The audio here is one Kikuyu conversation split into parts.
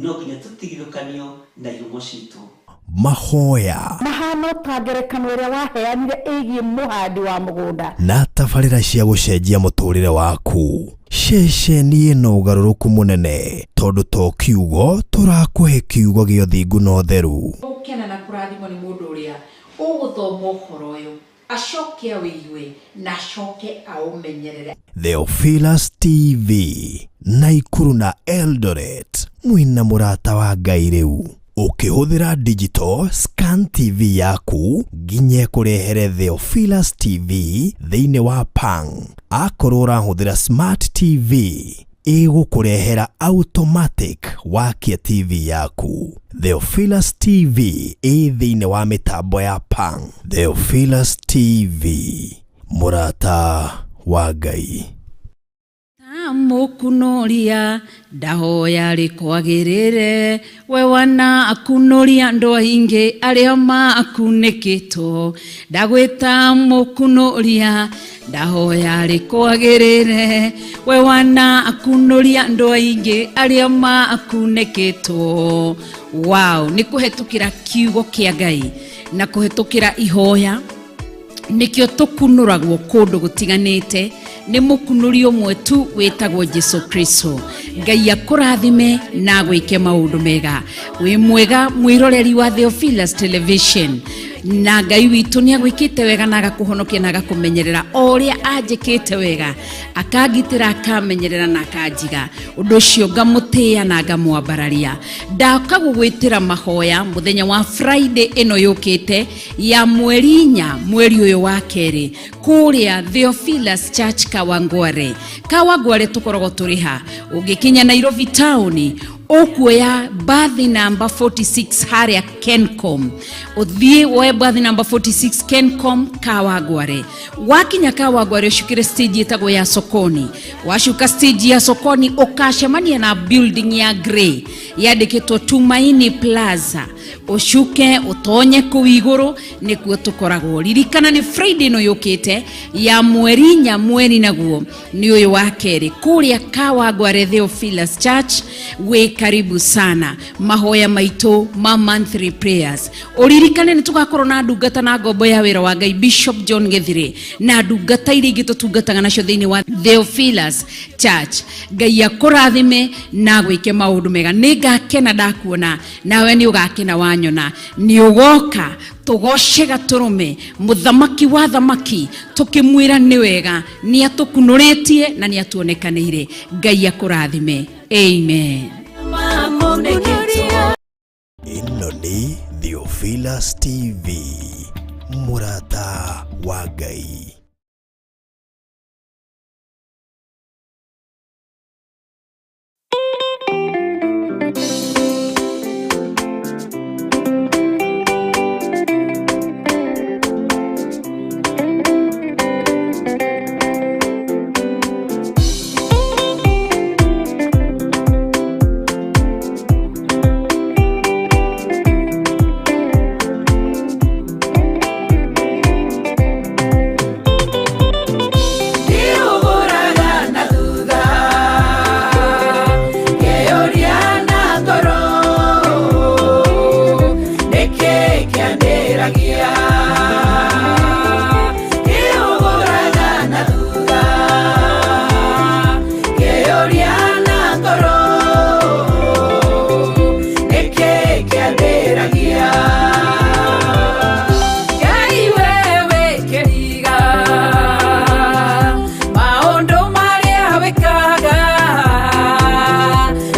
No nginya tũtigithũkanio na ihumo citũ. Mahoya mahana ta ngerekano ĩrĩa waheanire ĩgiĩ mũhandi wa mũgũnda na tabarĩra cia gũcenjia mũtũrĩre waku. Ceceni ĩno ũgarũrũku mũnene tondũ to kiugo tũrakũhe, kiugo gĩa ũthingu na ũtheru. Gũkena na kũrathimwo nĩ mũndũ ũrĩa ũgũthoma ũhoro ũyũ, acoke awĩigue na acoke aũmenyerere. Theophilus TV, Naikuru na Eldoret, mwĩna mũrata wa Ngai. Rĩu ũkĩhũthĩra digital scan TV yaku nginya ĩkũrehere Theophilus TV thĩinĩ wa Pang. Akorwo ũrahũthĩra smart TV, ĩgũkũrehera automatic wakia TV yaku. Theophilus TV ĩ thĩinĩ wa mĩtambo ya Pang. Theophilus TV, mũrata wa Ngai. Mũkunoria ndahoya rĩkwagĩrĩre, we wana akunoria andũ aingĩ arĩa makunĩkĩtwo. Ndagwĩta mũkunoria, ndahoya rĩkwagĩrĩre, we wana akunoria andũ aingĩ arĩa makunĩkĩtwo. Wow, nĩ kũhetũkĩra kiugo kĩa Ngai na kũhetũkĩra ihoya nĩkĩo tũkunũragwo kũndũ gũtiganĩte nĩ mũkunũri ũmwe tu wĩtagwo Jesu Kristo. Ngai akũrathime na agwĩke maũndũ mega. Wĩ mwega mwĩroreri wa Theophilus Television, na Ngai witũ nĩ agwĩkĩte wega na agakũhonokia na agakũmenyerera o ũrĩa anjĩkĩte wega, akangitĩra, akamenyerera na akanjiga. Ũndũ ũcio ngamũtĩĩa na ngamwambararia. Ndaka gũgwĩtĩra mahoya mũthenya wa Friday ĩno yũkĩte ya mweri 4, mweri ũyũ wa kerĩ, kũrĩa Theophilus Church, Kawangware. Kawangware tũkoragwo tũrĩ ha? Ũngĩkinya Nairobi town, ũkuoya bathi namba 46 harĩa Kencom, ũthiĩ woe bathi namba 46 Kencom Kawangware. Wakinya Kawangware, ũcukĩre stage ĩtagwo ya Sokoni. Wacuka stage ya Sokoni, ũkacemania na building ya grey yandĩkĩtwo Tumaini Plaza. Ũcuke ũtonye kũu igũrũ, nĩkuo tũkoragwo. Ririkana nĩ Friday ĩno yũkĩte ya mweri 4, mweri naguo nĩ ũyũ wa kerĩ, kũrĩa Kawangware Theophilus Church. Wĩ karibu sana mahoya maitũ ma monthly prayers. Ũririkane nĩ tũgakorwo na ndungata na ngombo ya wĩra wa Ngai, Bishop John Gethire, na ndungata iria ingĩ tũtungataga nacio thĩinĩ wa Theophilus Church. Ngai akũrathime na gwĩke maũndũ mega. Nĩ ngakena ndakuona, nawe nĩ ũgakena wanyona. Nĩ ũgoka tũgoce Gatũrũme, mũthamaki wa thamaki, tũkĩmwĩra nĩ wega, nĩ atũkunũrĩtie na nĩ atuonekanĩire. Ngai akũrathime. Amen. Ĩno nĩ Theophilus TV, mũrata wa Ngai. Ndĩũgũraga na thutha ngeyũria na ngoro nĩkĩ kĩandĩragia. Ndĩũgũraga na thutha ngeyũria na ngoro nĩkĩ kĩandĩragia. Ngai wewe kĩhiga, maũndũ marĩa wĩkaga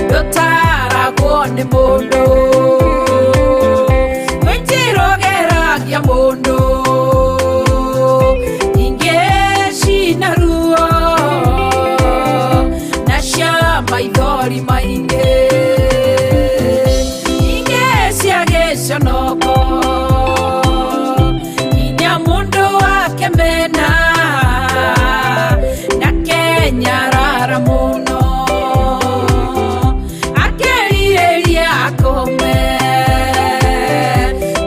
ndũtaragwo nĩ mũndũ. Kwĩ njĩra ũgeragia mũndũ ingĩ cina ruo na cia maithori maingĩ, ingĩ cia gĩconoko, nginya mũndũ akemena na kenyarara mũno, akerirĩria akome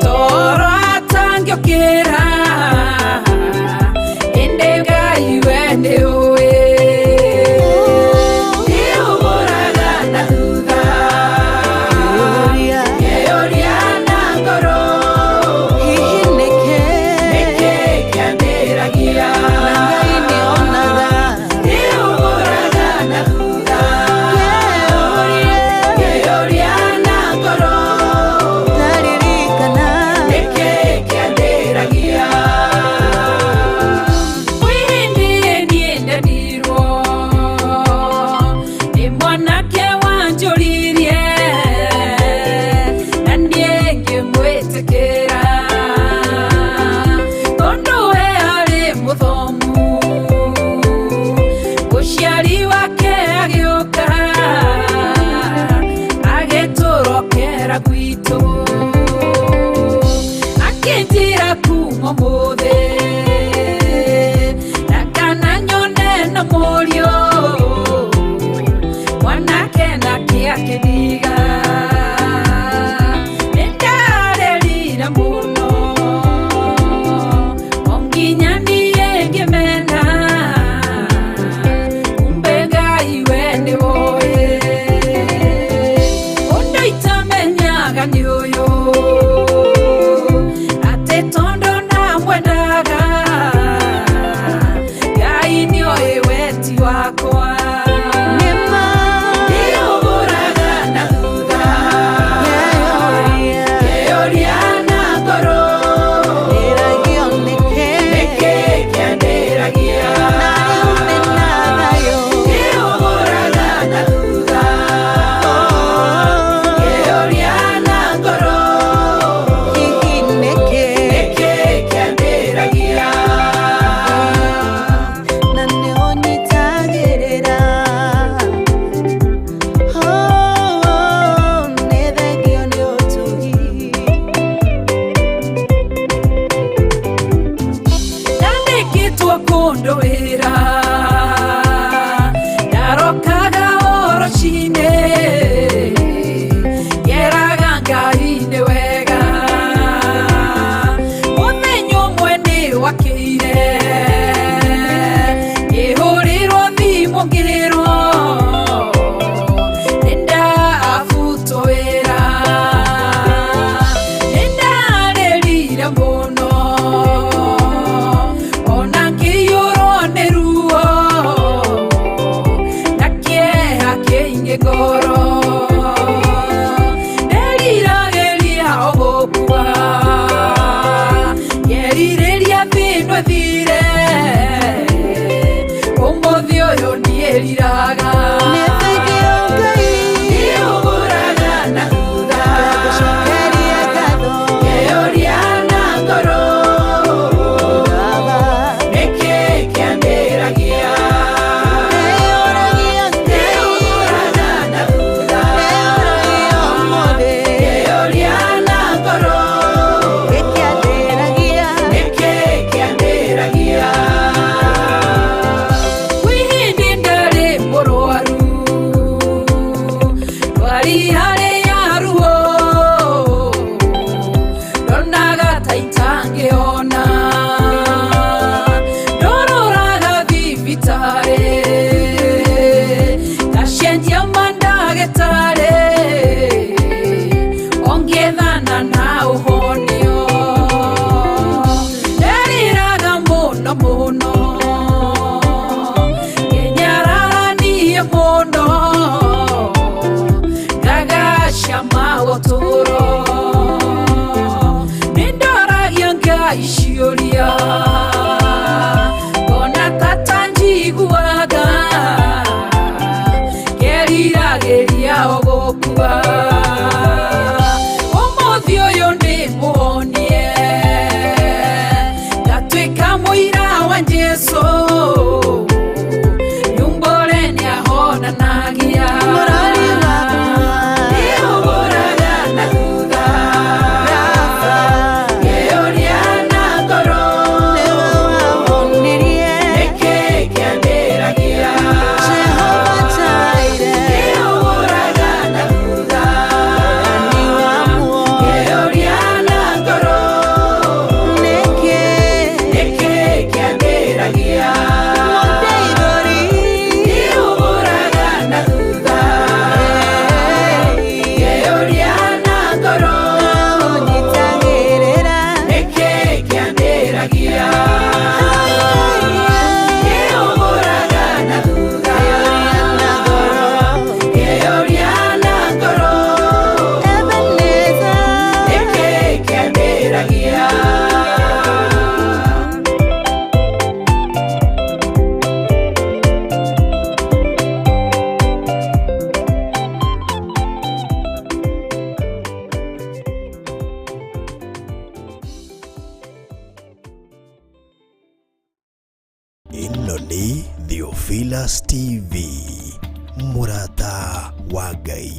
toro atangĩũkĩra. Ĩndĩ Ngai we nĩ ũĩ. Nĩũgũraga na thutha. Wĩra gwitũ akĩnjĩra kuma ũmũthĩ ndakana nyone na mũriũ mwanake nake akĩndiga nĩndarĩrire mũno o nginya niĩ ngĩmena kumbe Ngai we nĩwoĩ ũndũ itamenyaga nĩ ũyũ atĩ tondũ ndamwendaga Ngai nĩoĩ weti wakwa Ndĩũgũraga na thutha ngeyũria na ngoro nĩkĩ kĩandĩragia Ndĩũgũraga na thutha ngeyũria na ngoro nĩkĩ kĩandĩragia. Na nĩũnyitagĩrĩra oh, nĩ thengio nĩ ũtugi. Ndandĩkĩtwo kũndũ wĩra ndarokaga o rũcinĩ ngeraga Ngai nĩ wega mũthenya ũmwe nĩ wakĩire ngĩhũrĩrwo thimũ ngĩrwo nĩ ndabutwo wĩra nĩ ndarĩrire mũno ona ngĩiyũrwo nĩ ruo na kĩeha kĩingĩ ngoro nderiragĩria o gũkua ngerirĩria thĩno ĩthire ũmũthĩ ũyũ niĩriraga. Nĩ thengio Ngai. Ndĩũgũraga na thutha Ngagũcokeria ngatho. Ngeyũria na ngoro Baba. Nĩkĩ kĩandĩragia. Ndĩyũragia Ngai. Ndĩũgũraga na thutha Ndĩyũragia ũmũthĩ. Ngeyũria na ngoro Gĩkĩandĩragia. Nĩkĩ kĩandĩragia. Kwĩ hĩndĩ ndarĩ mũrwaru ndwari harĩ ya ruo ndonaga ta itangĩona ndororaga thibitarĩ ngacenjia mandagĩtarĩ ongĩethana na ũhonio nderiraga mũno mũno ngĩnyararanie mũno ngagacama ũtũũro nĩndoragia Ngai ciũria ngona tata njiguaga ngeriragĩria o gũkua ũmũthĩ ũyũ nĩ mũhonie ngatuĩka mũira wa Jesũ nyumbũre nĩahonanagia. Mũrori wakwa. Ndĩũgũraga na thutha Baba. ngeyũria na ngoro Nĩwe wahonirie. nĩkĩ kĩandĩragia. Jehova Jireh. Ndĩũgũraga na thutha Nĩ wa muoyo. ngeyũria na ngoro Nĩkĩ. nĩkĩ kĩandĩragia. Mũndeithũri. Ndĩũgũraga na thutha ngeyũria na ngoro Ũnyitagĩrĩra. nĩkĩ kĩandĩragia. Ndĩũgũraga na thutha ngeyũria na ngoro Ebenezer. nĩkĩ kĩandĩragia. Ĩno nĩ Theophilus TV, mũrata wa Ngai.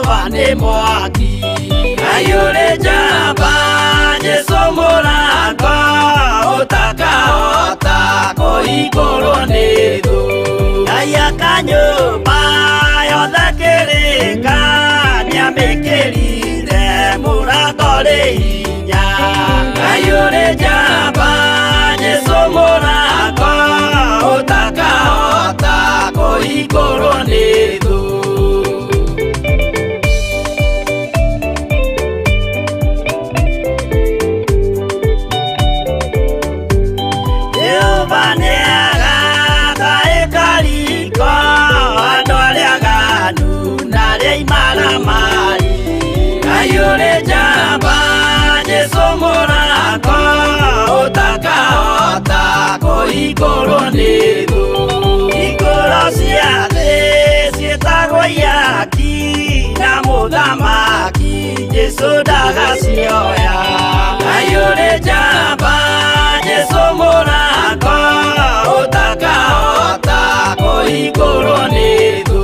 Jehova nĩ mwaki. Ngai ũrĩ njamba, Jesũ mũrango ũtakahota kũhingũrwo nĩ thũ. Ngai aka nyũmba yothe kĩrĩka, nĩamĩkĩrire mũrango rĩ hinya. Ngai ũrĩ njamba, Jesũ mũrango ũtakahota kũhingũrwo nĩ thũ. Jehova nĩagaka ĩkariko andũ arĩa aganu na arĩa imaramari. Ngai ũrĩ njamba, Jesũ mũrango ũtakahota kũhingũrwo nĩ thũ. Hingũro cia thĩ ciĩtagwo ihaki na mũthamaki Jesũ ndagacioya. Ngai ũrĩ njamba, Jesũ mũrango ũtakahota kũhingũrwo nĩ thũ.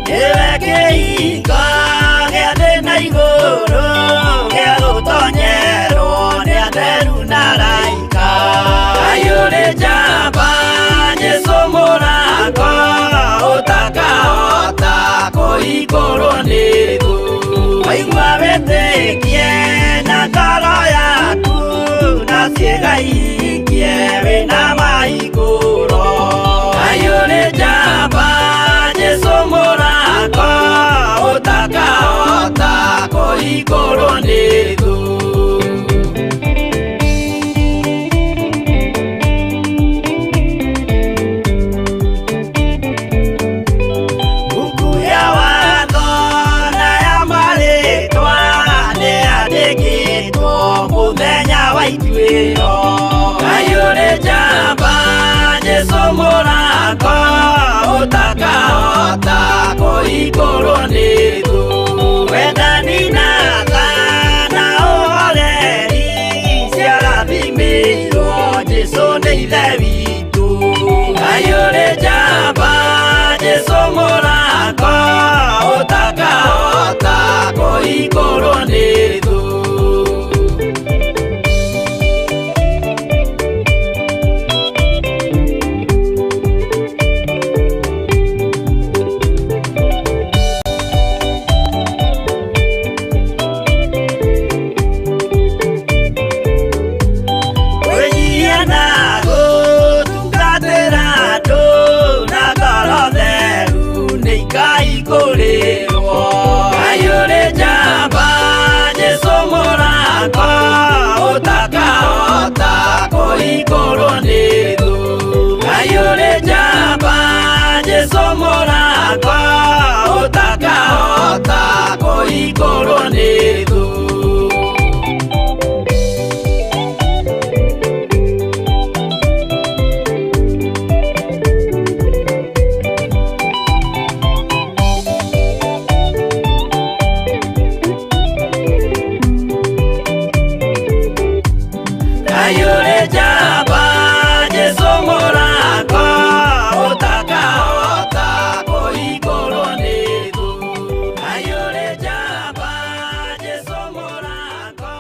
Nĩwe kĩhingo gĩa thĩ na igũrũ, gĩa gũtonyerwo nĩ atheru na araika. Ngai ũrĩ njamba, Jesũ mũrango ũtakahota kũhingũrwo nĩ thũ. Waigua wĩtĩkie na ngoro yaku, na ciĩga ihingie wĩna mahingũro. Ngai ũrĩ njamba, Jesũ mũrango ũtakahota kũhingũrwo nĩ thũ. Buku ya watho na ya marĩtwa nĩyandĩkĩtwo mũthenya wa ituĩro. Ngai ũrĩ njamba, Jesũ mũrango ũtakahota kũhingũrwo nĩ thũ. Wendani na tha na ũhoreri ciarathimĩirwo Jesũ nĩ Ithe witũ. Ngai ũrĩ njamba, Jesũ mũrango ũtakahota kũhingũrwo nĩ thũ. Kwĩnyihia na gũtungatĩra andũ na ngoro theru nĩ ikaihingũrĩrwo. Ngai ũrĩ njamba, Jesũ mũrango ũtakahota kũhingũrwo nĩ thũ. Ngai ũrĩ njamba, Jesũ mũrango ũtakahota kũhingũrwo nĩ thũ. Ngai ũrĩ njamba, Jesũ mũrango ũtakahota kũhingũrwo nĩ thũ. Ngai ũrĩ njamba, Jesũ mũrango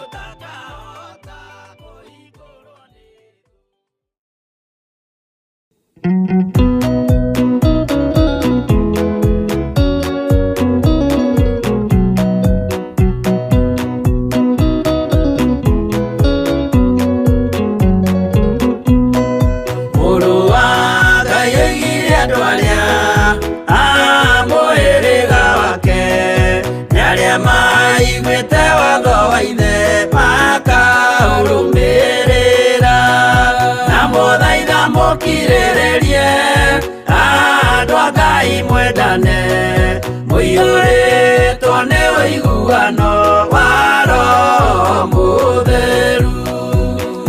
ũtakahota kũhingũrwo nĩ thũ. Mũrũ wa Ngai oigire andũ arĩa a mũhĩrĩga wake nĩ arĩa maiguĩte watho wa ithe makaũrũmĩrĩra. Na mũthaitha mũkirĩrĩrie andũ a Ngai mwendane, mũiyũrĩtwo nĩ ũiguano wa Roho Mũtheru.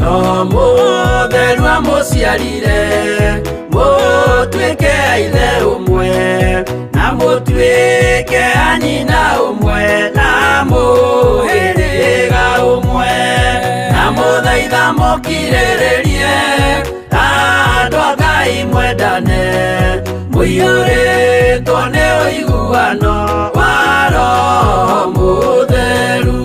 No Roho Mũtheru amũciarire mũtuĩke a ithe ũmwe na mũtuĩke a nyina ũmwe na mũhĩrĩga ũmwe na mũthaitha mũkirĩrĩrie andũ a Ngai mwendane mũiyũrĩtwo nĩ ũiguano wa Roho Mũtheru.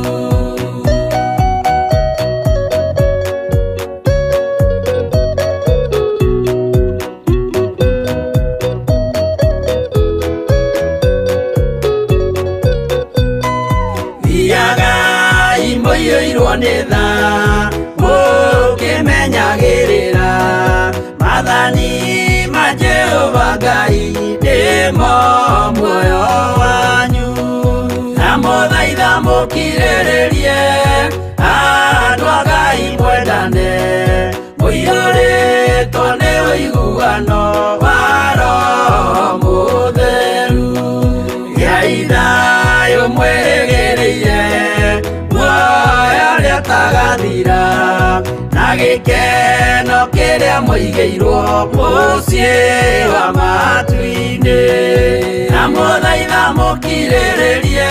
Thiagai mũiyũirwo nĩ tha mũkĩmenyagĩrĩra maathani ma Jehova Ngai nĩmo muoyo wanyu na mũthaitha mũkirĩrĩrie andũ a Ngai mwendane mũiyũrĩtwo nĩ ũiguano wa Roho Mũtheru. Gĩai thayũ mwĩrĩgĩrĩire muoyo ũrĩa ũtagathira na gĩkeno kĩrĩa mũigĩirwo mũciĩ wa matu-inĩ na mũthaitha mũkirĩrĩrie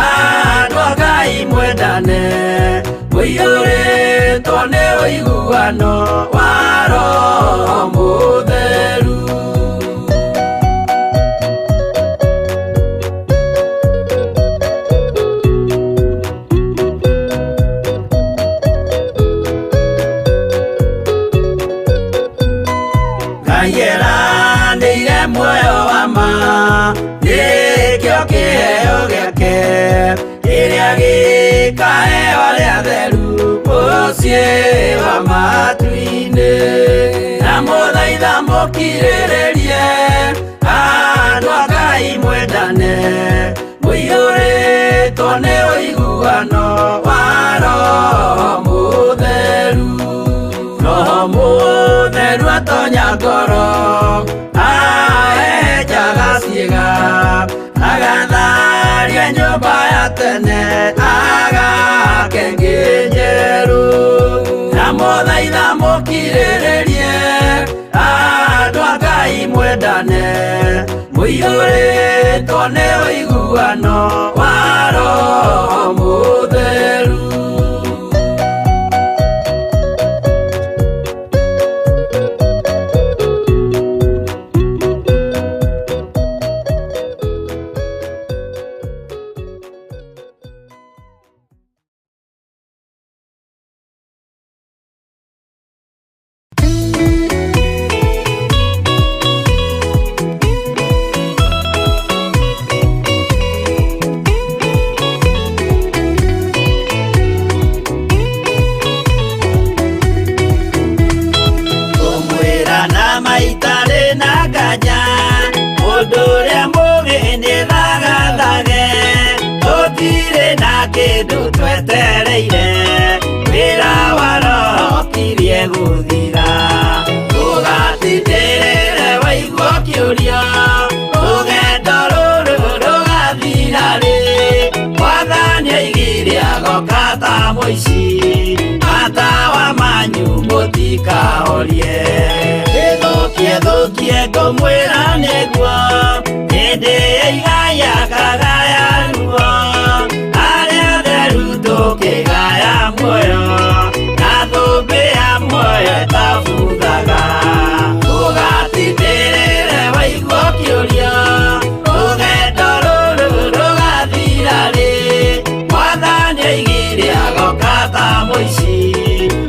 andũ a Ngai mwendane mũiyũrĩtwo nĩ ũiguano wa Roho Mũtheru. Ngai eranĩire muoyo wa ma nĩkĩo kĩheo gĩake kĩrĩa gĩkaheo arĩa atheru mũciĩ wa matu-inĩ na mũthaitha mũkirĩrĩrie andũ a Ngai mwendane mũiyũrĩtwo nĩ ũiguano wa Roho Mũtheru. Roho Mũtheru atonya ngoro ahehenjaga ciĩga agatharia nyũmba ya tene agake ĩngĩ njerũ na mũthaitha mũkirĩrĩrie andũ a Ngai mwendane mũiyũrĩtwo nĩ ũiguano wa Roho Mũtheru. Kũmwĩra na maitarĩ na nganja mũndũ ũrĩa mũũgĩ nĩ thagathage tũtirĩ na kĩndũ twetereire wĩra wa Roho ũkirie gũthira ũgatindĩrĩre waigua ũkĩũria rũgendo rũrũ rũgathira rĩ Mwathani aigire agoka ta mũici matawa manyu mũtikahorie ĩthũkie thũkie ngũmwĩra nĩguo hĩndĩ ĩigaya kagaya ruo arĩa atheru tũkĩgaya muoyo na thũmbĩ ya muoyo ĩtabuthaga ũgatindĩrĩre waigua ũkĩũria rũgendo rũrũ rũgathira rĩ Mwathani aigire agoka ta mũici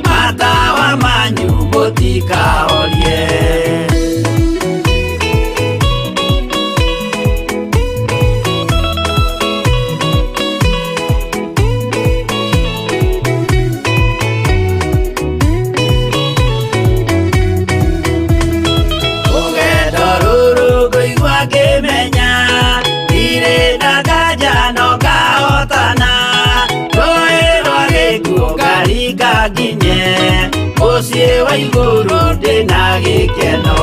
matawa manyu mũtikahorie. Rũgendo rũrũ ngũigua ngĩmenya ndirĩ na nganja no ngahotana rũĩ rwa gĩkuũ ngaringa nginye mũciĩ wa igũrũ ndĩna gĩkeno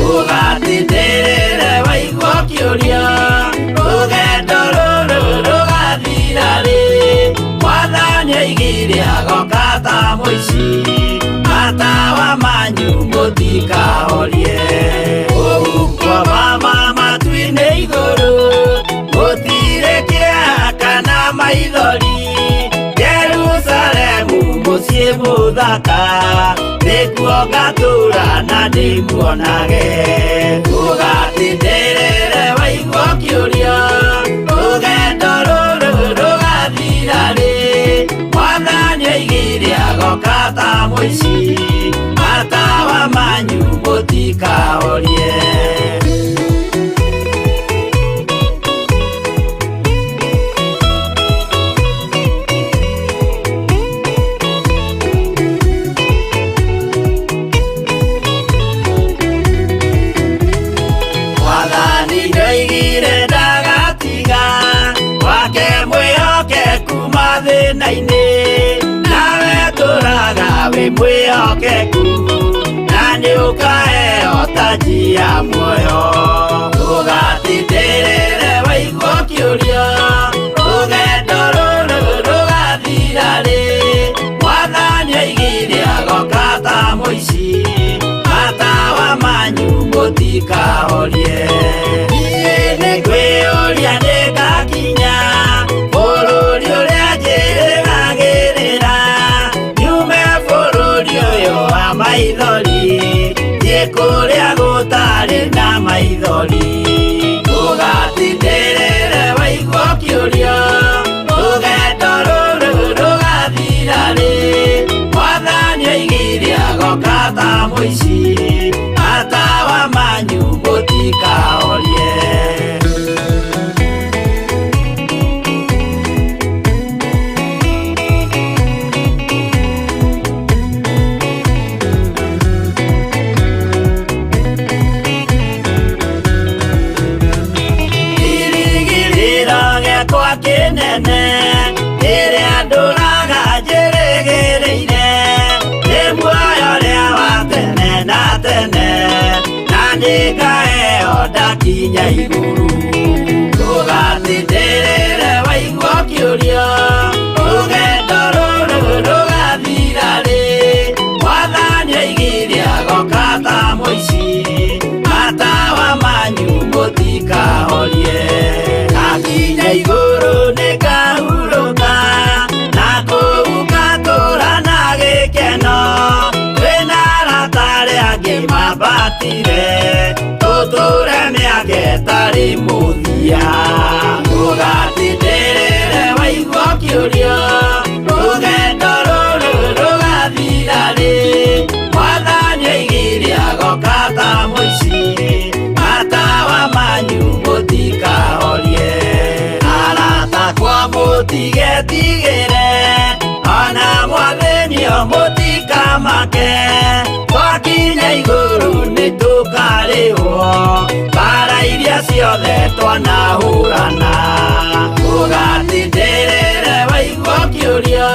ũgatindĩrĩre waigua ũkĩũria rũgendo rũrũ rũgathira rĩ Mwathani aigire agoka ta mũici manyu mũtikahorie. Kũu kwa mama matu-inĩ igũrũ gũtirĩ kĩeha kana maithori. Jerusalemu mũciĩ mũthaka nĩkuo ngatũũra na ndĩmuonage. Ũgatindĩrĩre waigua ũkĩũria rũgendo rũrũ rũgathira rĩ. Mwathani oigire agoka ta mũici, matawa manyu mũtikahorie. Mwathani nĩoigire ndagatiga wake mwĩhokeku mathĩna-inĩ, nawe tũraga wĩ mwĩhokeku na nĩũkaheo taji ya muoyo. Ũgatindĩrĩre waigua ũkĩũria rũgendo rũrũ rũgathira rĩ. Mwathani oigire agoka ta mũici, matawa manyu mũtikahorie. Niĩ nĩngwĩyũria nĩngakinya bũrũri ũrĩa njĩrĩgagĩrĩra, nyume bũrũri ũyũ wa maithori thiĩ kũrĩa gũtarĩ na maithori. Ũgatindĩrĩre waigua ũkĩũria rũgendo rũrũ rũgathira rĩ. Mwathani oigire agoka ta mũici, matawa manyu mũtikahorie. Kĩrĩgĩrĩro gĩakwa kĩnene kĩrĩa ndũraga njĩrĩgĩrĩire, nĩ muoyo ũrĩa wa tene na tene, na nĩngaheo ndakinya igũrũ. Ũgatindĩrĩre waigua ũkĩũria rũgendo rũrũ rũgathira rĩ. Mwathani oigire agoka ta mũici, matawa manyu mũtikahorie. Ndakinya igũrũ nĩngahurũka, na kũu ngatũũra na gĩkeno. Twĩna arata arĩa angĩ mambatire, tũtũũre mĩaka ĩtarĩ mũthia. Ũgatindĩrĩre waigua ũkĩũria rũgendo rũrũ rũgathira rĩ. Mwathani oigire agoka ta mũici, matawa manyu mũtikahorie. Arata akwa mũtigetigĩre, ona mwathĩnio mũtikamake. Twakinya igũrũ nĩtũkarĩhwo mbara iria ciothe twanahũrana. Ũgatindĩrĩre waigua ũkĩũria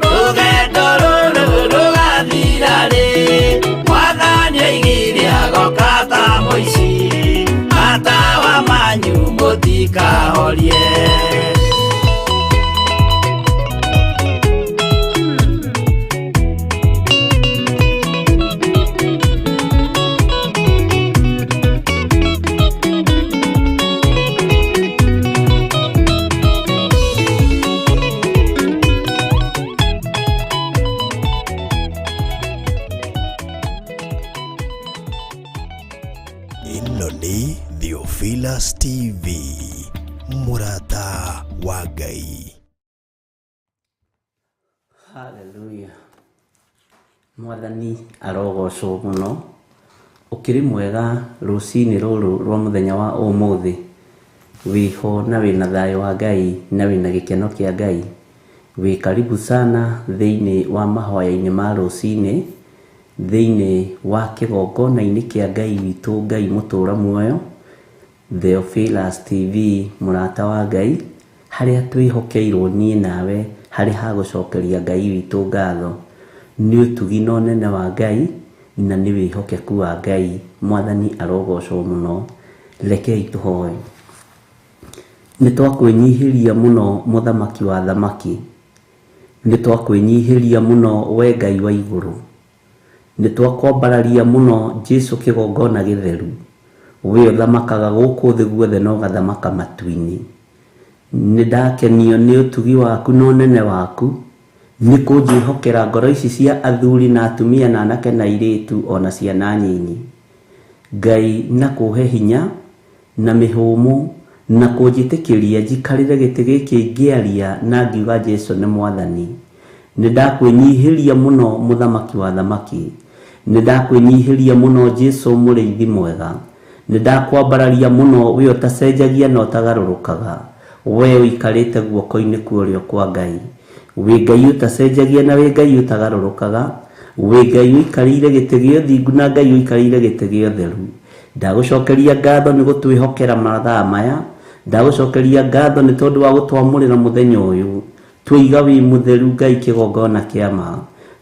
rũgendo rũrũ rũgathira rĩ. Mwathani oigire agoka ta mũici, matawa manyu mũtikahorie. Ĩno nĩ Theophilus TV, mũrata wa Ngai. Hallelujah. Mwathani arogocwo mũno. Ũkĩrĩ mwega rũcinĩ rũrũ rwa mũthenya wa ũmũthĩ. Wĩho na wĩna thayũ wa Ngai na wĩna gĩkeno kĩa Ngai. Wĩ karibu sana thĩinĩ wa mahoya-inĩ ma rũcinĩ, thĩinĩ wa kĩgongona-inĩ kĩa Ngai witũ, Ngai mũtũũra muoyo, Theophilus TV, mũrata wa Ngai, harĩa twĩhokeirwo niĩ nawe harĩ ha gũcokeria Ngai witũ ngatho nĩ ũtugi na ũnene wa Ngai na nĩ wĩhokeku wa Ngai. Mwathani arogocwo mũno. Rekei tũhoe. Nĩ twakwĩnyihĩria mũno mũthamaki wa thamaki, nĩ twakwĩnyihĩria mũno we Ngai wa igũrũ, Nĩ twakwambararia mũno Jesu kĩgongona gĩtheru. We ũthamakaga gũkũ thĩ guothe na ũgathamaka matu-inĩ. Nĩ ndakenio nĩ ũtugi waku na ũnene waku, nĩ kũnjĩhokera ngoro ici cia athuri na atumia na anake na airĩtu ona ciana nyinyi. Ngai na kũhe hinya na mĩhũmũ na kũnjĩtĩkĩria njikarĩre gĩtĩ gĩkĩ ngĩaria na ngiuga Jesu nĩ mwathani. Nĩ ndakwĩnyihĩria mũno mũthamaki wa thamaki. Nĩ ndakwĩnyihĩria mũno Jesu mũrĩithi mwega. Nĩ ndakwambararia mũno we ũtacenjagia na ũtagarũrũkaga. We ũikarĩte guoko-inĩ kwa ũrĩo kwa Ngai. Wĩ Ngai ũtacenjagia na wĩ Ngai ũtagarũrũkaga. Wĩ Ngai ũikarĩire gĩtĩ gĩa ũthingu na Ngai ũikarĩire gĩtĩ gĩa ũtheru. Ndagũcokeria ngatho nĩ gũtwĩhokera mathaa maya. Ndagũcokeria ngatho nĩ tondũ wa gũtwamũrĩra mũthenya ũyũ. Twaiga wĩ mũtheru Ngai kĩgongona kĩa ma.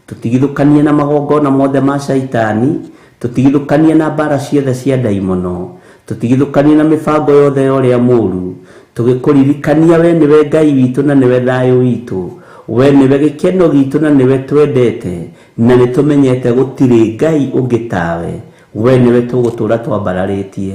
Tũtigithũkanie na magongona mothe ma caitani. Tũtigithũkanie na mbara ciothe cia ndaimono. Tũtigithũkanie na mĩbango yothe ya ũrĩa mũũru. Tũgĩkũririkania we nĩwe Ngai witũ na nĩwe thayũ witũ. We nĩwe gĩkeno gitũ na nĩwe twendete. Na nĩ tũmenyete gũtirĩ Ngai ũngĩ tawe. We nĩwe tũgũtũũra twambararĩtie.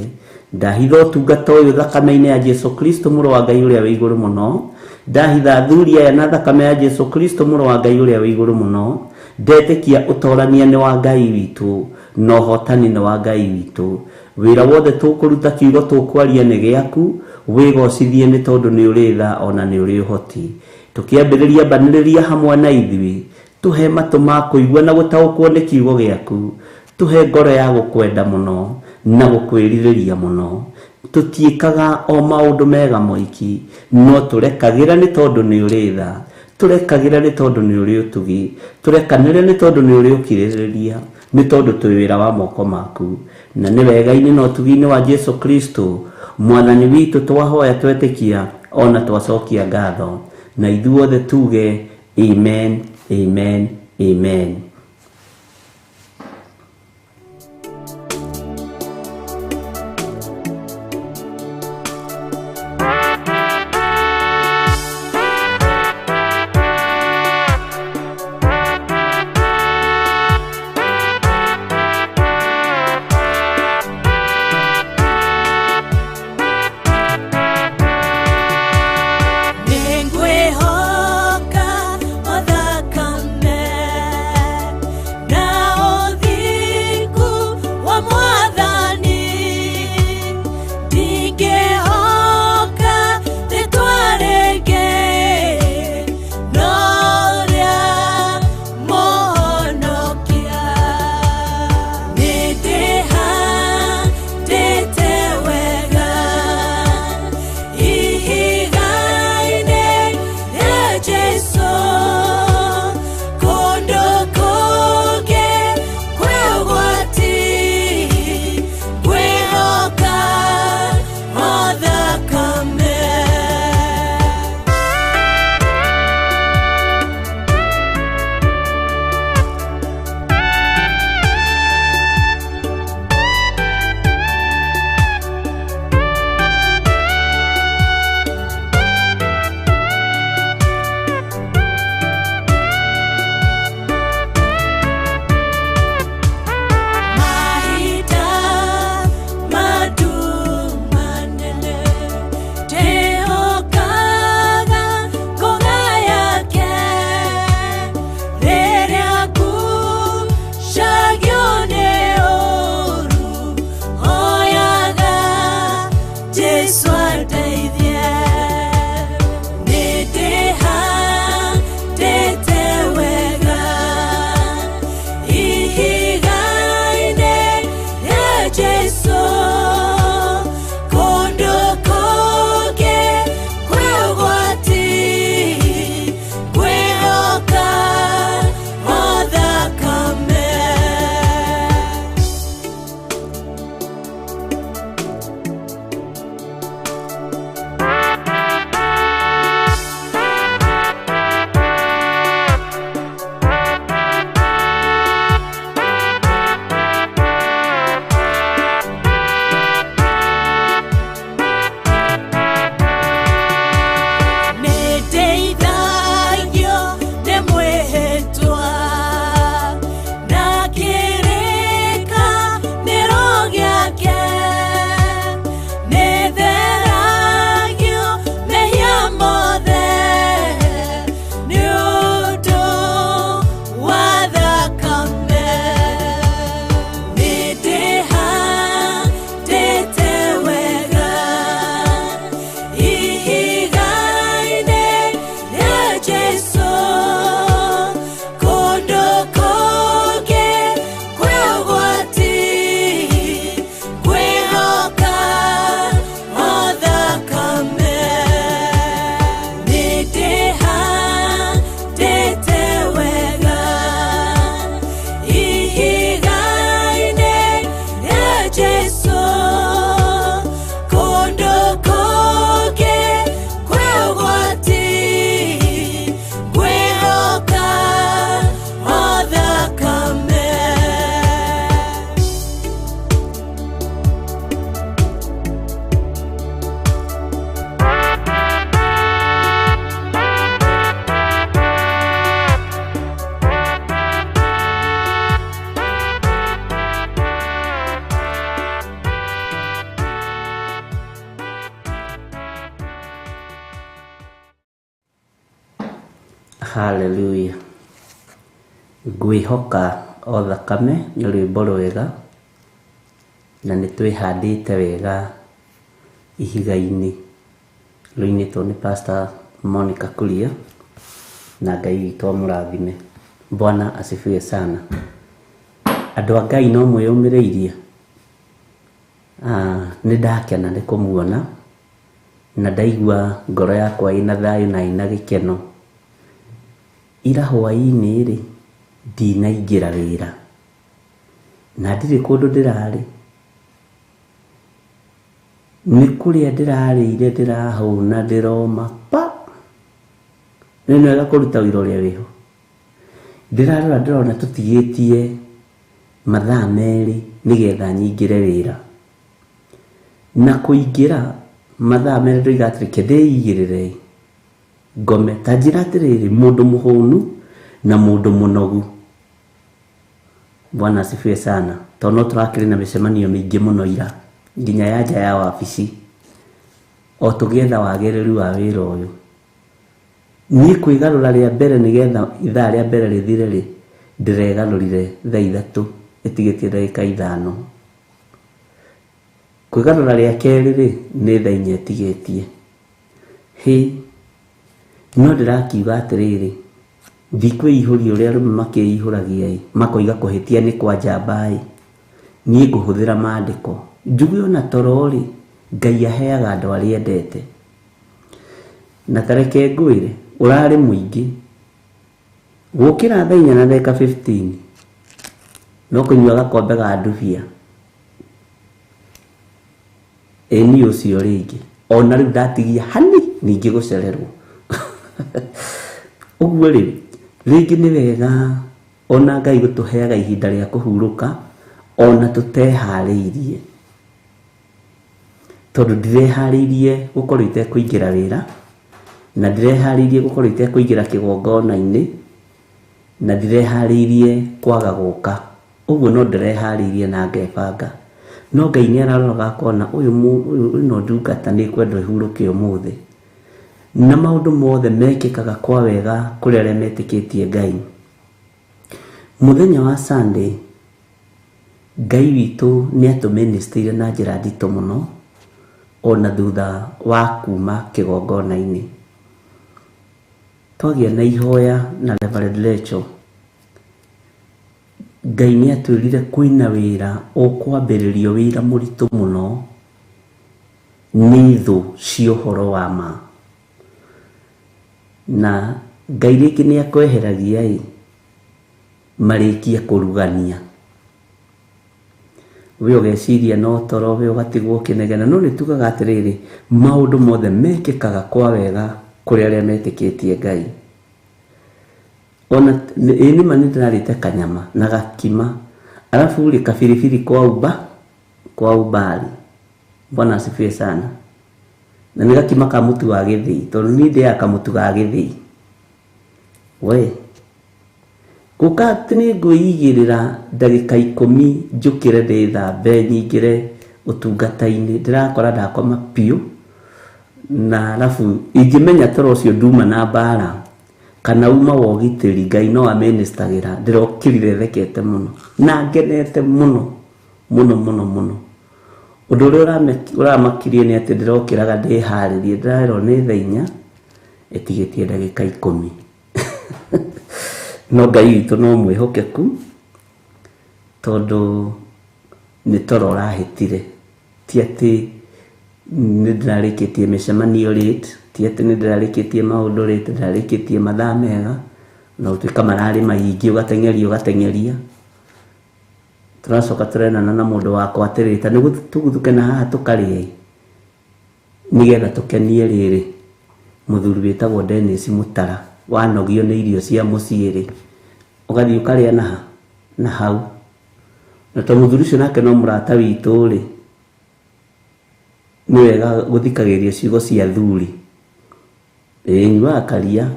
Ndahitha ũtungata ũyũ thakame-inĩ ya Jesu Kristo mũrũ wa Ngai ũrĩa wĩ igũrũ mũno. Ndahitha athuri aya na thakame ya Jesu Kristo mũrũ wa Ngai ũrĩa wĩ igũrũ mũno. Ndetĩkia ũtorania nĩ wa Ngai witũ na ũhotani nĩ wa Ngai witũ. Wĩra wothe tũkũruta kiugo tũkwaria nĩ gĩaku, wĩgocithie nĩ tondũ nĩ ũrĩ tha ona nĩ ũrĩ ũhoti. Tũkĩambĩrĩria mbanĩrĩria hamwe na ithuĩ, tũhe matũ ma kũigua na gũtaũkwo nĩ kiugo gĩaku. Tũhe ngoro ya gũkwenda mũno na gũkwĩrirĩria mũno. Tũtiĩkaga o maũndũ mega moiki, no tũrekagĩra nĩ tondũ nĩ ũrĩ tha. Tũrekagĩra nĩ tondũ nĩ ũrĩ ũtugi. Tũrekanĩre nĩ tondũ nĩ ũrĩ ũkirĩrĩria, nĩ tondũ twĩ wĩra wa moko maku. Na nĩ wega-inĩ na ũtugi-inĩ wa Jesu Kristo mwathani witũ twahoya twetĩkia ona twacokia ngatho. Na ithuothe tuge amen, amen, amen. Nĩngwĩhoka o thakame na ũthingu wa Mwathani, ndingĩhoka rĩtwa rĩngĩ no rĩa Mũhonokia. Nĩndĩhandĩte wega ihiga-inĩ rĩa Jesũ, kũndũ kũngĩ kwĩ ũgwati, ngwĩhoka o thakame. Mahinda matumanene ndĩhokaga ngũga yake, rĩrĩa ngucagio nĩ ũũru, hoyaga Jesũ andeithie. Nĩndĩhandĩte wega ihiga-inĩ rĩa Jesũ, kũndũ kũngĩ kwĩ ũgwati, ngwĩhoka o thakame. Hallelujah. Ngwĩhoka o thakame nĩ rwĩmbo rwega na nĩ twĩhandĩte wega ihiga-inĩ rũinĩtwo nĩ Pastor Monica Kuria na Ngai witũ amũrathime. Bwana asifiwe sana. Andũ a Ngai no mwĩyũmĩrĩirie? Ah, nĩ ndakena nĩ kũmuona na ndaigua ngoro yakwa ĩna thayũ na ĩna gĩkeno. Ira hwaĩ-inĩ rĩ, ndinaingĩra wĩra na ndirĩ kũndũ ndĩrarĩ. Nĩ kũrĩa ndĩrarĩire ndĩrahũna ndĩroma pa. Nĩ wega kũruta wĩra ũrĩa wĩho. Ndĩrarora ndĩrona tũtigĩtie mathaa merĩ nĩgetha nyingĩre wĩra. Na kũingĩra mathaa merĩ ndoiga atĩrĩ reke ndĩigĩrĩre ngome. Ta njĩra atĩrĩrĩ, mũndũ mũhũnu na mũndũ mũnogu. Bwana asifiwe sana. Tondũ no tũrakĩrĩ na mĩcemanio mĩingĩ mũno ira nginya ya nja ya wabici o tũgĩetha wagĩrĩru wa wĩra ũyũ. Niĩ kwĩgarũra rĩa mbere nĩgetha ithaa rĩa mbere rĩthire rĩ, ndĩregarũrire thaa 3 ĩtigĩtie ndagĩka 5. Kwĩgarũra rĩa kerĩ rĩ, nĩ thaa 4 ĩtigĩtie. Hĩ, no ndĩrakiuga atĩrĩrĩ, ndikwĩihũria ũrĩa arũme makĩihũragia ĩ, makoiga kũhĩtia nĩ kwa njamba ĩ, niĩ ngũhũthĩra maandĩko. Njuge ona toro rĩ, Ngai aheaga andũ arĩa endete. Na ta reke ngwĩre, ũrarĩ mũingĩ. Gũkĩra thaa 4 na ndagĩka 15, no kũnyua gakombe ga ndubia. Ĩ niĩ ũcio rĩngĩ. Ona rĩu ndatigia hani ningĩ gũcererwo. Ũguo rĩ, rĩngĩ nĩ wega ona Ngai gũtũheaga ihinda rĩa kũhurũka ona tũteharĩirie. Tondũ ndireharĩirie gũkorwo itekũingĩra wĩra, na ndireharĩirie gũkorwo itekũingĩra kĩgongona-inĩ, na ndireharĩirie kwaga gũka. Ũguo no ndĩreharĩirie na ngebanga. No Ngai nĩ araroraga akona ũyũ ĩno ndungata nĩ ĩkwendwo ĩhurũke ũmũthĩ. Na maũndũ mothe mekĩkaga kwa wega kũrĩ arĩa metĩkĩtie Ngai. Mũthenya wa Sunday, Ngai witũ nĩ atũministĩire na njĩra nditũ mũno ona thutha wa kuma kĩgongona-inĩ. Twagĩa na ihoya na Reverend Rachel. Ngai nĩ atwĩrire kwĩna wĩra ũkwambĩrĩrio wĩra mũritũ mũno nĩ thũ cia ũhoro wa ma. Na Ngai rĩngĩ nĩ akweheragia ĩ, marĩkie kũrugania. We ũgeciria no toro, we ũgatigwo ũkĩnegena. No nĩ tugaga atĩrĩrĩ, maũndũ mothe mekĩkaga kwa wega kũrĩ arĩa metĩkĩtie Ngai. Ona ĩ nĩma nĩ ndĩrarĩte kanyama na gakima, arabu rĩ kabiribiri kwa umbali. Bwana asifiwe sana. Na nĩ gakima ka mũtu wa gĩthĩi, tondũ niĩ ndĩaga kamũtu ga gĩthĩi. We, gũka atĩ nĩ ngwĩigĩrĩra ndagĩka 10 njũkĩre ndĩthambe nyingĩre ũtungata-inĩ, ndĩrakora ndakoma biũ, na arabu ingĩmenya toro ũcio nduma na mbara kana uma wa ũgitĩri, Ngai no amĩnĩstagĩra. Ndĩrokĩrire thekete mũno na ngenete mũno mũno mũno mũno. Ũndũ ũrĩa ũramakirie nĩ atĩ ndĩrokĩraga ndĩharĩrie, ndĩrerwo nĩ thaa 4 ĩtigĩtie ndagĩka 10. No Ngai witũ no mwĩhokeku, tondũ nĩ toro ũrahĩtire. Ti atĩ nĩ ndĩrarĩkĩtie mĩcemanio late, ti atĩ nĩ ndĩrarĩkĩtie maũndũ late, ndĩrarĩkĩtie mathaa mega, na gũtuĩka mararĩ maingĩ, ũgateng'eria ũgateng'eria. Tũracoka tũrenana na mũndũ wakwa atĩrĩrĩ, ta nĩguo tũguthũke na haha tũkarĩe, nĩgetha tũkenie rĩrĩ mũthuri wĩtagwo Dennis Mũtara, wanogio nĩ irio cia mũciĩ rĩ, ũgathiĩ ũkarĩa na na hau. Na to mũthuri ũcio nake no mũrata witũ rĩ, nĩ wega gũthikagĩrĩria ciugo cia athuri. Ĩĩ, nyuaga karia.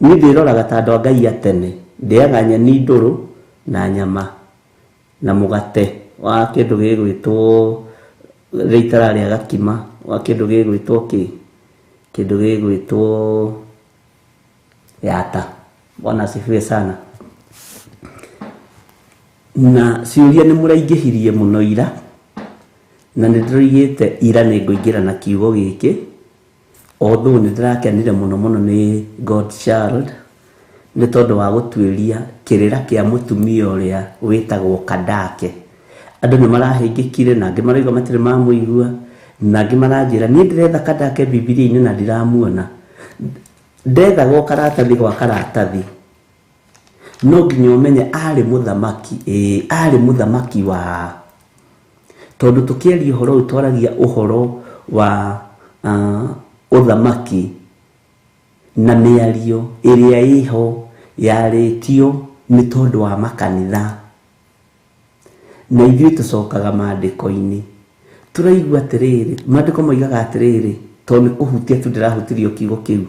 Niĩ ndĩroraga ta andũ a Ngai a tene, ndĩaga nyeni ndũrũ na nyama na mũgate wa kĩndũ gĩgwĩtwo rĩrĩa itararĩa gakima, wa kĩndũ gĩgwĩtwo kĩ? Kĩndũ gĩgwĩtwo Yata. Bwana asifiwe sana. Na ciũria nĩ mũraingĩhirie mũno ira, na nĩ ndĩroigĩte ira nĩ ngũingĩra na kiugo gĩkĩ, although nĩ ndĩrakenire mũno mũno nĩ God Child nĩ tondũ wa gũtuĩria kĩrĩra kĩa mũtumia ũrĩa wĩtagwo Kandake. Andũ nĩ marahĩngĩkire na angĩ marauga matirĩ mamũigua, na angĩ maranjĩra niĩ ndĩretha Kandake Bibilia-inĩ na ndiramuona. Ndethagwo karatathi gwa karatathi, no nginya ũmenye arĩ mũthamaki, ĩĩ arĩ mũthamaki wa, tondũ tũkĩaria ũhoro ũyũ twaragia ũhoro wa ũthamaki na mĩario ĩrĩa ĩho yarĩtio nĩ tondũ wa makanitha. Na ithuĩ tũcokaga maandĩko-inĩ tũraigua atĩrĩrĩ, maandĩko moigaga atĩrĩrĩ, tondũ nĩ kũhutia tu ndĩrahutirio kiugo kĩu.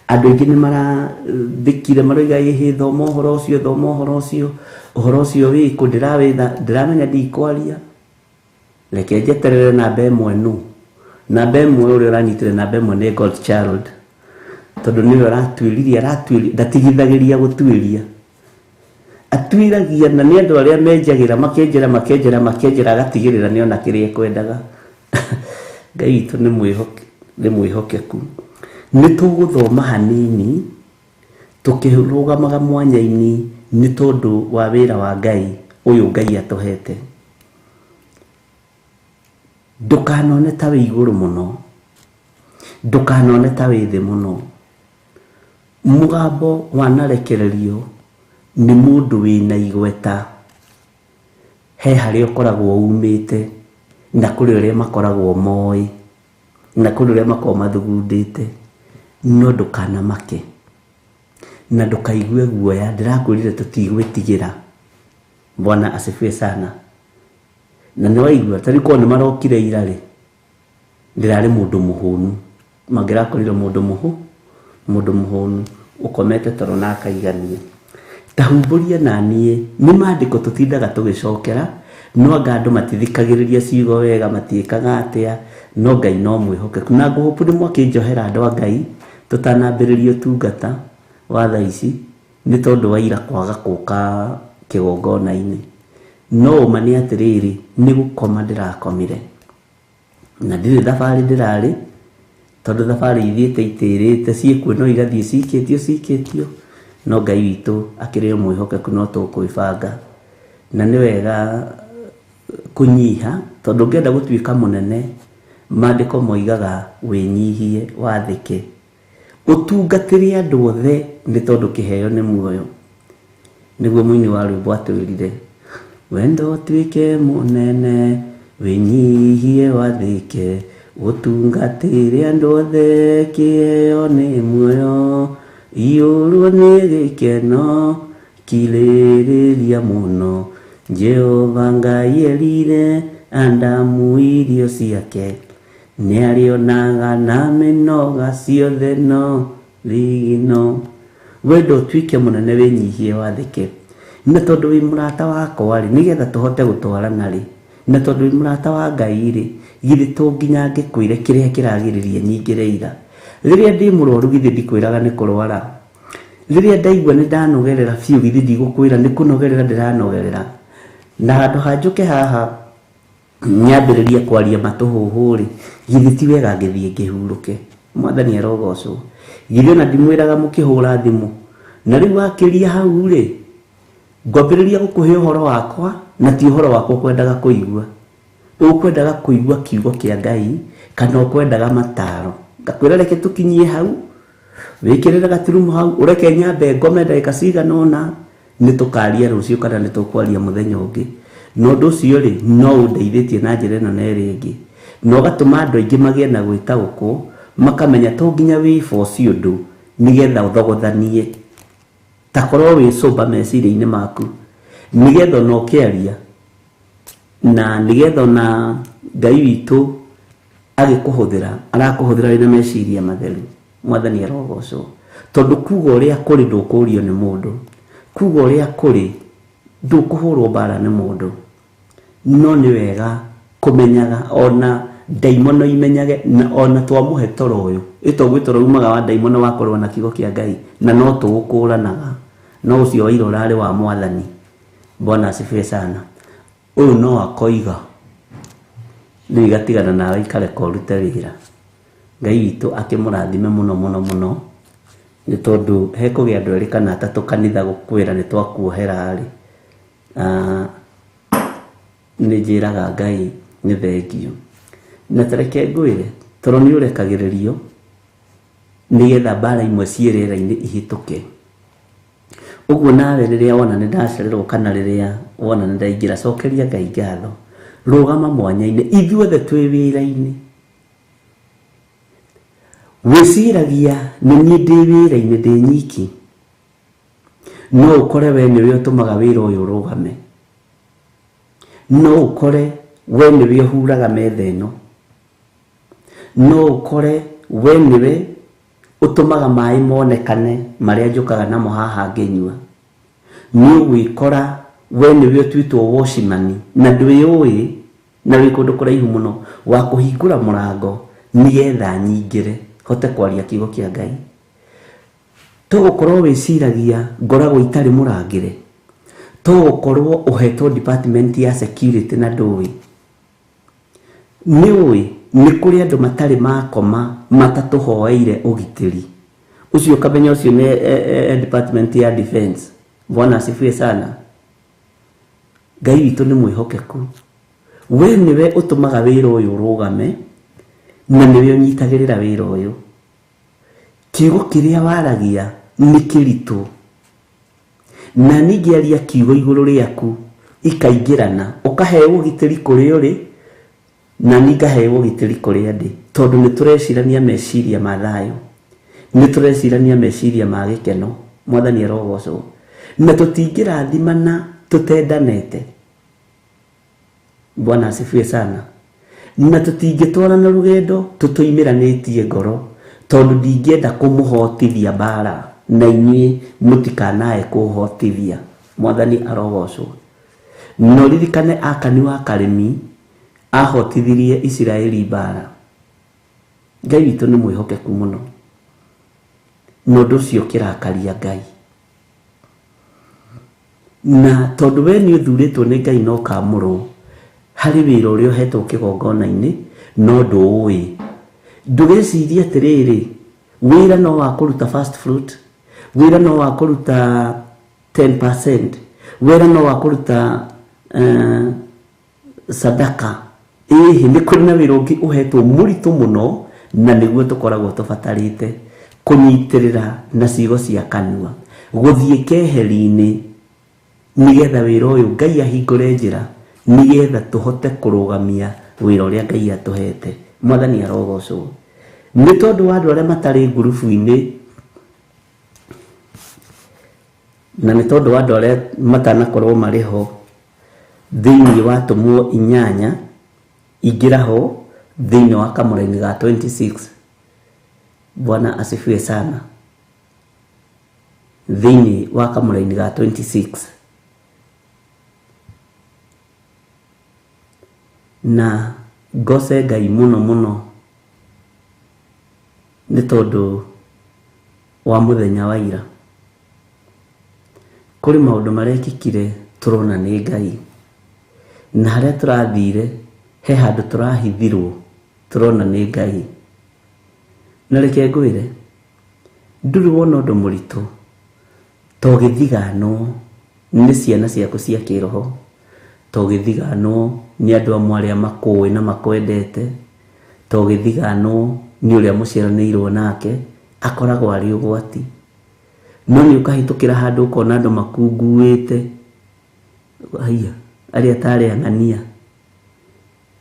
Andũ aingĩ nĩ marathĩkire maroiga ĩhĩ, thoma ũhoro ũcio, thoma ũhoro ũcio, ũhoro ũcio wĩkũ, ndĩrawetha, ndĩramenya ndikwaria, reke njeterere namba ĩmwe nũ. Namba ĩmwe ũrĩa ũranyitire namba ĩmwe nĩ God Child, tondũ nĩwe ũratuĩririe, aratuĩria, ndatigithagĩria gũtuĩria, atuĩragia, na nĩ andũ arĩa menjagĩra, makenjera, makenjera, makenjera, agatigĩrĩra nĩona kĩrĩa ekwendaga. Ngai witũ nĩ mwĩhokeku. Nĩ tũgũthoma hanini tũkĩrũgamaga mwanya-inĩ nĩ tondũ wa wĩra wa Ngai ũyũ Ngai atũhete. Ndũkanone ta wĩ igũrũ mũno, ndũkanone ta wĩ thĩ mũno. Mũgambo wanarekererio nĩ mũndũ wĩna igweta, he harĩa ũkoragwo umĩte, na kũrĩ ũrĩa makoragwo moĩ, na kũrĩ ũrĩa makoragwo mathugundĩte. No ndũkanamake na ndũkaigue guoya, ndĩrakwĩrire tũtigwĩtigĩra. Bwana asifiwe sana. Na nĩ waigua tarĩu korwo nĩ marokire ira rĩ, ndĩrarĩ mũndũ mũhũnu, mangĩrakorire mũndũ mũhũnu ũkomete toro na akaigania. Ta humbũria na niĩ nĩ maandĩko tũtindaga tũgĩcokera, no anga andũ matithikagĩrĩria ciugo wega, matiĩkaga atĩa, no Ngai no mwĩhokeku. Na ngũhũpu nĩ mwakĩnjohera andũ a Ngai tũtanambĩrĩria ũtungata wa thaa ici, nĩ tondũ wa ira kwaga gũka kĩgongona-inĩ. No ũma nĩ atĩrĩrĩ, nĩ gũkoma ndĩrakomire, na ndirĩ thabarĩ ndĩrarĩ, tondũ thabarĩ ithiĩte itĩrĩte, ciĩkuo no igathiĩ cikĩtio cikĩtio, no Ngai witũ akĩrĩ o mwĩhokeku, no tũkwĩbanga. Na nĩ wega kũnyiha, tondũ ũngĩenda gũtuĩka mũnene, maandĩko moigaga wĩnyihie, wathĩke, ũtungatĩre andũ othe, nĩ tondũ kĩheo nĩ muoyo. Nĩguo mũini wa rwĩmbo atwĩrire, wendo ũtuĩke mũnene, wĩnyihie, wathĩke, ũtungatĩre andũ othe, kĩheo nĩ muoyo, iyũrwo nĩ gĩkeno, kirĩrĩria mũno, Jehova Ngai erire Adamu irio ciake, nĩarĩonaga na mĩnoga ciothe no thigino. Wendo ũtuĩke mũnene, wĩnyihie, wathĩke. Na tondũ wĩ mũrata wakwa rĩ, nĩgetha tũhote gũtwarana rĩ, na tondũ wĩ mũrata wa Ngai rĩ, githĩ to nginya ngĩkwĩre kĩrĩa kĩragĩrĩria nyingĩre ira. Rĩrĩa ndĩ mũrwaru githĩ ndikwĩraga nĩ kũrwara. Rĩrĩa ndaigua nĩ ndanogerera biũ githĩ ndigũkwĩra nĩ kũnogerera ndĩranogerera. Na handũ ha njũke haha nyambĩrĩrie kwaria matũhũhũ rĩ, githĩ ti wega ngĩthiĩ ngĩhurũke. Mwathani arogocwo. Githĩ ona ndimwĩraga mũkĩhũra thimũ. Na rĩu wakĩria hau rĩ, ngwambĩrĩria gũkũhe ũhoro wakwa, na ti ũhoro wakwa ũkwendaga kũigua. Ũkwendaga kũigua kiugo kĩa Ngai, kana ũkwendaga mataro. Ngakwĩra reke tũkinyie hau, wĩkĩrĩre gaturumo hau, ũreke nyambe ngome ndagĩka cigana ũna, nĩ tũkaria rũciũ kana nĩ tũkwaria mũthenya ũngĩ. Na ũndũ ũcio rĩ, no ũndeithĩtie na njĩra ĩno na ĩrĩa ĩngĩ. Na ũgatũma andũ aingĩ magĩe na gwĩtaũkwo, makamenya to nginya wĩboci ũndũ nĩgetha ũthogothanie. Ta korwo wĩ sober meciria-inĩ maku, nĩgetha ona ũkĩaria, na nĩgetha ona Ngai witũ agĩkũhũthĩra, arakũhũthĩra wĩna meciria matheru. Mwathani arogocwo. Tondũ kuga ũrĩa kũrĩ ndũkũrio nĩ mũndũ, kuga ũrĩa kũrĩ ndũkũhũrwo mbara nĩ mũndũ. No nĩ wega kũmenyaga ona Ndaimono imenyage na ona twamũhe toro ũyũ ĩtogwĩ toro umaga wa ndaimono wakorwo na kiugo kĩa Ngai na no tũgũkũranaga no ũcio wa ira ũrarĩ wa mwathani. Bwana asifiwe sana. Ũyũ no akoiga rĩu igatigana nawe ikareka ũrute wĩra. Ngai witũ akĩmũrathime mũno mũno mũno nĩ tondũ hekũgĩa andũ erĩ kana atatũ kanitha gũkwĩra nĩ twakuohera rĩ, nĩ njĩraga Ngai nĩ thengio. Na tareke ngwĩre toro nĩ ũrekagĩrĩrio nĩgetha mbara imwe ciĩ rĩera-inĩ ihĩtũke. Ũguo nawe rĩrĩa wona nĩ ndacererwo kana rĩrĩa wona nĩ ndaingĩra, cokeria Ngai ngatho. Rũgama mwanya-inĩ, ithuothe twĩ wĩra-inĩ. Wĩciragia nĩ niĩ ndĩ wĩra-inĩ ndĩ nyiki, no ũkore we nĩwe ũtũmaga wĩra ũyũ ũrũgame, no ũkore we nĩwe ũhuraga metha ĩno, no ũkore we nĩwe ũtũmaga maĩ monekane marĩa njũkaga namo haha ngĩnyua. Nĩ ũgwĩkora we nĩwe ũtuĩtwo watchman na ndwĩũĩ na wĩ kũndũ kũraihu mũno wa kũhingũra mũrango nĩgetha nyingĩre hote kwaria kiugo kĩa Ngai. To gũkorwo wĩciragia ngoragwo itarĩ mũrangĩre, to gũkorwo ũhetwo department ya security na ndũĩ. Nĩ ũĩ nĩ kũrĩ andũ matarĩ makoma matatũhoeire ũgitĩri. Ũcio ũkamenya ũcio nĩ department ya defense. Bwana asifiwe sana. Ngai witũ nĩ mwĩhokeku. We nĩwe ũtũmaga wĩra ũyũ ũrũgame na nĩwe ũnyitagĩrĩra wĩra ũyũ. Kiugo kĩrĩa waragia nĩ kĩritũ, na ningĩaria kiugo igũrũ rĩaku ikaingĩrana, ũkaheo ũgitĩri kũrĩa ũrĩ na niĩ ngaheo ũgitĩri kũrĩa ndĩ, tondũ nĩ tũrecirania meciria ma thayũ, nĩ tũrecirania meciria ma gĩkeno. Mwathani arogocwo. Na tũtingĩrathimana tũtendanete. Bwana asifiwe sana. Na tũtingĩtwarana rũgendo tũtoimĩranĩtie ngoro, tondũ ndingĩenda kũmũhotithia mbara na inyuĩ mũtikanae kũhotithia. Mwathani arogocwo. No ririkane Akani wa Karimi ahotithirie Isiraeli mbara. Ngai witũ nĩ mwĩhokeku mũno, na ũndũ ũcio ũkĩrakaria Ngai. Na tondũ we nĩ ũthurĩtwo nĩ Ngai na ũkamũrwo harĩ wĩra ũrĩa ũhetwo kĩgongona-inĩ, no ndũũĩ. Ndũgecirie atĩrĩrĩ, wĩra no wa kũruta first fruit, wĩra no wa kũruta 10%, wĩra no wa kũruta sadaka. Ĩhĩ, nĩ kũrĩ na wĩra ũngĩ ũhetwo mũritũ mũno, na nĩguo tũkoragwo tũbatarĩte kũnyitĩrĩra na ciugo cia kanua, gũthiĩ keheri-inĩ nĩgetha wĩra ũyũ Ngai ahingũre njĩra, nĩgetha tũhote kũrũgamia wĩra ũrĩa Ngai atũhete. Mwathani arogocwo. Nĩ tondũ wa andũ arĩa matarĩ ngurubu-inĩ, na nĩ tondũ wa andũ arĩa matanakorwo marĩ ho thĩinĩ wa Atũmwo 8, ingĩra ho thĩinĩ wa kamũraini ga 26. Bwana asifiwe sana. Thĩinĩ wa kamũraini ga 26. Na ngoce Ngai mũno mũno nĩ tondũ wa mũthenya wa ira. Kũrĩ maũndũ marekĩkire tũrona nĩ Ngai, na harĩa tũrathire he handũ tũrahithirwo tũrona nĩ Ngai. Na reke ngwĩre, ndũrĩ wona ũndũ mũritũ to gĩthiganwo nĩ ciana ciaku cia kĩroho, to gĩthiganwo nĩ andũ amwe arĩa makũĩ na makwendete, to gĩthiganwo nĩ ũrĩa mũciaranĩirwo nake, akoragwo arĩ ũgwati. No nĩ ũkahĩtũkĩra handũ ũkona andũ makunguĩte, haiya, arĩa tarĩ ang'ania,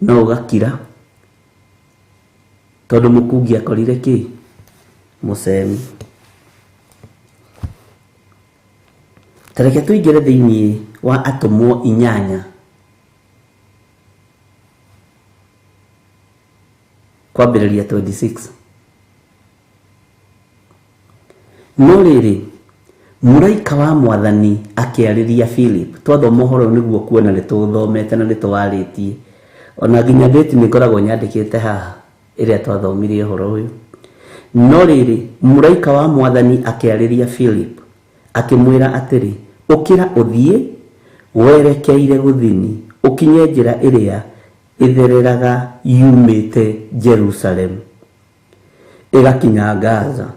no ũgakira tondũ mũkungi akorire kĩ? Mũcemi. Ta reke tũingĩre thĩinĩ wa Atũmwo 8 kwambĩrĩria 26. No rĩrĩ, mũraika wa mwathani akĩarĩria Philip. Twathoma ũhoro ũyũ nĩguo kuona nĩ tũthomete na nĩ tũwarĩtie. Ona nginya date nĩ ngoragwo nyandĩkĩte haha ĩrĩa twathomire ũhoro ũyũ. No rĩrĩ, mũraika wa Mwathani akĩarĩria Philip akĩmwĩra atĩrĩ, ũkĩra ũthiĩ werekeire gũthini, ũkinye njĩra ĩrĩa ĩthereraga yumĩte Jerusalem ĩgakinya Gaza,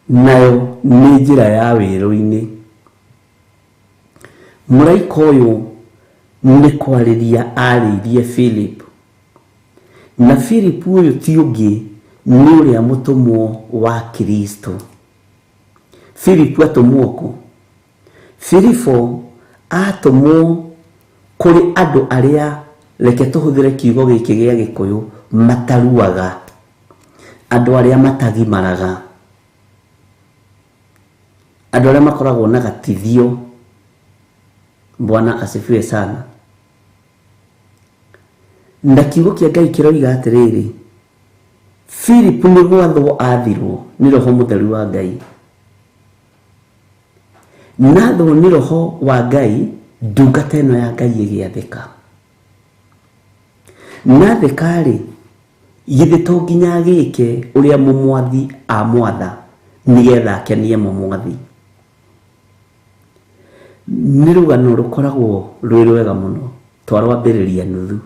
nayo nĩ njĩra ya werũ-inĩ. Mũraika ũyũ nĩ kwarĩria arĩirie Philip, na Philip ũyũ ti ũngĩ nĩ ũrĩa mũtũmwo wa Kristo. Philip atũmwo kũ? Filipo atũmwo kũrĩ andũ arĩa, reke tũhũthĩre kiugo gĩkĩ gĩa Gĩkũyũ, mataruaga, andũ arĩa matagimaraga, andũ arĩa makoragwo na gatithio. Bwana asifiwe sana. Na kiugo kĩa Ngai kĩroiga atĩrĩrĩ, Philip nĩ gwathwo athirwo nĩ Roho Mũtheru wa Ngai. Nathwo nĩ Roho wa Ngai, ndungata ĩno ya Ngai ĩgĩathĩka. Nathĩka-rĩ, githĩ to nginya agĩke ũrĩa mũmwathi amwatha nĩgetha akenie mũmwathi. Nĩ rũgano rũkoragwo rwĩ rwega mũno, twarwambĩrĩria nuthu,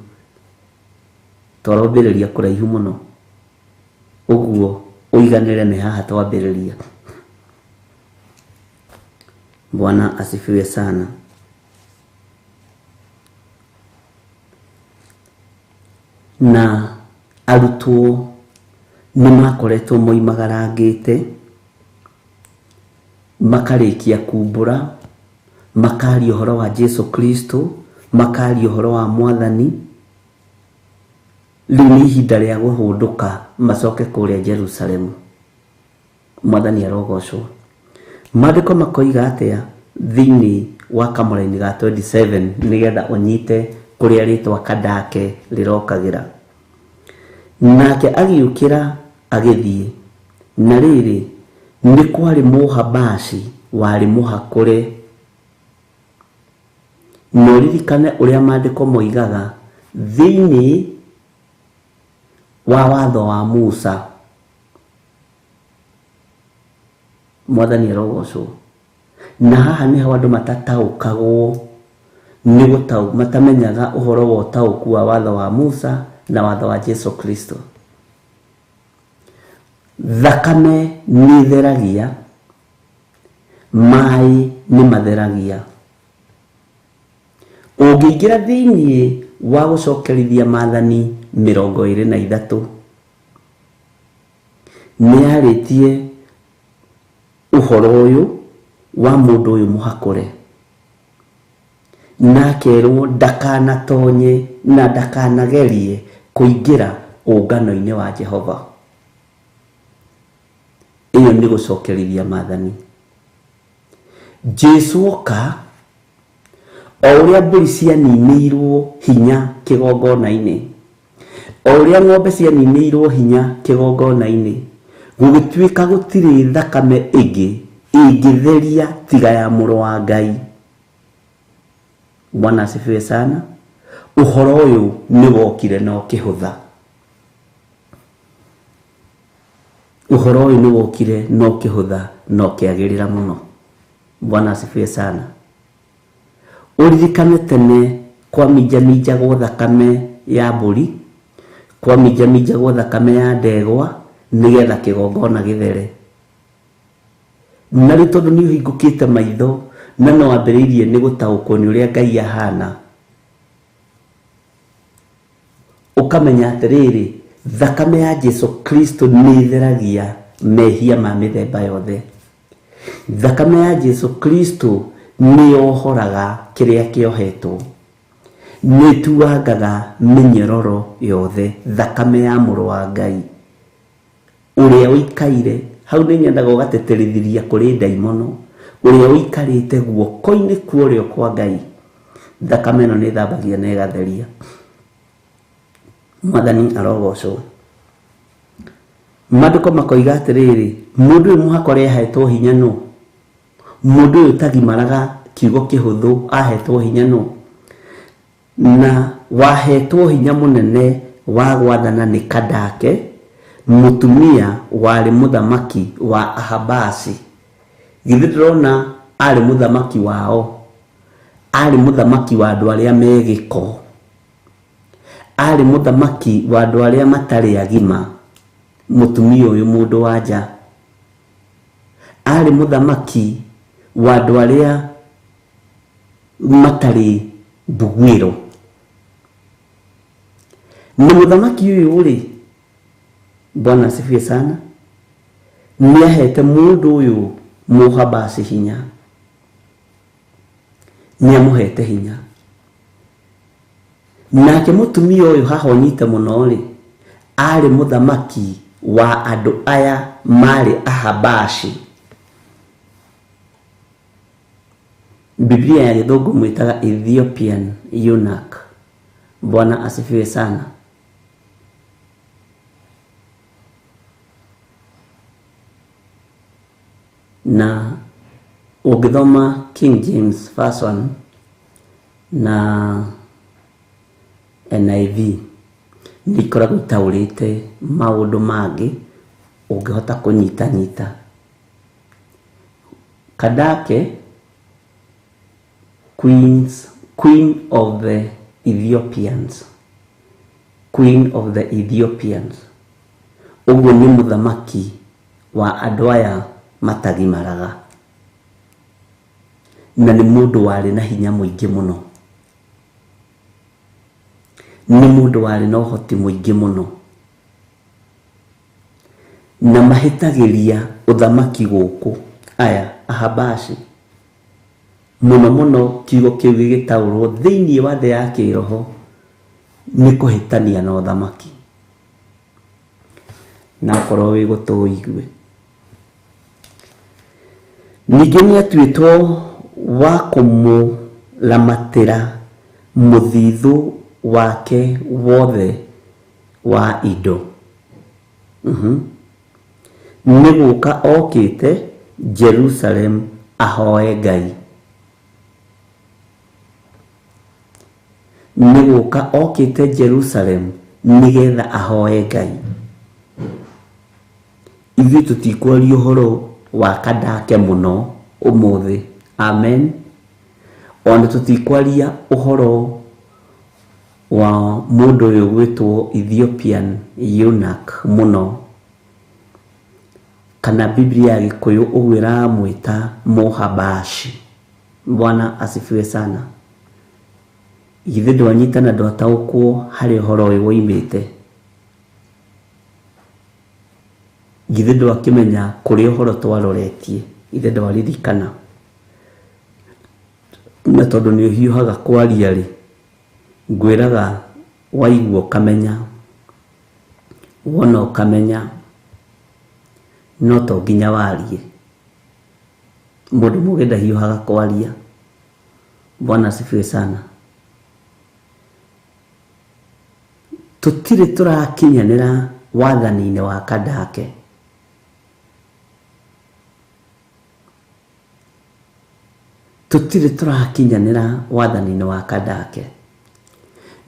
twarwambĩrĩria kũraihu mũno, ũguo ũiganĩre nĩ haha twambĩrĩria. Bwana asifiwe sana. Na arutwo nĩ makoretwo moimagarangĩte, makarĩkia kumbũra, makaria ũhoro wa Jesu Kristo, makaria ũhoro wa Mwathani. Rĩu nĩ ihinda rĩa kũhũndũka macoke kũrĩa Jerusalemu. Mwathani arogocwo. Maandĩko makoiga atĩa thĩinĩ wa kamũraini ga 27 nĩgetha ũnyite kũrĩa rĩtwa Kandake rĩrokagĩra. Nake agĩũkĩra agĩthiĩ, na rĩrĩ, nĩ kwarĩ Mũhabashi warĩ mũhakũre. Na ũririkane ũrĩa maandĩko moigaga thĩinĩ wa watho wa Musa. Mwathani arogocwo. Na haha nĩho andũ matataũkagwo nĩ gũtaũ, matamenyaga ũhoro wa ũtaũku wa watho wa Musa na watho wa Jesu Kristo. Thakame nĩ ĩtheragia, maĩ nĩ matheragia. Ũngĩingĩra thĩinĩ wa gũcokerithia maathani 23, nĩ yarĩtie ũhoro ũyũ wa mũndũ ũyũ mũhakũre, na akerwo ndakanatonye na ndakanagerie kũingĩra ũngano-inĩ wa Jehova. Ĩyo nĩ gũcokerithia maathani. Jesu oka, o ũrĩa mbũri cianinĩirwo hinya kĩgongona-inĩ, o ũrĩa ng'ombe cianinĩirwo hinya kĩgongona-inĩ, gũgĩtuĩka gũtirĩ thakame ĩngĩ ĩngĩtheria tiga ya mũrũ wa Ngai. Bwana asifiwe sana. Ũhoro ũyũ nĩ wokire na ũkĩhũtha. Ũhoro ũyũ nĩ wokire na ũkĩhũtha na ũkĩagĩrĩra mũno. Bwana asifiwe sana. Ũririkane tene kwaminjaminjagwo thakame ya mbũri, kwaminjaminjagwo thakame ya ndegwa nĩgetha kĩgongona gĩthere. Na rĩu tondũ nĩ ũhingũkĩte maitho na no wambĩrĩirie nĩ gũtaũkwo nĩ ũrĩa Ngai ahana, ũkamenya atĩrĩrĩ, thakame ya Jesu Kristo nĩ ĩtheragia mehia ma mĩthemba yothe. Thakame ya Jesu Kristo nĩ yohoraga kĩrĩa kĩohetwo, nĩ ĩtuangaga mĩnyororo yothe. Thakame ya mũrũ wa Ngai ũrĩa ũikaire hau, nĩ nyendaga ũgatĩtĩrithiria kũrĩ ndaimono, ũrĩa ũikarĩte guoko-inĩ kwa ũrĩo kwa Ngai. Thakame ĩno nĩ ĩthambagia na ĩgatheria. Mwathani arogocwo. Maandĩko makoiga atĩrĩrĩ, mũndũ ũyũ mũhakũre ahetwo hinya nũ? Mũndũ ũyũ ũtagimaraga kiugo kĩhũthũ ahetwo hinya nũ? Na Wahetwo hinya mũnene wa gwathana nĩ Kandake, mũtumia warĩ mũthamaki wa Ahabashi. Githĩ ndĩrona arĩ mũthamaki wao, arĩ mũthamaki wa andũ arĩa me gĩko, arĩ mũthamaki wa andũ arĩa matarĩ agima. Mũtumia ũyũ mũndũ wa nja arĩ mũthamaki wa andũ arĩa matarĩ mbuguĩro. Na mũthamaki ũyũ rĩ, Bwana asifiwe sana, nĩ ahete mũndũ ũyũ Mũhabashi hinya, nĩ amũhete hinya. Nake mũtumia ũyũ haha ũnyite mũno rĩ, arĩ mũthamaki wa andũ aya marĩ Ahabashi. Biblia ya Gĩthũngũ mwĩtaga Ethiopian eunuch. Bwana asifiwe sana. Na ũngĩthoma King James Version na NIV nĩ ikoragwo itaũrĩte maũndũ mangĩ ũngĩhota kũnyitanyita. Kandake, Queen of the Ethiopians, Queen of the Ethiopians, ũguo nĩ mũthamaki wa andũ aya matagimaraga, na nĩ mũndũ warĩ na hinya mũingĩ mũno, nĩ mũndũ warĩ na ũhoti mũingĩ mũno, na mahĩtagĩria ũthamaki gũkũ aya Ahabashi mũno mũno. Kiugo kĩu gĩgĩtaũrwo thĩinĩ wa thĩ ya kĩroho nĩ kũhĩtania na ũthamaki. Na okorwo wĩ gũtũ ũigue. Ningĩ nĩ atuĩtwo wa kũmũramatĩra mũthithũ wake wothe wa indo. Nĩ gũka okĩte Jerusalem ahoe Ngai. Nĩ gũka okĩte Jerusalem nĩgetha ahoe Ngai. Ithuĩ tũtikwaria ũhoro wa Kandake mũno ũmũthĩ. Amen. Ona tũtikwaria ũhoro wa mũndũ ũyũ gwĩtwo Ethiopian eunuch mũno, kana Biblia ya Gĩkũyũ ũguo ĩramwĩta Mũhabashi. Bwana asifiwe sana. Githĩ ndwanyita na ndwataũkwo harĩ ũhoro ũyũ woimĩte? Githĩ ndwakĩmenya kũrĩa ũhoro twaroretie? Githĩ ndwaririkana? Na tondũ nĩ ũhiũhaga kwaria rĩ, ngwĩraga waigua ũkamenya, wona ũkamenya, no to nginya warie. Mũndũ mũgĩ ndahiũhaga kwaria. Bwana asifiwe sana. Tũtirĩ tũrakinyanĩra wathani-inĩ wa Kandake. Tũtirĩ tũrakinyanĩra wathani-inĩ wa Kandake.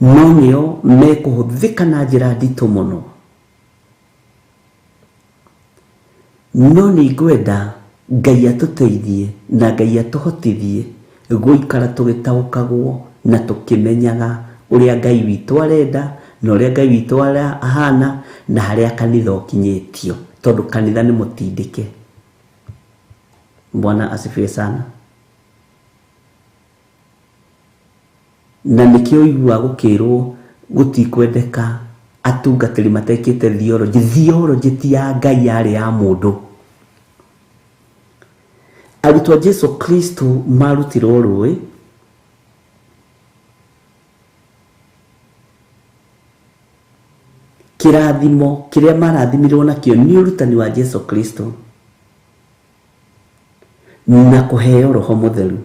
No nĩo mekũhũthĩka na njĩra nditũ mũno. No nĩ ngwenda Ngai atũteithie na Ngai atũhotithie gũikara tũgĩtaũkagwo na tũkĩmenyaga ũrĩa Ngai witũ arenda na ũrĩa Ngai witũ ahana na harĩa kanitha ũkinyĩtio, tondũ kanitha nĩ mũtindĩke. Bwana asifiwe sana. Na nĩkĩo ũiguaga gũkĩrwo gũtikwendeka atungatĩri matekĩte theology. Theology ti ya Ngai, yarĩ ya mũndũ. Arutwo a Jesu Kristo marutirwo rũĩ kĩrathimo kĩrĩa marathimirwo nakĩo nĩ ũrutani wa Jesu Kristo na kũheo Roho Mũtheru.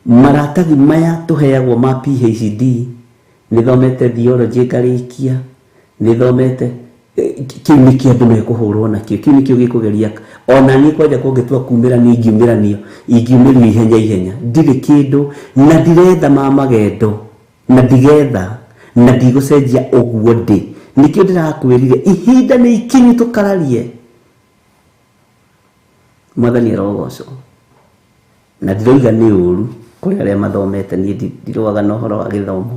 Maratathi maya tũheagwo ma PhD, nĩthomete theology ngarĩkia, nĩthomete kĩu nĩkĩo andũ mekũhũrwo nakĩo, kĩu nĩkĩo gĩkũgeria. Ona niĩ kwanja kũngĩtua kumĩrania ingiumĩranio, ingiumĩrio ihenya ihenya. Ndirĩ kĩndũ na ndiretha ma magendo. Na ndigetha na ndigũcenjia ũguo ndĩ. Nĩkĩo ndĩrakwĩrire ihinda nĩ ikinyu tũkararie. Mwathani arogocwo. Na ndiroiga nĩ ũru kũrĩ arĩa mathomete, niĩ ndirũaga na ũhoro wa gĩthomo,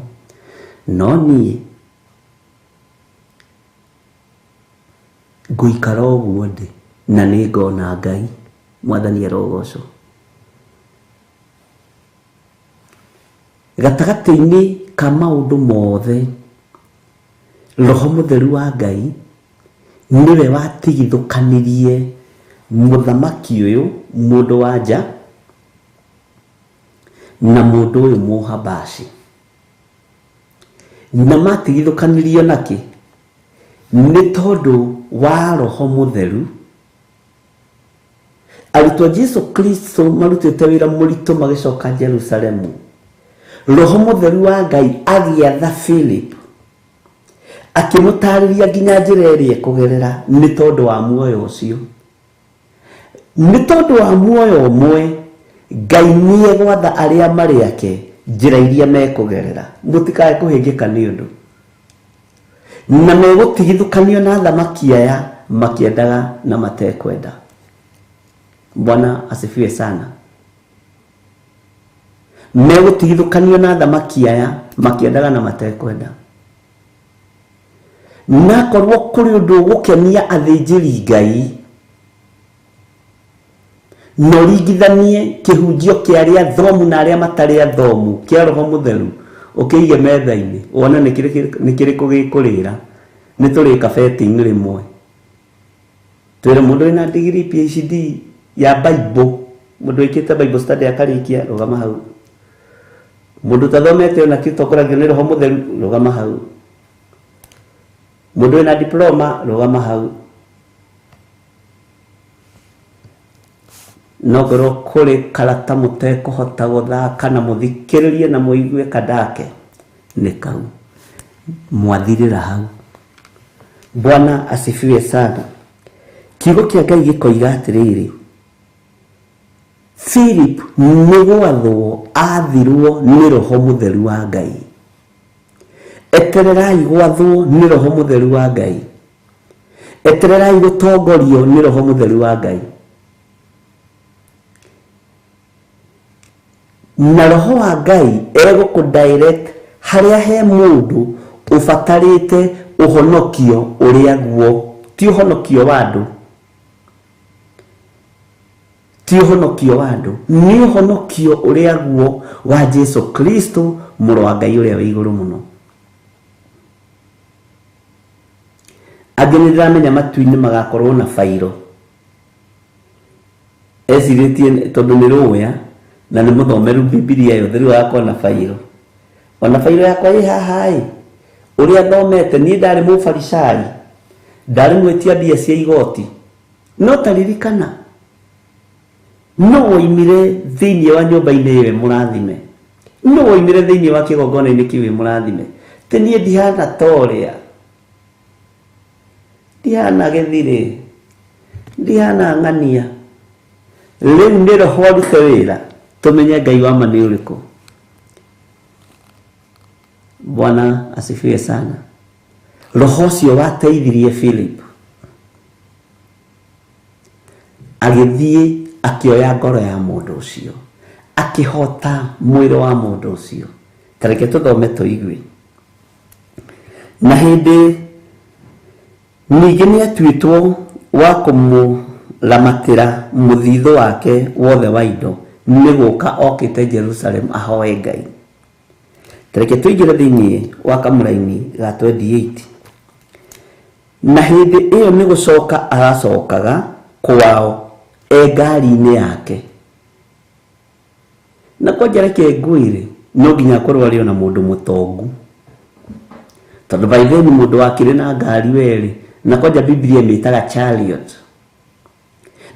no niĩ ngũikara ũguo ndĩ na nĩ ngona Ngai. Mwathani arogocwo. Gatagatĩ-inĩ ka maũndũ mothe, Roho Mũtheru wa Ngai nĩwe watigithũkanirie mũthamaki ũyũ mũndũ wa nja na mũndũ ũyũ Mũhabashi. Na matigithũkanirio nakĩ? Nĩ tondũ wa Roho Mũtheru. Arutwo a Jesu Kristo marutĩte wĩra mũritũ magĩcoka Jerusalemu. Roho Mũtheru wa Ngai agĩatha Philip, akĩmũtarĩria nginya njĩra ĩrĩa ekũgerera nĩ tondũ wa muoyo ũcio. Nĩ tondũ wa muoyo ũmwe, Ngai nĩ egwatha arĩa marĩ ake njĩra iria mekũgerera. Mũtikae kũhĩngĩka nĩ ũndũ. Na megũtigithũkanio na athamaki aya makĩendaga na matekwenda. Bwana asifiwe sana. Megũtigithũkanio na athamaki aya makĩendaga na matekwenda. Nakorwo kũrĩ ũndũ ũgũkenia athĩnjĩri Ngai, na ũringithanie kĩhunjio kĩa arĩa athomu na arĩa matarĩ athomu kĩa Roho Mũtheru, ũkĩige metha-inĩ wone nĩ kĩrĩkũ gĩkũrĩra. Nĩ tũrĩka betting rĩmwe, twĩre mũndũ wĩna degree PhD ya Bible, mũndũ wĩkĩte Bible study akarĩkia, rũgama hau. Mũndũ ũtathomete ona kĩ ũtongoragio nĩ Roho Mũtheru, rũgama hau. Mũndũ wĩna diploma, rũgama hau. No ngorwo kũrĩ karata mũtekũhota gũthaka na mũthikĩrĩrie na mũigue kandake, nĩ kau mwathirĩra hau. Bwana asifiwe sana. Kiugo kĩa Ngai gĩkoiga atĩrĩrĩ, Philip nĩ gwathwo athirwo nĩ Roho Mũtheru wa Ngai. Etererai gwathwo nĩ Roho Mũtheru wa Ngai. Etererai gũtongorio nĩ Roho Mũtheru wa Ngai. Na Roho wa Ngai egũkũ direct harĩa he mũndũ ũbatarĩte ũhonokio ũrĩa guo. Ti ũhonokio wa andũ. Ti ũhonokio wa andũ. Nĩ ũhonokio ũrĩa guo wa Jesu Kristo, mũrũ wa Ngai ũrĩa wĩ igũrũ mũno. Angĩ nĩ ndĩramenya matu-inĩ magakorwo na bairo. Ecirĩtie tondũ nĩ rũya na nĩ mũthomeru Bibilia yothe, rĩu agakorwo na bairo. Ona bairo yakwa ĩ haha ĩ, ũrĩa thomete, niĩ ndarĩ mũfaricai, ndarĩ mwĩtia mbia cia igoti. No taririkana, no woimire thĩinĩ wa nyũmba-inĩ ĩyo mũrathime. No woimire thĩinĩ wa kĩgongona-inĩ kĩu mũrathime. Ti niĩ ndihana ta ũrĩa. Ndihana gĩthirĩ. Ndihana ng'ania. Rĩu nĩ Roho arute wĩra, tũmenye Ngai wa ma nĩ ũrĩkũ. Bwana asifiwe sana. Roho ũcio wateithirie Philip agĩthiĩ akĩoya ngoro ya mũndũ ũcio, akĩhota mwĩrĩ wa mũndũ ũcio. Ta reke tũthome tũigue. Na hĩndĩ ningĩ nĩ atuĩtwo wa kũmũramatĩra mũthithũ wake wothe wa indo, nĩ gũka okĩte Jerusalem ahoe Ngai. Ta reke tũingĩre thĩinĩ wa kamũraini ga 28. Na hĩndĩ ĩyo nĩ gũcoka aracokaga kwao e ngari-inĩ yake. Na kwanja reke ngwĩre, no nginya akorwo arĩ ona mũndũ mũtongu. Tondũ by then mũndũ wakĩrĩ na ngari werĩ, na kwanja Biblia ĩmĩtaga chariot.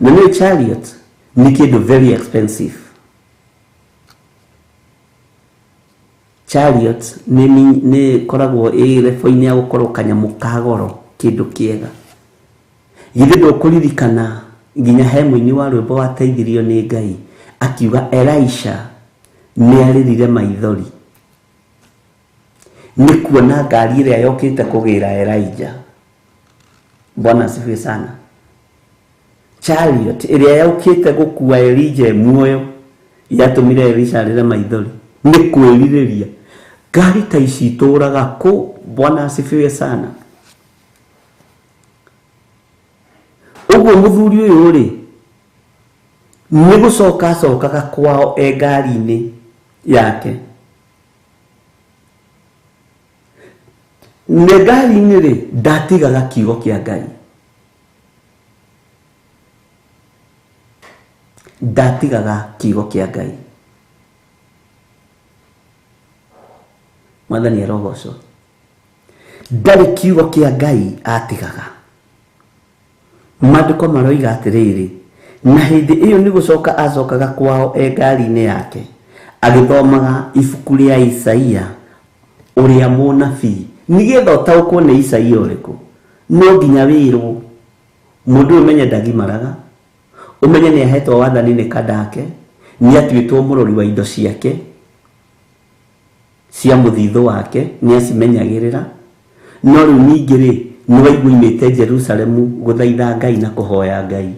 Na nĩ chariot nĩ kĩndũ very expensive. Chariot nĩ ĩkoragwo ĩ level-inĩ ya gũkorwo kanyamũ ka goro, kĩndũ kĩega. Githĩ ndũkũririkana nginya he mũini wa rwĩmbo wateithirio nĩ Ngai akiuga Elisha nĩ arĩrire maithori. Nĩ kuona ngari ĩrĩa yokĩte kũgĩra Elijah. Bwana asifiwe sana. Chariot ĩrĩa yokĩte gũkua Elijah muoyo yatũmire Elisha arĩre maithori nĩ kwĩrirĩria. Ngari ta ici itũraga kũ? Bwana asifiwe sana. Ũguo mũthuri ũyũ rĩ nĩ gũcoka acokaga kwao e ngari-inĩ yake. Nĩ ngari-inĩ rĩ ndatigaga kiugo kĩa Ngai. Ndatigaga kiugo kĩa Ngai. Mwathani arogocwo. Ndarĩ kiugo kĩa Ngai atigaga. Maandĩko maroiga atĩrĩrĩ, na hĩndĩ ĩyo nĩ gũcoka acokaga kwao e ngari-inĩ yake agĩthomaga ibuku rĩa Isaia ũrĩa mũnabii. Nĩgetha ũtaũkwo nĩ Isaia ũrĩkũ, no nginya wĩrwo mũndũ ũyũ ũmenye ndagimaraga, ũmenye nĩ ahetwo wathani nĩ Kandake, nĩ atuĩtwo mũrori wa indo ciake cia mũthithũ wake, nĩ acimenyagĩrĩra. No rĩu ningĩ rĩ nĩ waigua oimĩte Jerusalemu gũthaitha Ngai na kũhoya Ngai.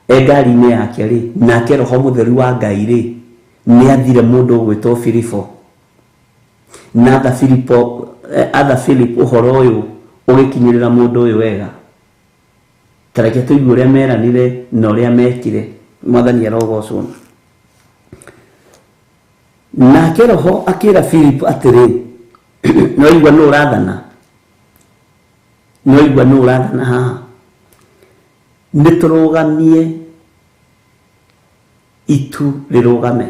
E ngari-inĩ yake rĩ, nake Roho Mũtheru wa Ngai rĩ nĩ athire mũndũ ũgwĩtwo Filipo. Na atha Filipo, atha Philip ũhoro ũyũ ũgĩkinyĩrĩra mũndũ ũyũ wega. Ta reke tũigue ũrĩa meranire na ũrĩa mekire. Mwathani arogocwo. Nake Roho akĩra Philip atĩrĩ, no igua nũ ũrathana? No igua nũ ũrathana haha? Nĩ tũrũgamie itu rĩrũgame.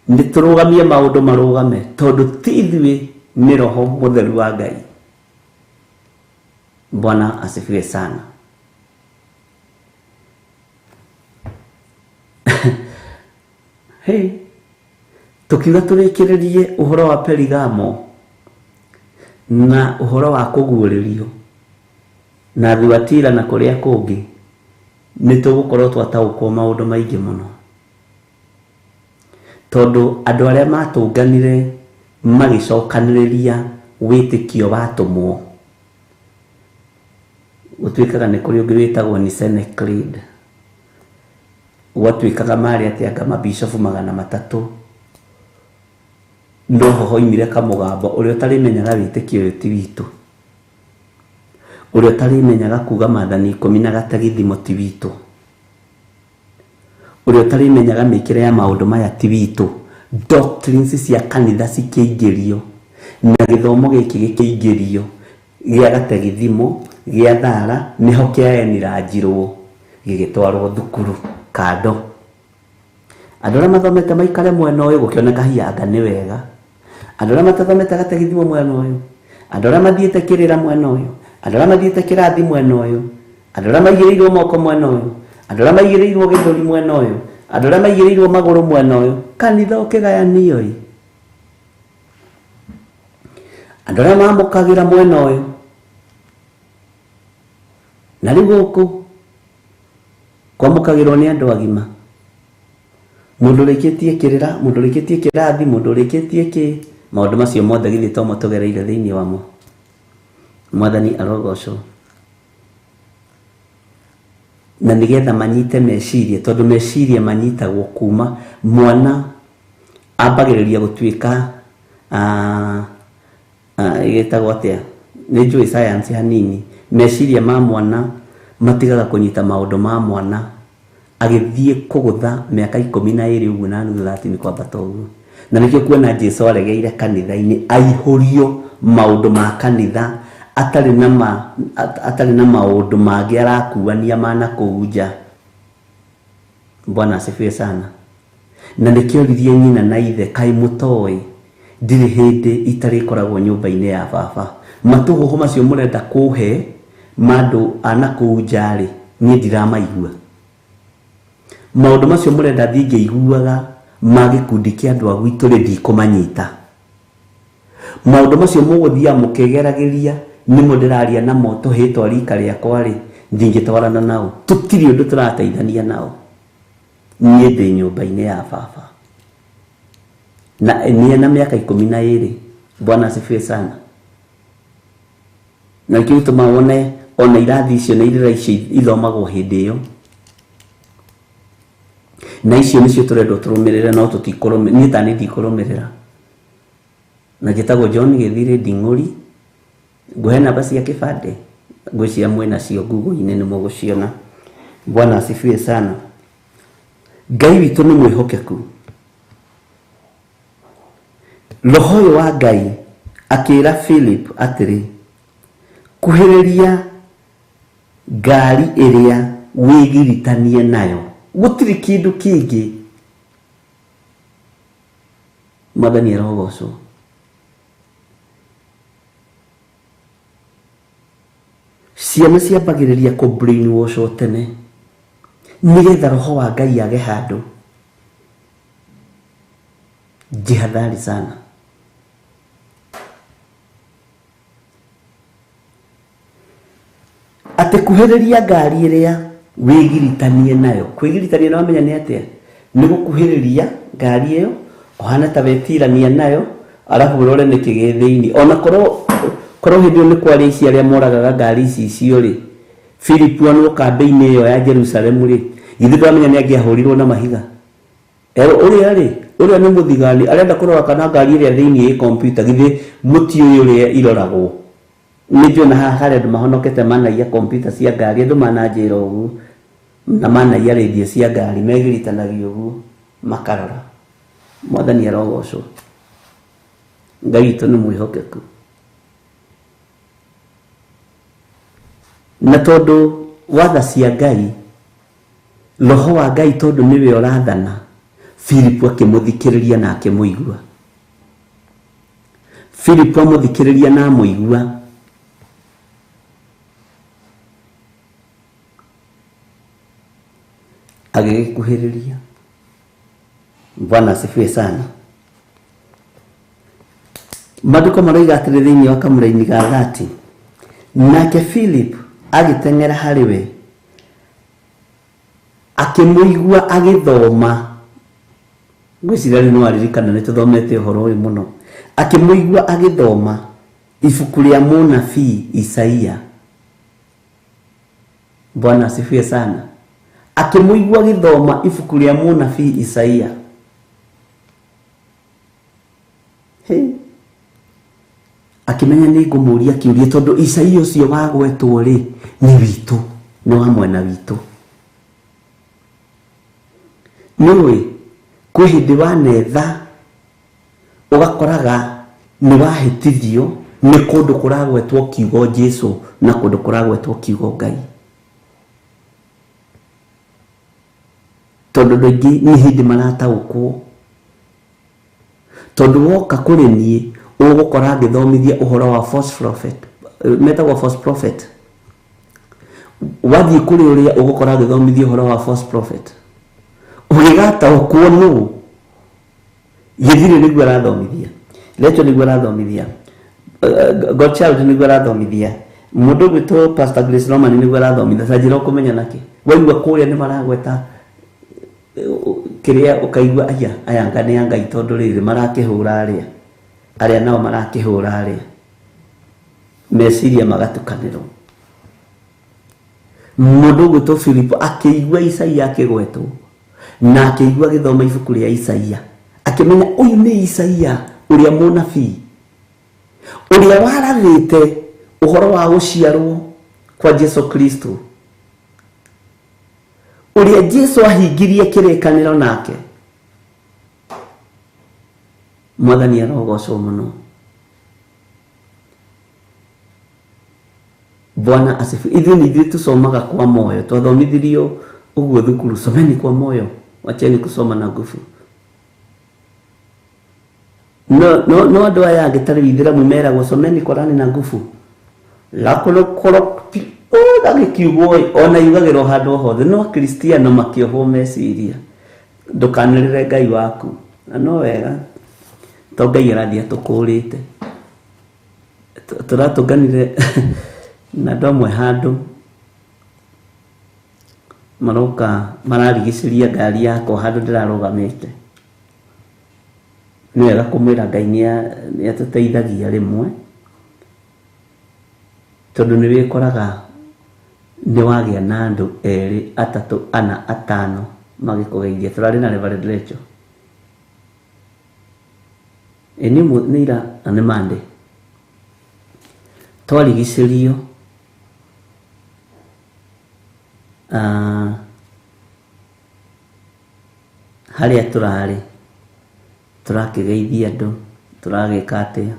Nĩ tũrũgamie maũndũ marũgame, tondũ ti ithuĩ nĩ Roho Mũtheru wa Ngai. Bwana asifiwe sana. Hey, tukiuga tũrĩkĩrĩrie ũhoro wa Perigamo na ũhoro wa kũguũrĩrio na Thuatira na kũrĩa kũngĩ, nĩ tũgũkorwo twataũkwo maũndũ maingĩ mũno, tondũ andũ arĩa matũnganire magĩcokanĩrĩria wĩtĩkio wa atũmwo, gũtuĩkaga nĩ kũrĩ ũngĩ wĩtagwo Nicene Creed. Gwatuĩkaga marĩ atĩ anga mabicobu 300, no ho hoimire kamũgambo ũrĩa ũtarĩmenyaga wĩtĩkio ũyũ ti witũ, ũrĩa ũtarĩmenyaga kuga maathani 10 na gatagithimo ti witũ, ũrĩa ũtarĩmenyaga mĩkĩre ya maũndũ maya ti witũ. Doctrines cia kanitha cikĩingĩrio na gĩthomo gĩkĩ gĩkĩingĩrio gĩa gatagithimo gĩa thara, nĩho kĩaeniranjirwo gĩgĩtwarwo thukuru kando. Andũ arĩa mathomete maikare mwena ũyũ gũkĩoneka hianga nĩ wega, andũ arĩa matathomete gatagithimo mwena ũyũ, andũ arĩa mathiĩte kĩrĩra mwena ũyũ, andũ arĩa mathiĩte kĩrathi mwena ũyũ, andũ arĩa maigĩrĩirwo moko mwena ũyũ, andũ arĩa maigĩrĩirwo gĩthũri mwena ũyũ, andũ arĩa maigĩrĩirwo magũrũ mwena ũyũ, kanitha ũkĩgayanio ĩ. Andũ arĩa mamũkagĩra mwena ũyũ, na rĩu gũkũ kwamũkagĩrwo nĩ andũ agima, mũndũ ũrĩkĩtie kĩrĩra, mũndũ ũrĩkĩtie kĩrathi, mũndũ ũrĩkĩtie kĩ, maũndũ macio mothe githĩ to mo tũgereire thĩinĩ wamo. Mwathani arogocwo. Na nĩgetha manyite meciria, tondũ meciria manyitagwo kuma mwana ambagĩrĩria gũtuĩka ĩgĩtagwo atĩa, nĩ njũĩ science hanini. Meciria ma mwana matigaga kũnyita maũndũ ma mwana agĩthiĩ kũgũtha mĩaka 12 ũguo na nuthu 30 kwambata ũguo. Na nĩkĩo kuona Jesũ aregeire kanitha-inĩ aihũrio maũndũ ma kanitha atarĩ na maũndũ mangĩ arakuania ma na kũu nja. Bwana asifiwe sana. Na nĩkĩoririe nyina na ithe, kaĩ mũtoĩ ndirĩ hĩndĩ itarĩkoragwo nyũmba-inĩ ya baba. Matũhũhũ macio mũrenda kũhe ma andũ a na kũu nja rĩ, niĩ ndiramaigua. Maũndũ macio mũrenda thiĩ ngĩiguaga ma gĩkundi kĩa andũ a gwitũ rĩ, ndikũmanyita. Maũndũ macio mũgũthiaga mũkĩgeragĩria nĩmo ndĩraria namo tũhĩtwa twa rika rĩakwa rĩ, ndingĩtwarana nao. Tũtirĩ ũndũ tũrateithania nao. Niĩ ndĩ nyũmba-inĩ ya baba. Na nĩ na mĩaka 12. Bwana asifiwe sana. Na nĩkĩo gĩtũmaga wone ona irathi icio na irĩra icio ithomagwo hĩndĩ ĩyo. Na icio nĩcio tũrendwo tũrũmĩrĩre, no tũtikũrũmĩrĩra. Niĩ ta niĩ ndikũrũmĩrĩra. Na njĩtagwo John Gĩthirĩ Nding'ũri. Ngũhe namba cia kĩbandĩ, ngwĩciria mwĩ nacio Google-inĩ nĩ mũgũciona. Bwana asifiwe sana. Ngai witũ nĩ mwĩhokeku. Roho ũyũ wa Ngai akĩra Philip atĩrĩ, kuhĩrĩria ngari ĩrĩa wĩgiritanie nayo, gũtirĩ kĩndũ kĩngĩ. Mwathani arogocwo. Ciana ciambagĩrĩria kũ brainwash o tene nĩgetha roho wa Ngai age handũ. Jihadhari sana. Atĩ kuhĩrĩria ngari ĩrĩa wĩgiritanie nayo. Kwĩgiritania na wamenya nĩ atĩa? Nĩ gũkuhĩrĩria ngari ĩyo ũhana ta wetirania nayo, arabu ũrore nĩkĩ gĩ thĩinĩ. Ona korwo hĩndĩ ĩyo nĩ kwarĩ ici arĩa moragaga ngari ici icio rĩ, Philip onwo kambĩ-inĩ ĩyo ya Jerusalemu rĩ, githĩ ndwamenya nĩ angĩahũrirwo na mahiga? Ũrĩa rĩ, ũrĩa nĩ mũthigani arenda kũrora kana ngari ĩrĩa thĩinĩ ĩ kompiuta, githĩ mũtiũĩ ũrĩa iroragwo? Nĩ njũĩ na haha harĩ andũ mahonokete manaiya kompiuta cia ngari, andũ mananjĩra ũguo, na manaiya rendio cia ngari, megiritanagia ũguo makarora. Mwathani arogocwo. Ngai witũ nĩ mwĩhokeku. Na tondũ watha cia Ngai, roho wa Ngai tondũ nĩwe ũrathana, Philip akĩmũthikĩrĩria na akĩmũigua. Philip amũthikĩrĩria na amũigua, agĩgĩkuhĩrĩria. Bwana asifiwe sana. Maandĩko maroiga atĩrĩ thĩinĩ wa kamũraini ga 30, nake Philip agĩteng'era harĩ we, akĩmũigua agĩthoma. Ngwĩciria rĩu nĩ waririkana nĩ tũthomete ũhoro ũyũ mũno. Akĩmũigua agĩthoma ibuku rĩa mũnabii Isaia. Bwana asifiwe sana. Akĩmũigua agĩthoma ibuku rĩa mũnabii Isaia. Hey. Akĩmenya nĩ ngũmũria kĩũria tondũ Isaia ũcio wagwetwo rĩ nĩ witũ, nĩ wa mwena witũ. Nĩũĩ kwĩ hĩndĩ wanetha ũgakoraga nĩ wahĩtithio nĩ kũndũ kũragwetwo kiugo Jesu na kũndũ kũragwetwo kiugo Ngai. Tondũ andũ aingĩ nĩ hĩndĩ marataũkwo. Tondũ woka kũrĩ niĩ ũgũkora ngĩthomithia ũhoro wa false prophet, metagwo false prophet. Wathiĩ kũrĩ ũrĩa ũgũkora ngĩthomithia ũhoro wa false prophet, ũgĩgataũkwo nũ Gĩthirĩ nĩguo arathomithia, Lecho nĩguo arathomithia, Godchild nĩguo arathomithia, mũndũ ũgwĩtwo Pastor Grace Roman nĩguo arathomithia. Ta njĩra ũkũmenya nakĩ? Waigua kũrĩa nĩ maragweta kĩrĩa ũkaigua aya aya anga nĩ a Ngai tondũ rĩrĩ marakĩhũra arĩa, arĩa nao marakĩhũra arĩa, meciria magatukanĩrwo. Mũndũ ũgwĩtwo Philip akĩigua Isaia akĩgwetwo na akĩigua agĩthoma ibuku rĩa Isaia, akĩmenya ũyũ nĩ Isaia ũrĩa mũnabii ũrĩa warathĩte ũhoro wa gũciarwo kwa Jesu Kristo, ũrĩa Jesu ahingirie kĩrĩkanĩro nake. Mwathani arogocwo mũno. Bwana asifiwe. Ithuĩ nĩ ithuĩ tũcomaga kwa moyo, twathomithirio ũguo thukuru, someni kwa moyo, wacheni kusoma na nguvu. No no no andũ aya angĩ ta rĩu ithĩramu meragwo someni Korani na nguvu. Gagĩkiugwo ona yugagĩrwo handũ hothe, no Akristiano makĩohwo meciria, ndũkanĩrĩre Ngai waku. Na no wega to Ngai arathiĩ atũkũrĩte. Tũratũnganire na andũ amwe handũ maroka mararigicĩria ngari yakwa handũ ndĩrarũgamĩte. Nĩ wega kũmwĩra Ngai nĩ atũteithagia rĩmwe, tondũ nĩ wĩkoraga nĩ wagĩa na andũ erĩ, atatũ, ana, atano magĩkũgeithia. Tũrarĩ na Reverend Rachel. Ĩ nĩ ira na nĩ Monday. Twarigicĩrio harĩa tũrarĩ tũrakĩgeithia andũ, tũragĩka atĩa.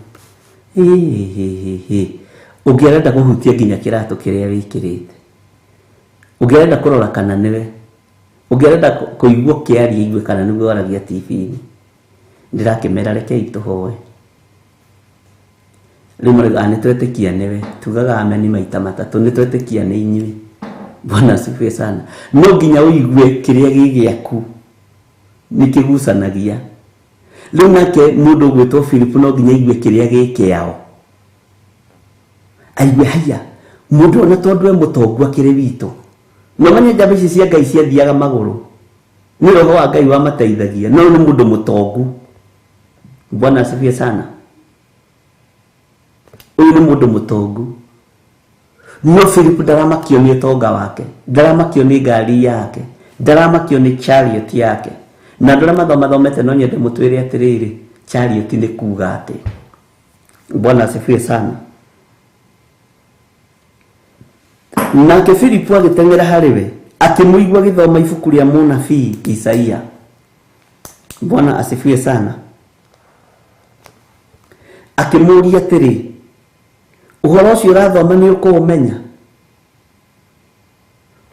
Hĩ, ũngĩ arenda kũhutia nginya kĩratũ kĩrĩa wĩkĩrĩte, ũngĩ arenda kũrora kana nĩwe, ũngĩ arenda kũigua ũkĩaria igue kana nĩguo waragia TV-inĩ. Ndĩrakĩmera rekei tũhoe. Rĩu marauga nĩ twetĩkia nĩwe, tugaga ameni maita matatũ, nĩ twetĩkia nĩ inyuĩ. Bwana asifiwe sana. No nginya ũigue kĩrĩa gĩ gĩaku nĩ kĩgucanagia. Rĩu nake mũndũ ũgwĩtwo Philip no nginya aigue kĩrĩa gĩ kĩao, aigue haiya mũndũ ona tondũ e mũtongu akĩrĩ witũ. No menya njamba ici cia Ngai ciathiaga magũrũ, nĩ roho wa Ngai wamateithagia, no nĩ mũndũ mũtongu. Bwana asifiwe sana. Ũyũ nĩ mũndũ mũtongu, no Philip ndaramakio nĩ ũtonga wake, ndaramakio nĩ ngari yake, ndaramakio nĩ chariot yake. Na andũ arĩa mathomathomete no nyende mũtwĩre atĩrĩrĩ, chariot nĩ kuga atĩ. Bwana asifiwe sana. Nake Philip agĩteng'era harĩ we, akĩmũigua agĩthoma ibuku rĩa mũnabii Isaia. Bwana asifiwe sana. Akĩmũũria atĩrĩ, ũhoro ũcio ũrathoma nĩ ũkũũmenya?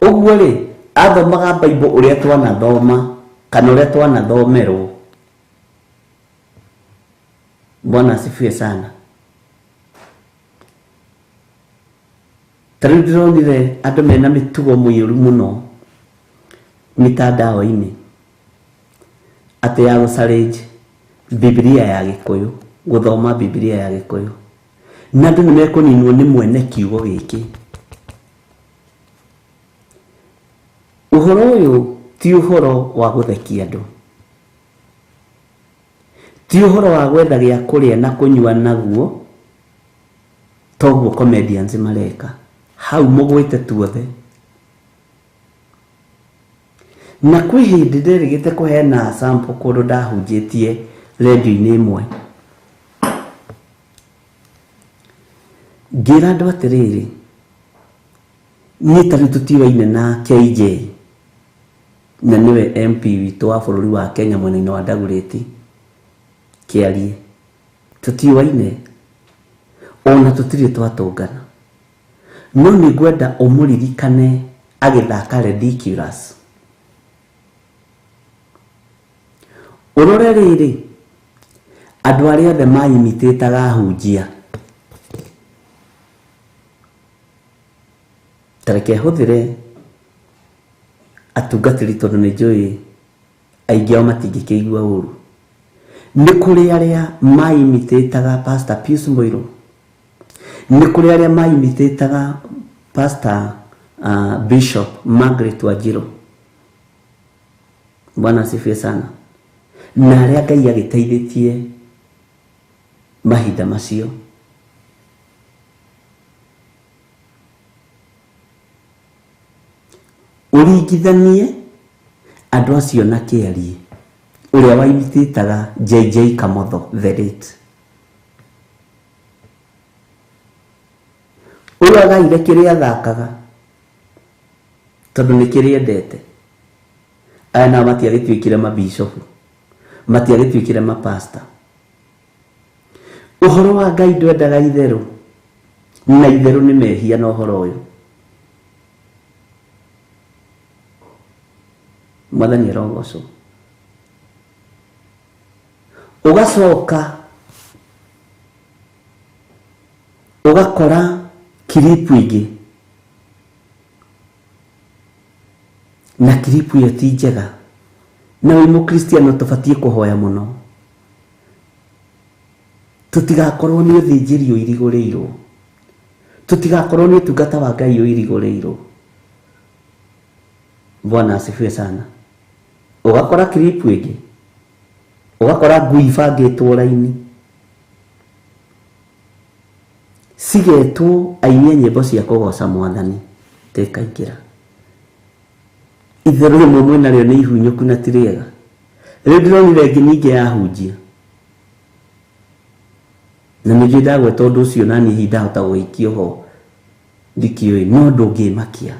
Ũguo rĩ, athomaga Bible ũrĩa twanathoma kana ũrĩa twanathomerwo. Bwana asifiwe sana. Ta rĩu ndĩronire andũ mena mĩtugo mĩũru mũno mitandao-inĩ, atĩ ya gũ-challenge Bibilia ya Gĩkũyũ, gũthoma Bibilia ya Gĩkũyũ. Na andũ nĩ mekũninwo nĩ mwene kiugo gĩkĩ. Ũhoro ũyũ ti ũhoro wa gũthekia andũ, ti ũhoro wa gwetha gĩa kũrĩa na kũnyua naguo, toguo comedians mareka. Hau mũgwĩte tuothe. Na kwĩ hĩndĩ nderĩgĩte kũheana sample kũndũ ndahunjĩtie rendio-inĩ ĩmwe. Ngĩra andũ atĩrĩrĩ, niĩ ta rĩu tũtiũaine na KJ, na nĩwe MP witũ wa bũrũri wa Kenya mwena-inĩ wa Dagoretti Kĩarie. Tũtiũaine, ona tũtirĩ twatũngana. No nĩ ngwenda ũmũririkane agĩthaka Ridiculous. Ũrore rĩrĩ, andũ arĩa othe maimitĩtaga ahunjia, ta reke hũthĩre atungatĩri tondũ nĩ njũĩ aingĩ ao matingĩkĩigua ũru. Nĩ kũrĩ arĩa maimitĩtaga Pastor Pius Muiru, nĩ kũrĩ arĩa maimitĩtaga Pastor Bishop Margaret Wanjiru. Bwana asifiwe sana. Na arĩa Ngai agĩteithĩtie mahinda macio. Ũringithanie andũ acio na Kĩarie ũrĩa waimitĩtaga JJ Kamotho the late. Ũyũ agaire kĩrĩa athakaga tondũ nĩ kĩrĩa endete. Aya nao matiagĩtuĩkire mabishopu, matiagĩtuĩkire mapasta. Ũhoro wa Ngai ndwendaga itherũ, na itherũ nĩ mehia na ũhoro ũyũ. Mwathani arogocwo. Ũgacoka ũgakora kiripu ĩngĩ, na kiripu ĩyo ti njega, na wĩ mũkristiano tũbatiĩ kũhoya mũno tũtigakorwo nĩ ũthĩnjĩri ũirigũrĩirwo, tũtigakorwo nĩ ũtungata wa Ngai ũirigũrĩirwo. Bwana asifiwe sana. Ũgakora kiripu ĩngĩ, Ũgakora ngui ibangĩtwo raini cigetwo aini a nyĩmbo cia kũgoca mwathani tekaingĩra itherũ rĩmwe mwĩnarĩo nĩ ihunyũku na ti rĩega. Rĩu ndĩronire ĩngĩ ningĩ yahunjia na nĩnjũĩ ndagweta ũndũ ũcio nani hihi ndahota gũgĩikio ho ndikĩũĩ, no ndũngĩmakia.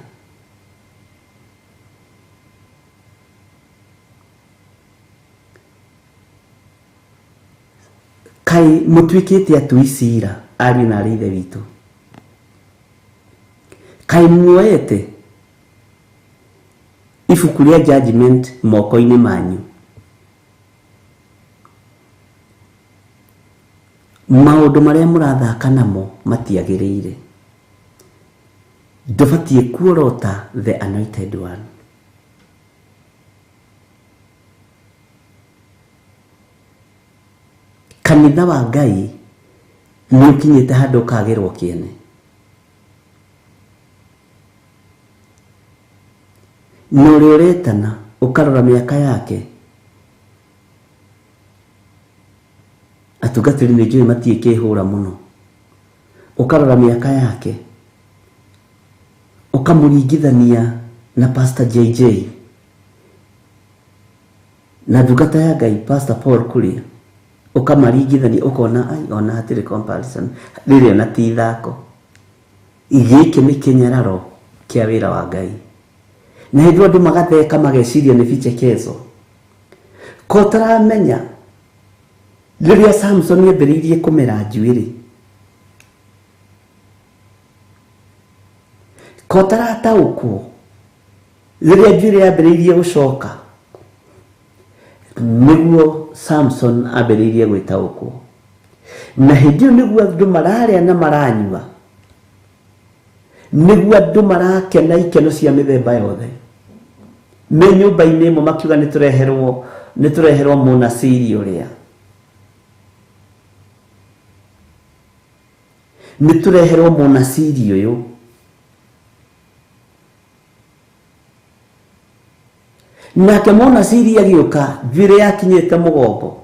Kaĩ mũtuĩkĩte atui cira ariũ na arĩ ithe witũ? Kaĩ muoete ibuku rĩa judgment moko-inĩ manyu? Maũndũ marĩa mũrathaka namo matiagĩrĩire. Ndũbatiĩ kuorota the anointed one. Kanitha wa Ngai nĩ ũkinyĩte handũ ũkagĩrwo kĩene. Na ũrĩa ũretana ũkarora mĩaka yake, atungatĩri nĩ njũĩ matiĩ kĩhũra mũno, ũkarora mĩaka yake ũkamũringithania na Pastor JJ na ndungata ya Ngai Pastor Paul Kuria, ũkamaringithania ũkona ai ona hatirĩ comparison, rĩrĩ ona ti ithako. Gĩkĩ nĩ kĩnyararo kĩa wĩra wa Ngai. Na hĩndĩ ĩyo andũ magatheka mageciria nĩ vichekezo. Ko ũtaramenya rĩrĩa Samson ambĩrĩirie kũmera njuĩrĩ, ko ũtarataũkwo rĩrĩa njuĩrĩ yambĩrĩirie gũcoka, nĩguo Samson ambĩrĩirie gwĩtaũkwo. Na hĩndĩ ĩyo nĩguo andũ mararĩa na maranyua, nĩguo andũ marakena ikeno cia mĩthemba yothe. Me nyũmba-inĩ ĩmwe makiuga nĩtũreherwo mũnasiri ũrĩa, nĩtũreherwo mũnasiri ũyũ. Nake mũnasiri agĩũka njuĩrĩ yakinyĩte mũgongo,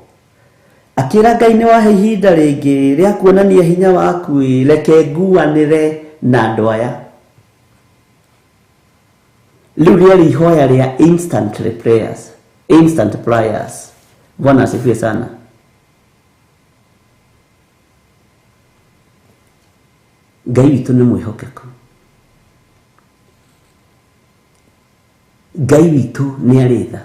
akĩra Ngai nĩ wahe ihinda rĩngĩ rĩa kuonania hinya waku, reke nguanĩre na andũ aya. Rĩu rĩarĩ ihoya rĩa instant prayers, instant prayers. Bwana asifiwe sana. Ngai witũ nĩ mwĩhokeku. Ngai witũ nĩ arĩ tha.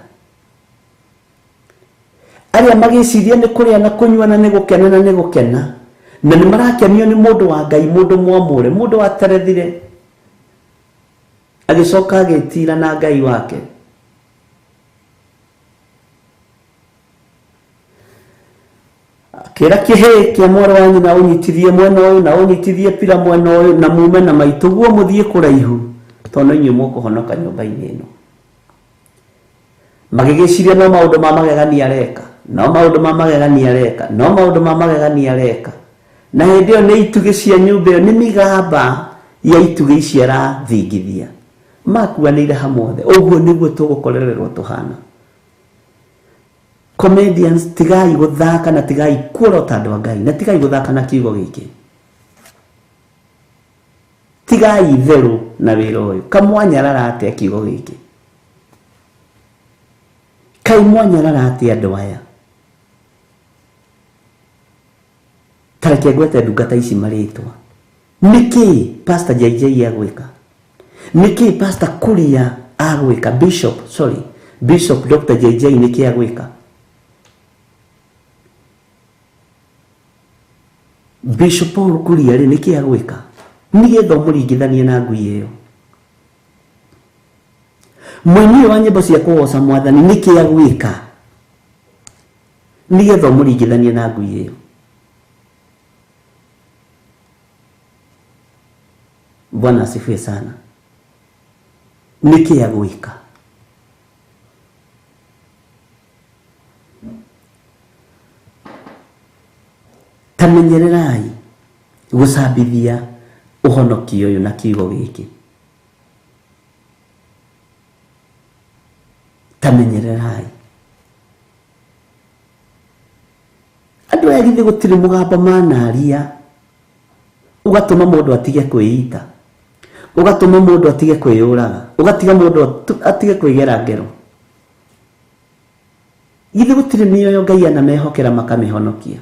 Arĩa magĩciria nĩ kũrĩa na kũnyua na nĩ gũkena na nĩ gũkena, na nĩ marakenio nĩ mũndũ wa Ngai, mũndũ mwamũre, mũndũ waterethire, agĩcoka agĩtira na Ngai wake. Akĩra kĩhĩ kĩa mwarĩ wa nyina ũnyitithie mwena ũyũ na ũnyitithie pira mwena ũyũ na mume na maitũ guo mũthiĩ kũraihu, tondũ no inyuĩ mũkũhonoka nyũmba-inĩ ĩno. Magĩgĩciria no maũndũ ma magegania areka, no maũndũ ma magegania areka, no maũndũ ma magegania areka. Na hĩndĩ ĩyo nĩ itugĩ cia nyũmba ĩyo, nĩ mĩgamba ya itugĩ ici arathingithia, makuanĩire hamwe othe. Ũguo nĩguo tũgũkorererwo tũhana. Comedians, tigai gũthaka na tigai kuorota andũ a Ngai, na tigai gũthaka na kiugo gĩkĩ. Tigai itherũ na wĩra ũyũ. Kamwanyarara atĩa kiugo gĩkĩ? Kaĩ mwanyarara atĩa andũ aya? Ta reke ngwete ndungata ici marĩtwa. Nĩkĩ Pastor JJ agwĩka? Nĩkĩ Pastor Kuria agwĩka? Bishop, sorry, Bishop Dr. JJ nĩkĩ agwĩka? Bishop Paul Kuria rĩ nĩkĩ agwĩka? Nĩgetha ũmũringithanie na ngui ĩyo. Mũini ũyũ wa nyĩmbo cia kũgoca mwathani nĩkĩ agwĩka? Nĩgetha ũmũringithanie na ngui ĩyo. Bwana asifiwe sana. Nĩkĩ agwĩka? Tamenyererai gũcambithia ũhonokio ũyũ na kiugo gĩkĩ. Tamenyererai. Aya githĩ gũtirĩ mũgambo manaria ũgatũma mũndũ atige kwĩita, ũgatũma mũndũ atige kwĩyũraga, ũgatiga mũndũ atige kwĩgera ngero. Githĩ gũtirĩ mĩoyo Ngai anamehokera makamĩhonokia?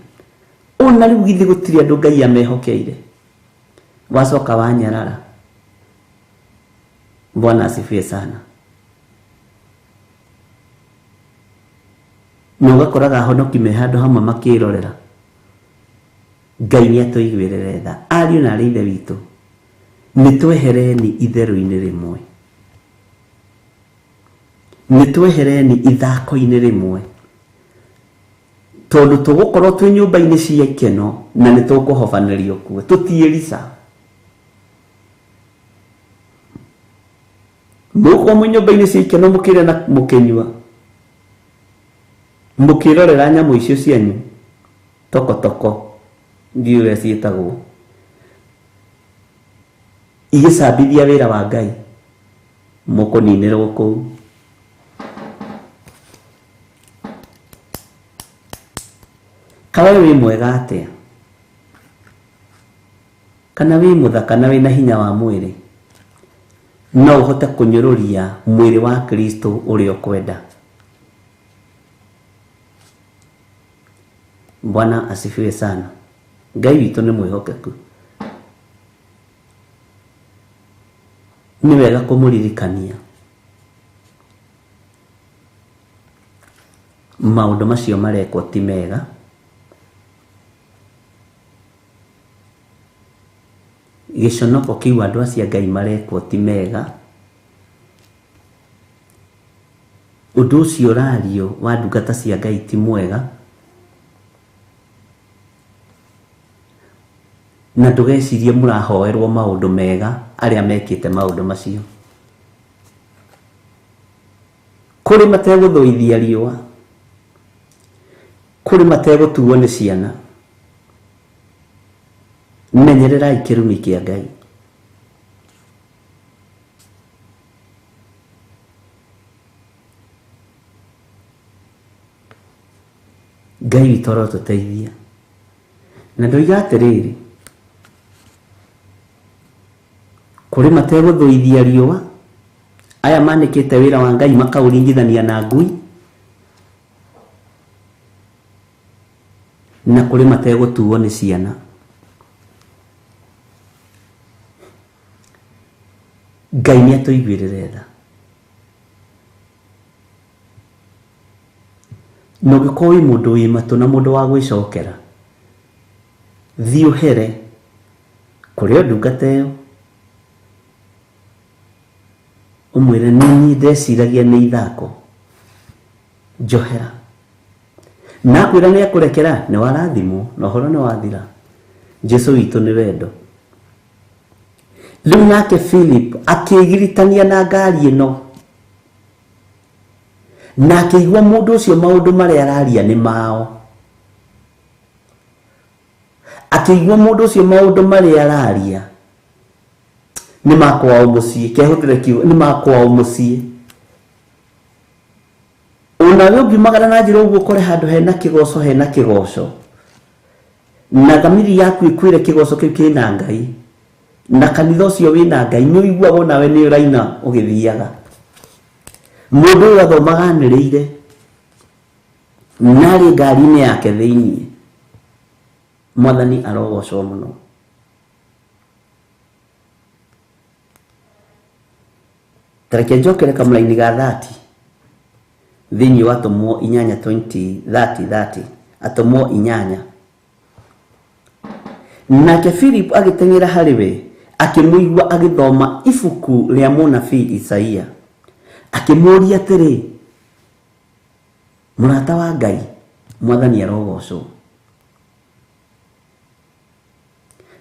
Ona rĩu githĩ gũtirĩ andũ Ngai amehokeire? Wacoka wanyarara. Bwana asifiwe sana. Na ũgakoraga ahonoki me handũ hamwe makĩrorera. Ngai nĩ atũiguĩrĩre tha. Ariũ na arĩ ithe witũ, nĩ twehereni itherũ-inĩ rĩmwe, nĩ twehereni ithako-inĩ rĩmwe, tondũ tũgũkorwo twĩ nyũmba-inĩ cia ikeno na nĩ tũkũhobanĩrio kuo. Tũtiĩrica. Mũgũkorwo mwĩ nyũmba-inĩ cia ikeno mũkĩrĩa na mũkĩnyua, mũkĩrorera nyamũ icio cianyu tokotoko, ndiũĩ ũrĩa ciĩtagwo, igĩcambithia wĩra wa Ngai, mũkũninĩrwo kũu. Kawe wĩ mwega atĩa? Kana wĩ mũthaka na wĩna hinya wa mwĩrĩ, no ũhote kũnyũrũria mwĩrĩ wa Kristo ũrĩa ũkwenda. Bwana asifiwe sana. Ngai witũ nĩ mwĩhokeku. Nĩ wega kũmũririkania maũndũ macio marekwo ti mega, gĩconoko kĩu andũ acio a Ngai marekwo ti mega, ũndũ ũcio ũrario wa ndungata cia Ngai ti mwega, na ndũgecirie mũrahoerwo maũndũ mega arĩa mekĩte maũndũ macio. Kũrĩ mategũthũithia riũa, kũrĩ mategũtuo nĩ ciana. Menyererai kĩrumi kĩa Ngai. Ngai witũ arotũteithia. Na ndoiga atĩrĩrĩ, kũrĩ mategũthũithia riũa, aya manĩkĩte wĩra wa Ngai makaũringithania na ngui, na kũrĩ mategũtuo nĩ ciana. Ngai nĩ atũiguĩrĩre tha. Na ũngĩkorwo wĩ mũndũ wĩ matũ na mũndũ wa gwĩcokera, thiĩ ũhere kũrĩ o ndungata ĩyo, ũmwĩre nĩ niĩ ndeciragia nĩ ithako, njohera. Na akwĩra nĩ akũrekera, nĩ warathimwo na ũhoro nĩ wathira. Jesu witũ nĩ wendo. Rĩu nake Philip akĩgiritania na ngari ĩno, na akĩigua mũndũ ũcio maũndũ marĩa araria nĩ mao. Akĩigua mũndũ ũcio maũndũ marĩa araria nĩ ma kwao mũciĩ, kehũthĩre kiugo nĩ ma kwao mũciĩ. Onawe ũngiumagara na njĩra ũguo ũkore handũ hena kĩgoco, hena kĩgoco, na thamiri yaku ĩkwĩre kĩgoco kĩu kĩna Ngai, na kanitha ũcio wĩna Ngai, nĩ ũiguaga onawe nĩ ũraina ũgĩthiaga. Mũndũ ũyũ athomaga anĩrĩire, na arĩ ngari-inĩ yake thĩiniĩ. Mwathani arogocwo mũno. Tareke njokere kamũraini ga 30 thĩiniĩ wa Atũmwo inyanya twenty thirty thirty, Atũmwo inyanya. Nake Philip agĩteng'era harĩ we, akĩmũigua agĩthoma ibuku rĩa mũnabii Isaia, akĩmũũria atĩrĩ, mũrata wa Ngai, Mwathani arogocwo.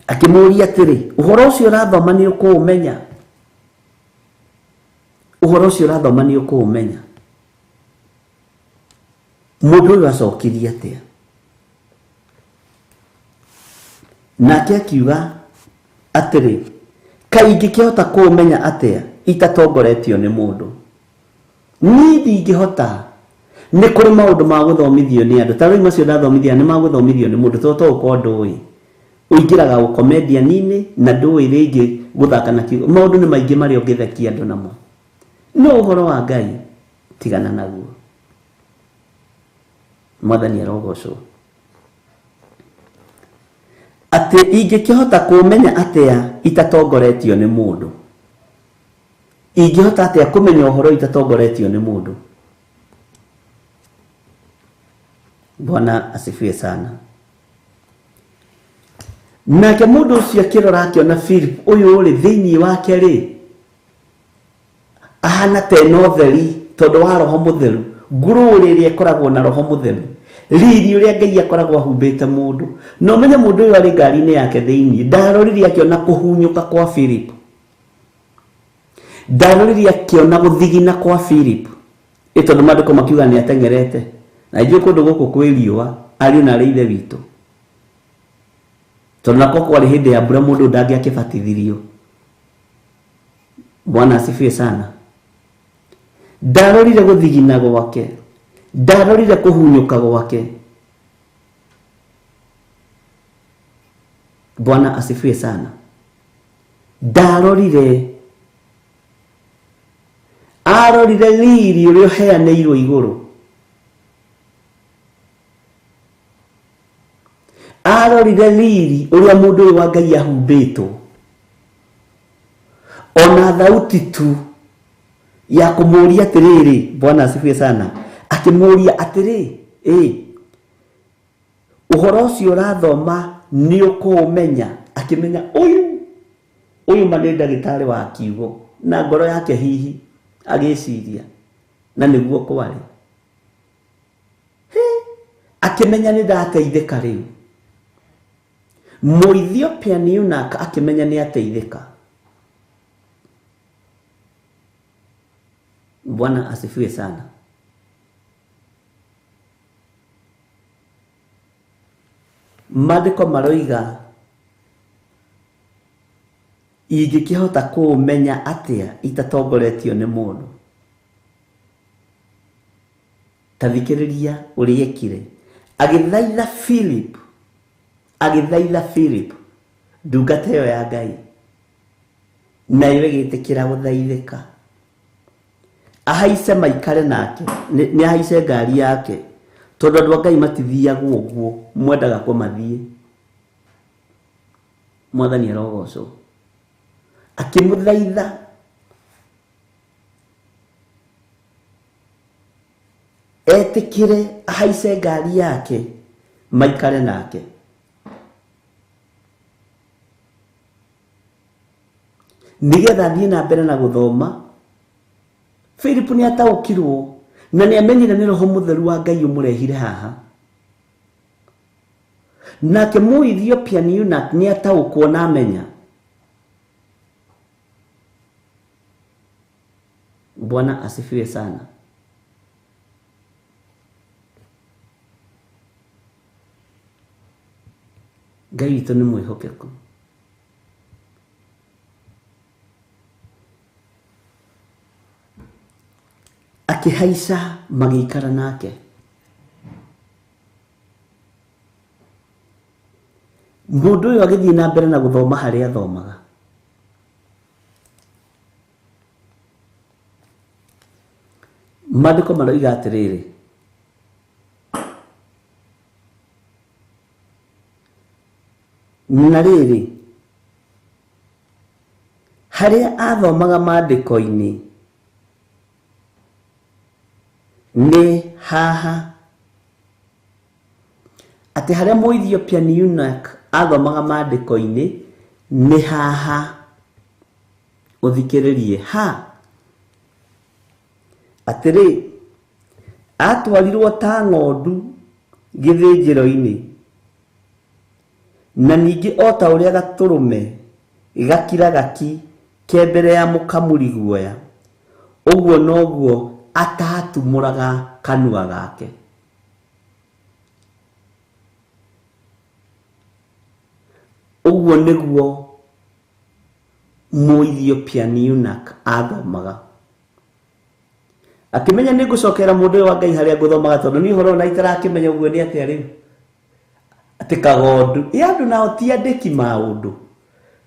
Akĩmũũria atĩrĩ, ũhoro ũcio ũrathoma nĩ ũkũũmenya? Ũhoro ũcio ũrathoma nĩ ũkũũmenya? Mũndũ ũyũ acokirie atĩa? Nake akiuga atĩrĩ, kaĩ ingĩkĩhota kũũmenya atĩa itatongoretio nĩ mũndũ? Niĩ ndingĩhota. Nĩ kũrĩ maũndũ ma gũthomithio nĩ andũ. Ta rĩu macio ndathomithia nĩ ma gũthomithio nĩ mũndũ tondũ to ũkorwo ndũĩ. Ũingĩraga ũkomedian-inĩ na ndũĩ rĩngĩ gũthaka na kiugo. Maũndũ nĩ maingĩ marĩa ũngĩthekia andũ namo. No ũhoro wa Ngai tigana naguo. Mwathani arogocwo. Atĩ ingĩkĩhota kũmenya atĩa itatongoretio nĩ mũndũ? Ingĩhota atĩa kũmenya ũhoro itatongoretio nĩ mũndũ? Bwana asifiwe sana. Nake mũndũ ũcio akĩrora akĩona Philip ũyũ rĩ thĩinĩ wake rĩ ahana ta ena ũtheri tondũ wa Roho Mũtheru, ngũrũrĩ ĩrĩa ĩkoragwo na Roho Mũtheru, riri ũrĩa Ngai akoragwo ahumbĩte mũndũ. Na ũmenye mũndũ ũyũ arĩ ngari-inĩ yake thĩinĩ, ndarorire akĩona kũhunyũka kwa Philip, ndarorire akĩona gũthigina kwa Philip, ĩ tondũ maandĩko makiuga nĩ ateng'erete. Na ithuĩ kũndũ gũkũ kwĩ riũa, ariũ na arĩ ithe witũ, tondũ nako kwarĩ hĩndĩ ya mbura mũndũ ndangĩakĩbatithirio. Bwana asifiwe sana. Ndarorire gũthigina gwake, ndarorire kũhunyũka gwake. Bwana asifiwe sana. Ndarorire, arorire riri ũrĩa ũheanĩirwo igũrũ, arorire riri ũrĩa mũndũ ũyũ wa Ngai ahumbĩtwo, ona thauti tu ya kũmũria atĩrĩrĩ. Bwana asifiwe sana. Akĩmũria atĩrĩ, ĩ ũhoro ũcio ũrathoma nĩ ũkũũmenya? Akĩmenya ũyũ ma nĩ ndagĩtarĩ wa kiugo, na ngoro yake hihi agĩciria na nĩguo kwarĩ. Akĩmenya nĩ ndateithĩka rĩu. Mũethiopia eunuch akĩmenya nĩ ateithĩka. Bwana asifiwe sana. Maandĩko maroiga ingĩkĩhota kũũmenya atĩa itatongoretio nĩ mũndũ? Ta thikĩrĩria ũrĩa ekire. Agĩthaitha Philip, agĩthaitha Philip ndungata ĩyo ya Ngai, nayo ĩgĩtĩkĩra gũthaithĩka ahaice maikare nake, nĩ ahaice ngari yake, tondũ andũ a Ngai matithiagwo ũguo mwendaga ko mathiĩ. Mwathani arogocwo. Akĩmũthaitha etĩkĩre ahaice ngari yake maikare nake. Nĩgetha athiĩ na mbere na gũthoma. Philip nĩ ataũkirwo na nĩ amenyire nĩ Roho Mũtheru wa Ngai ũmũrehire haha. Nake Mũethiopia eunuch nĩ ataũkwo na amenya. Bwana asifiwe sana. Ngai witũ nĩ mwĩhokeku. Akĩhaica magĩikara nake. Mũndũ ũyũ agĩthiĩ na mbere na gũthoma harĩa athomaga. Maandĩko maroiga atĩrĩrĩ, na rĩrĩ harĩa athomaga maandĩko-inĩ nĩ haha, atĩ harĩa Mũethiopia eunuch athomaga maandĩko-inĩ nĩ haha. Ũthikĩrĩrie ha atĩrĩ, atwarirwo ta ng'ondu gĩthĩnjĩro-inĩ, na ningĩ o ta ũrĩa gatũrũme gakiraga ki ke mbere ya mũkamuri guoya, ũguo noguo atatumũraga kanua gake. Ũguo nĩguo Mũethiopia eunuch athomaga. Akĩmenya nĩ ngũcokera mũndũ ũyũ wa Ngai harĩa ngũthomaga tondũ niĩ ũhoro na itarakĩmenya ũguo nĩ atĩa rĩu. Atĩ kagondu. Ĩ andũ nao ti andĩki maũndũ.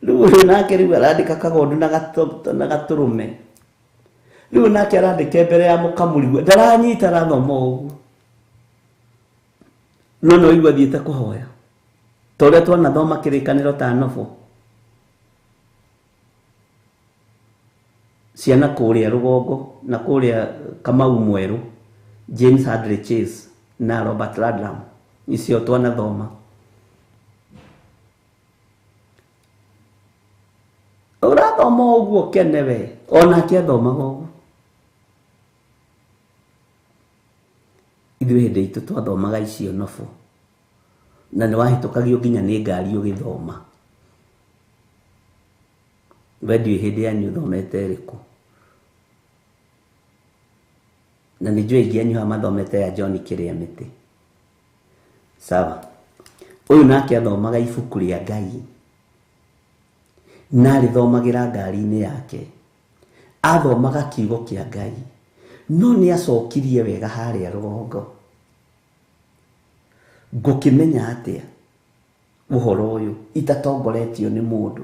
Rĩu ũyũ nake rĩu arandĩka kagondu na gatũrũme. Rĩu nake arandĩka mbere ya mũkamuri ndaranyita arathoma ũguo. No no igua thiĩte kũhoya. Ta ũrĩa twanathoma kĩrĩkanĩro ta nobo. Ciana kũrĩa rũgongo na kũrĩa Kamau Mwerũ, James Hadley Chase na Robert Ludlum icio twanathoma. Ũrathoma ũguo kene we, onake athomaga ũguo. Ithuĩ hĩndĩ itũ twathomaga icio nobo na nĩ wahĩtũkagio nginya nĩ ngari ũgĩthoma. We ndiũĩ hĩndĩ yanyu ũthomete ĩrĩkũ. Na nĩ njũĩ aingĩ anyu haha mathomete ya John Kĩrĩa Mĩtĩ. Sawa. Ũyũ nake athomaga ibuku rĩa Ngai. Na arĩthomagĩra ngari-inĩ yake. Athomaga kiugo kĩa Ngai. No nĩ acokirie wega harĩa rũgongo. Ngũkĩmenya atĩa ũhoro ũyũ itatongoretio nĩ mũndũ,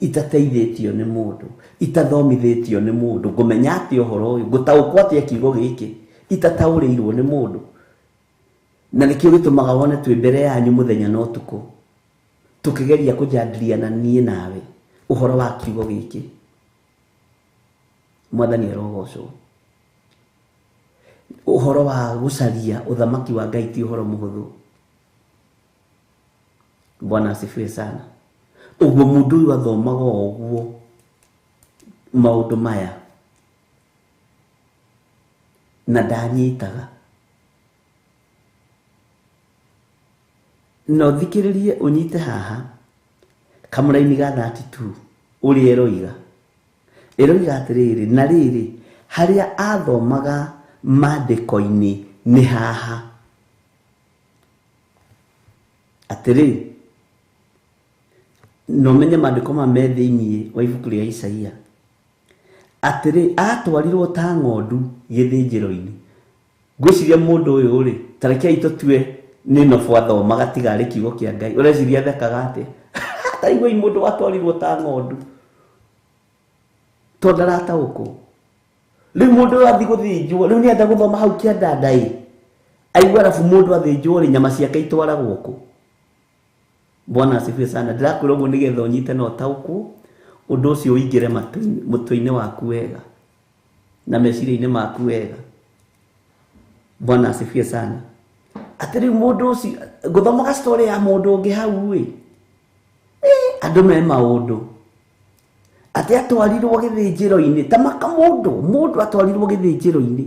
itateithĩtio nĩ mũndũ, itathomithĩtio nĩ mũndũ. Ngũmenya atĩa ũhoro ũyũ, ngũtaũkwo atĩa kiugo gĩkĩ itataũrĩirwo nĩ mũndũ. Na nĩkĩo gĩtũmaga wone twĩ mbere yanyu mũthenya na ũtukũ tũkĩgeria kũjadiliana niĩ nawe ũhoro wa kiugo gĩkĩ. Mwathani arogocwo. Ũhoro wa gũcaria ũthamaki wa Ngai ti ũhoro mũhũthũ. Bwana asifiwe sana. Ũguo mũndũ ũyũ athomaga o ũguo maũndũ maya na ndanyitaga. No thikĩrĩrie ũnyite haha kamũraini ga 32 ũrĩa ĩroiga. Ĩroiga atĩrĩrĩ, na rĩrĩ harĩa athomaga maandĩko-inĩ nĩ haha. Atĩrĩ, no menye maandĩko ma me thĩinĩ wa ibuku rĩa Isaia. Atĩrĩ, atwarirwo ta ng'ondu gĩthĩnjĩro-inĩ. Ngwĩciria mũndũ ũyũ rĩ, ta rekei tũtue nĩ nobo athomaga tiga arĩ kiugo kĩa Ngai. Ũreciria athekaga atĩa? Ta iguai mũndũ watwarirwo ta ng'ondu tondũ ndarataũkwo. Rĩu mũndũ ũyũ athiĩ gũthĩnjwo, rĩu nĩenda gũthoma hau kĩandanda ĩ. Aigua arabu mũndũ athĩnjwo rĩ, nyama ciake itwaragwo kũ? Bwana asifiwe sana. Ndĩrakwĩra ũguo nĩgetha ũnyite na ũtaũkwo ũndũ ũcio ũingĩre mũtwe-inĩ waku wega na meciria-inĩ maku wega. Bwana asifiwe sana. Atĩ rĩu mũndũ ũcio ngũthomaga story ya mũndũ ũngĩ hau ĩ, andũ me maũndũ. Atĩ atwarirwo gĩthĩnjĩro-inĩ ta maka mũndũ atwarirwo gĩthĩnjĩro-inĩ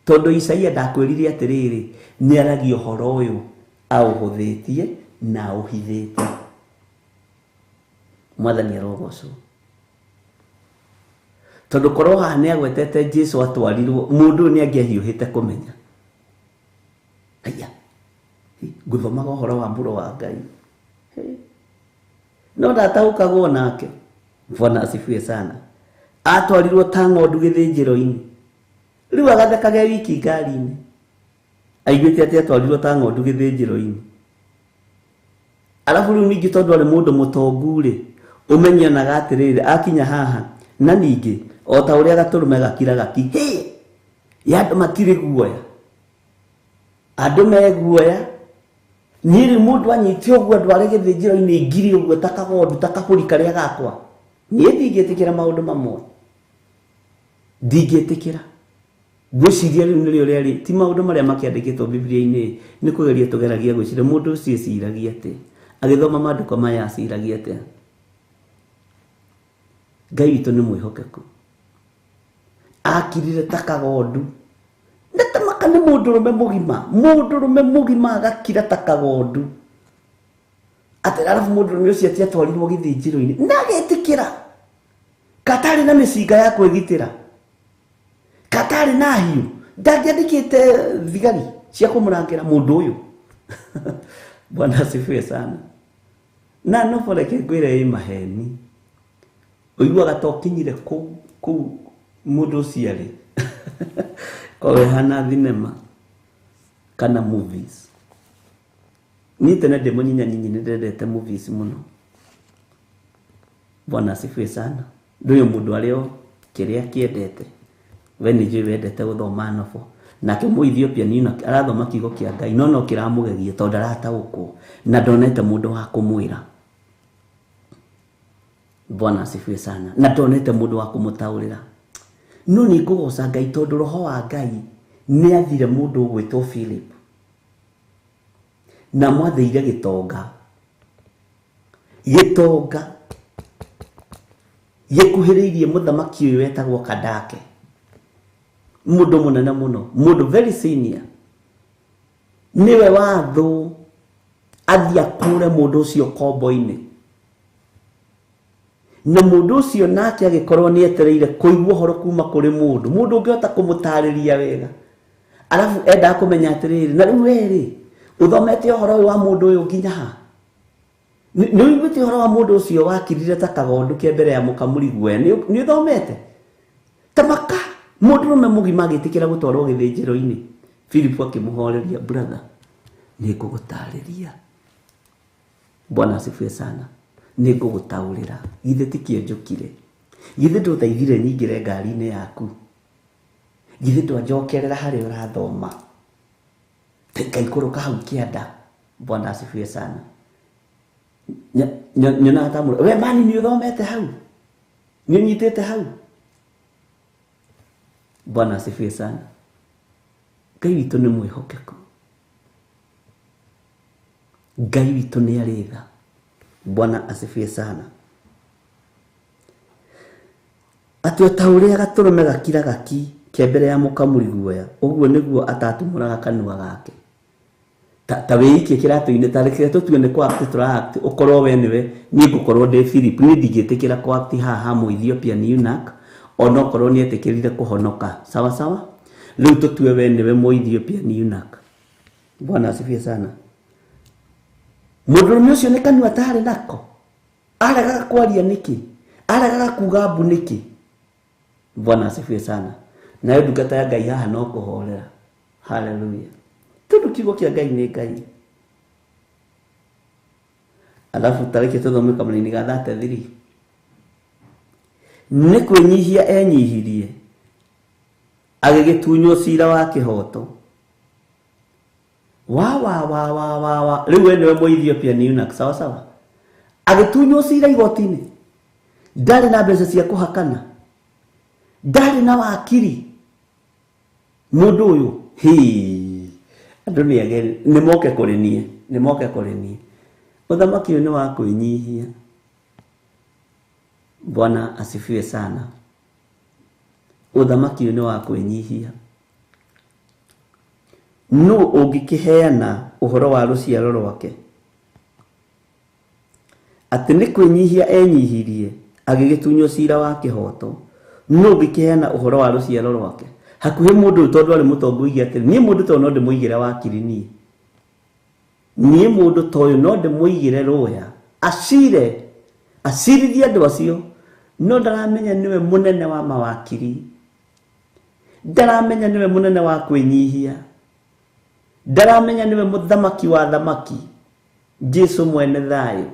tondũ Isaia ndakwĩrire atĩrĩrĩ, nĩ aragia ũhoro ũyũ aũhũthĩtie na aũhithĩte. Mwathani arogocwo. Tondũ korwo haha nĩ agwetete Jesu atwarirwo, mũndũ ũyũ nĩ angĩahiũhĩte kũmenya. Aya, ngũthomaga ũhoro wa mũrũ wa Ngai. No ndataũkagwo nake. Bwana asifiwe sana. Atwarirwo ta ng'ondu gĩthĩnjĩro-inĩ. Rĩu agathekage wiki ngari-inĩ. Aiguĩte atĩ atwarirwo ta ng'ondu gĩthĩnjĩro-inĩ. Arabu rĩu ningĩ tondũ arĩ mũndũ mũtongu rĩ, ũmenye onaga atĩrĩrĩ, akinya haha na ningĩ o ta ũrĩa gatũrũme gakiraga ki, hĩ, ya andũ matirĩ guoya. Andũ me guoya. Niĩ rĩu mũndũ anyite ũguo andware gĩthĩnjĩro-inĩ ngiri ũguo ta kagondu ta kabũri karĩa gakwa. Niĩ ndingĩtĩkĩra maũndũ mamwe. Ndingĩtĩkĩra. Ngwĩciria rĩu nĩrĩo rĩarĩ ti maũndũ marĩa makĩandĩkĩtwo Biblia-inĩ, nĩ kũgeria tũgeragia gwĩciria mũndũ ũcio eciragia atĩa. Agĩthoma maandĩko maya aciragia atĩa. Ngai witũ nĩ mwĩhokeku. Akirire ta kagondu. Na ta maka nĩ mũndũrũme mũgima. Mũndũrũme mũgima agakira ta kagondu. Atĩ arabu mũndũrũme ũcio atĩ atwarirwo gĩthĩnjĩro-inĩ na agetĩkĩra. Katarĩ na mĩcinga ya kwĩgitĩra. Katarĩ na hiũ. Ndangĩandĩkĩte thigari cia kũmũrangĩra mũndũ ũyũ. Bwana asifiwe sana. Na no reke ngwĩre ĩ maheni. Ũiguaga ta ũkinyire kũu mũndũ ũcio arĩ. Korwo ĩhana thinema kana movies. Niĩ tene ndĩ mũnyinyanyinyi nĩ ndendete movies mũno. Bwana asifiwe sana. Ndũyũ mũndũ arĩ o kĩrĩa kĩendete. We nĩ njũĩ wendete gũthoma nobo. Nake Mũethiopia nĩ arathoma kiugo kĩa Ngai no no kĩramũgegia tondũ ndarataũkwo na ndonete mũndũ wa kũmwĩra. Bwana asifiwe sana. Na ndonete mũndũ wa kũmũtaũrĩra. No nĩ ngũgoca Ngai tondũ roho wa Ngai nĩ athire mũndũ ũgwĩtwo Philip na mwathĩire gĩtonga. Gĩtonga gĩkuhĩrĩirie mũthamaki ũyũ wetagwo Kandake, mũndũ mũnene mũno, mũndũ very senior. Nĩwe wathũ athiĩ akũre mũndũ ũcio kombo-inĩ, na mũndũ ũcio nake agĩkorwo nĩ etereire kũigua ũhoro kuma kũrĩ mũndũ, mũndũ ũngĩhota kũmũtarĩria wega. Arabu endaga kũmenya atĩrĩrĩ, na rĩu we rĩ, ũthomete ũhoro ũyũ wa mũndũ ũyũ nginya ha? Nĩ ũiguĩte ũhoro wa mũndũ ũcio wakirire ta kagondu ke mbere ya mũkamuri guoya? Nĩ ũthomete? Ta maka mũndũrũme mũgima agĩtĩkĩra gũtwarwo gĩthĩnjĩro-inĩ. Philip akĩmũhoreria, brother, nĩ ngũgũtarĩria. Bwana asifiwe sana. Nĩ ngũgũtaũrĩra. Githĩ ti kĩo njũkire? Githĩ ndũthaithire nyingĩre ngari-inĩ yaku? Githĩ ndwanjokerera harĩa ũrathoma? Ngaikũrũka hau kĩanda. Bwana asifiwe sana. Nyonaga ta mũndũ, we mani nĩ ũthomete hau? Nĩ ũnyitĩte hau? Bwana asifiwe sana. Ngai witũ nĩ mwĩhokeku. Ngai witũ nĩ arĩ tha. Bwana asifiwe sana. Atĩ o ta ũrĩa gatũrũme gakiraga ki ke mbere ya mũkamuri guoya, ũguo nĩguo atatumũraga kanua gake. Ta wĩikie kĩratũ-inĩ, ta reke tũtue nĩ kwa act tũra act, ũkorwo we nĩwe, niĩ ngũkorwo ndĩ Philip, niĩ ndingĩtĩkĩra kwa act haha ha Mũethiopia eunuch, onokorwo nĩ etĩkĩrire kũhonoka. Sawa sawa? Rĩu tũtue we nĩwe Mũethiopia eunuch. Bwana asifiwe sana. Mũndũrũme ũcio nĩ kanua atarĩ nako. Aregaga kwaria nĩkĩ? Aregaga kuga mbu nĩkĩ? Bwana asifiwe sana. Nayo ndungata ya Ngai haha no kũhorera. Hallelujah. Tondũ kiugo kĩa Ngai nĩ Ngai. Alafu tareke tũthome kamũraini ga 33. Nĩ kwĩnyihia enyihirie, agĩgĩtunywo cira wa kĩhoto. Wa wa wa wa wa wa. Rĩu we nĩwe Mũethiopia eunuch, sawa sawa. Agĩtunywo cira igoti-inĩ. Ndarĩ na mbeca cia kũhakana. Ndarĩ na wakiri. Mũndũ ũyũ, hĩ, andũ nĩ ageni, nĩ moke kũrĩ niĩ, nĩ moke kũrĩ niĩ. Ũthamaki ũyũ nĩ wa kwĩnyihia. Bwana asifiwe sana. Ũthamaki ũyũ nĩ wa kwĩnyihia. Nũ ũngĩkĩheana ũhoro wa rũciaro rwake? Atĩ nĩ kwĩnyihia enyihirie, agĩgĩtunywo cira wa kĩhoto. Nũ ũngĩkĩheana ũhoro wa rũciaro rwake? Hakuhĩ mũndũ ũyũ tondũ arĩ mũtongu oige atĩrĩ, niĩ mũndũ ta ũyũ no ndĩmũigĩre wakiri niĩ. Niĩ mũndũ ta ũyũ no ndĩmũigĩre rũya. Acire, acirithie andũ acio. No ndaramenya nĩwe mũnene wa mawakiri. Ndaramenya nĩwe mũnene wa kwĩnyihia. Ndaramenya nĩwe mũthamaki wa thamaki. Jesu mwene thayũ.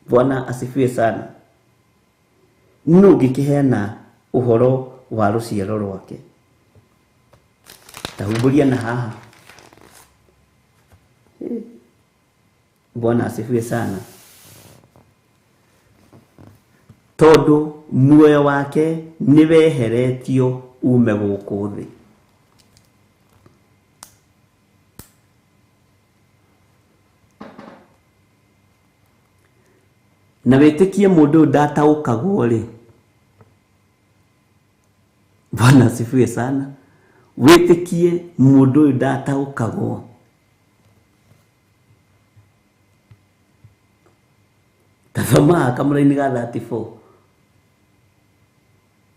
Bwana asifiwe sana. Nũ ũngĩkĩheana ũhoro wa rũciaro rwake? Tahumbũria na haha. Bwana asifiwe sana. Tondũ muoyo wake nĩ weheretio ume gũkũ thĩ. Na wĩtĩkie mũndũ ũyũ ndataũkagwo rĩ. Bwana asifiwe sana. Wĩtĩkie mũndũ ũyũ ndataũkagwo. Tathoma kamũraini ga 34.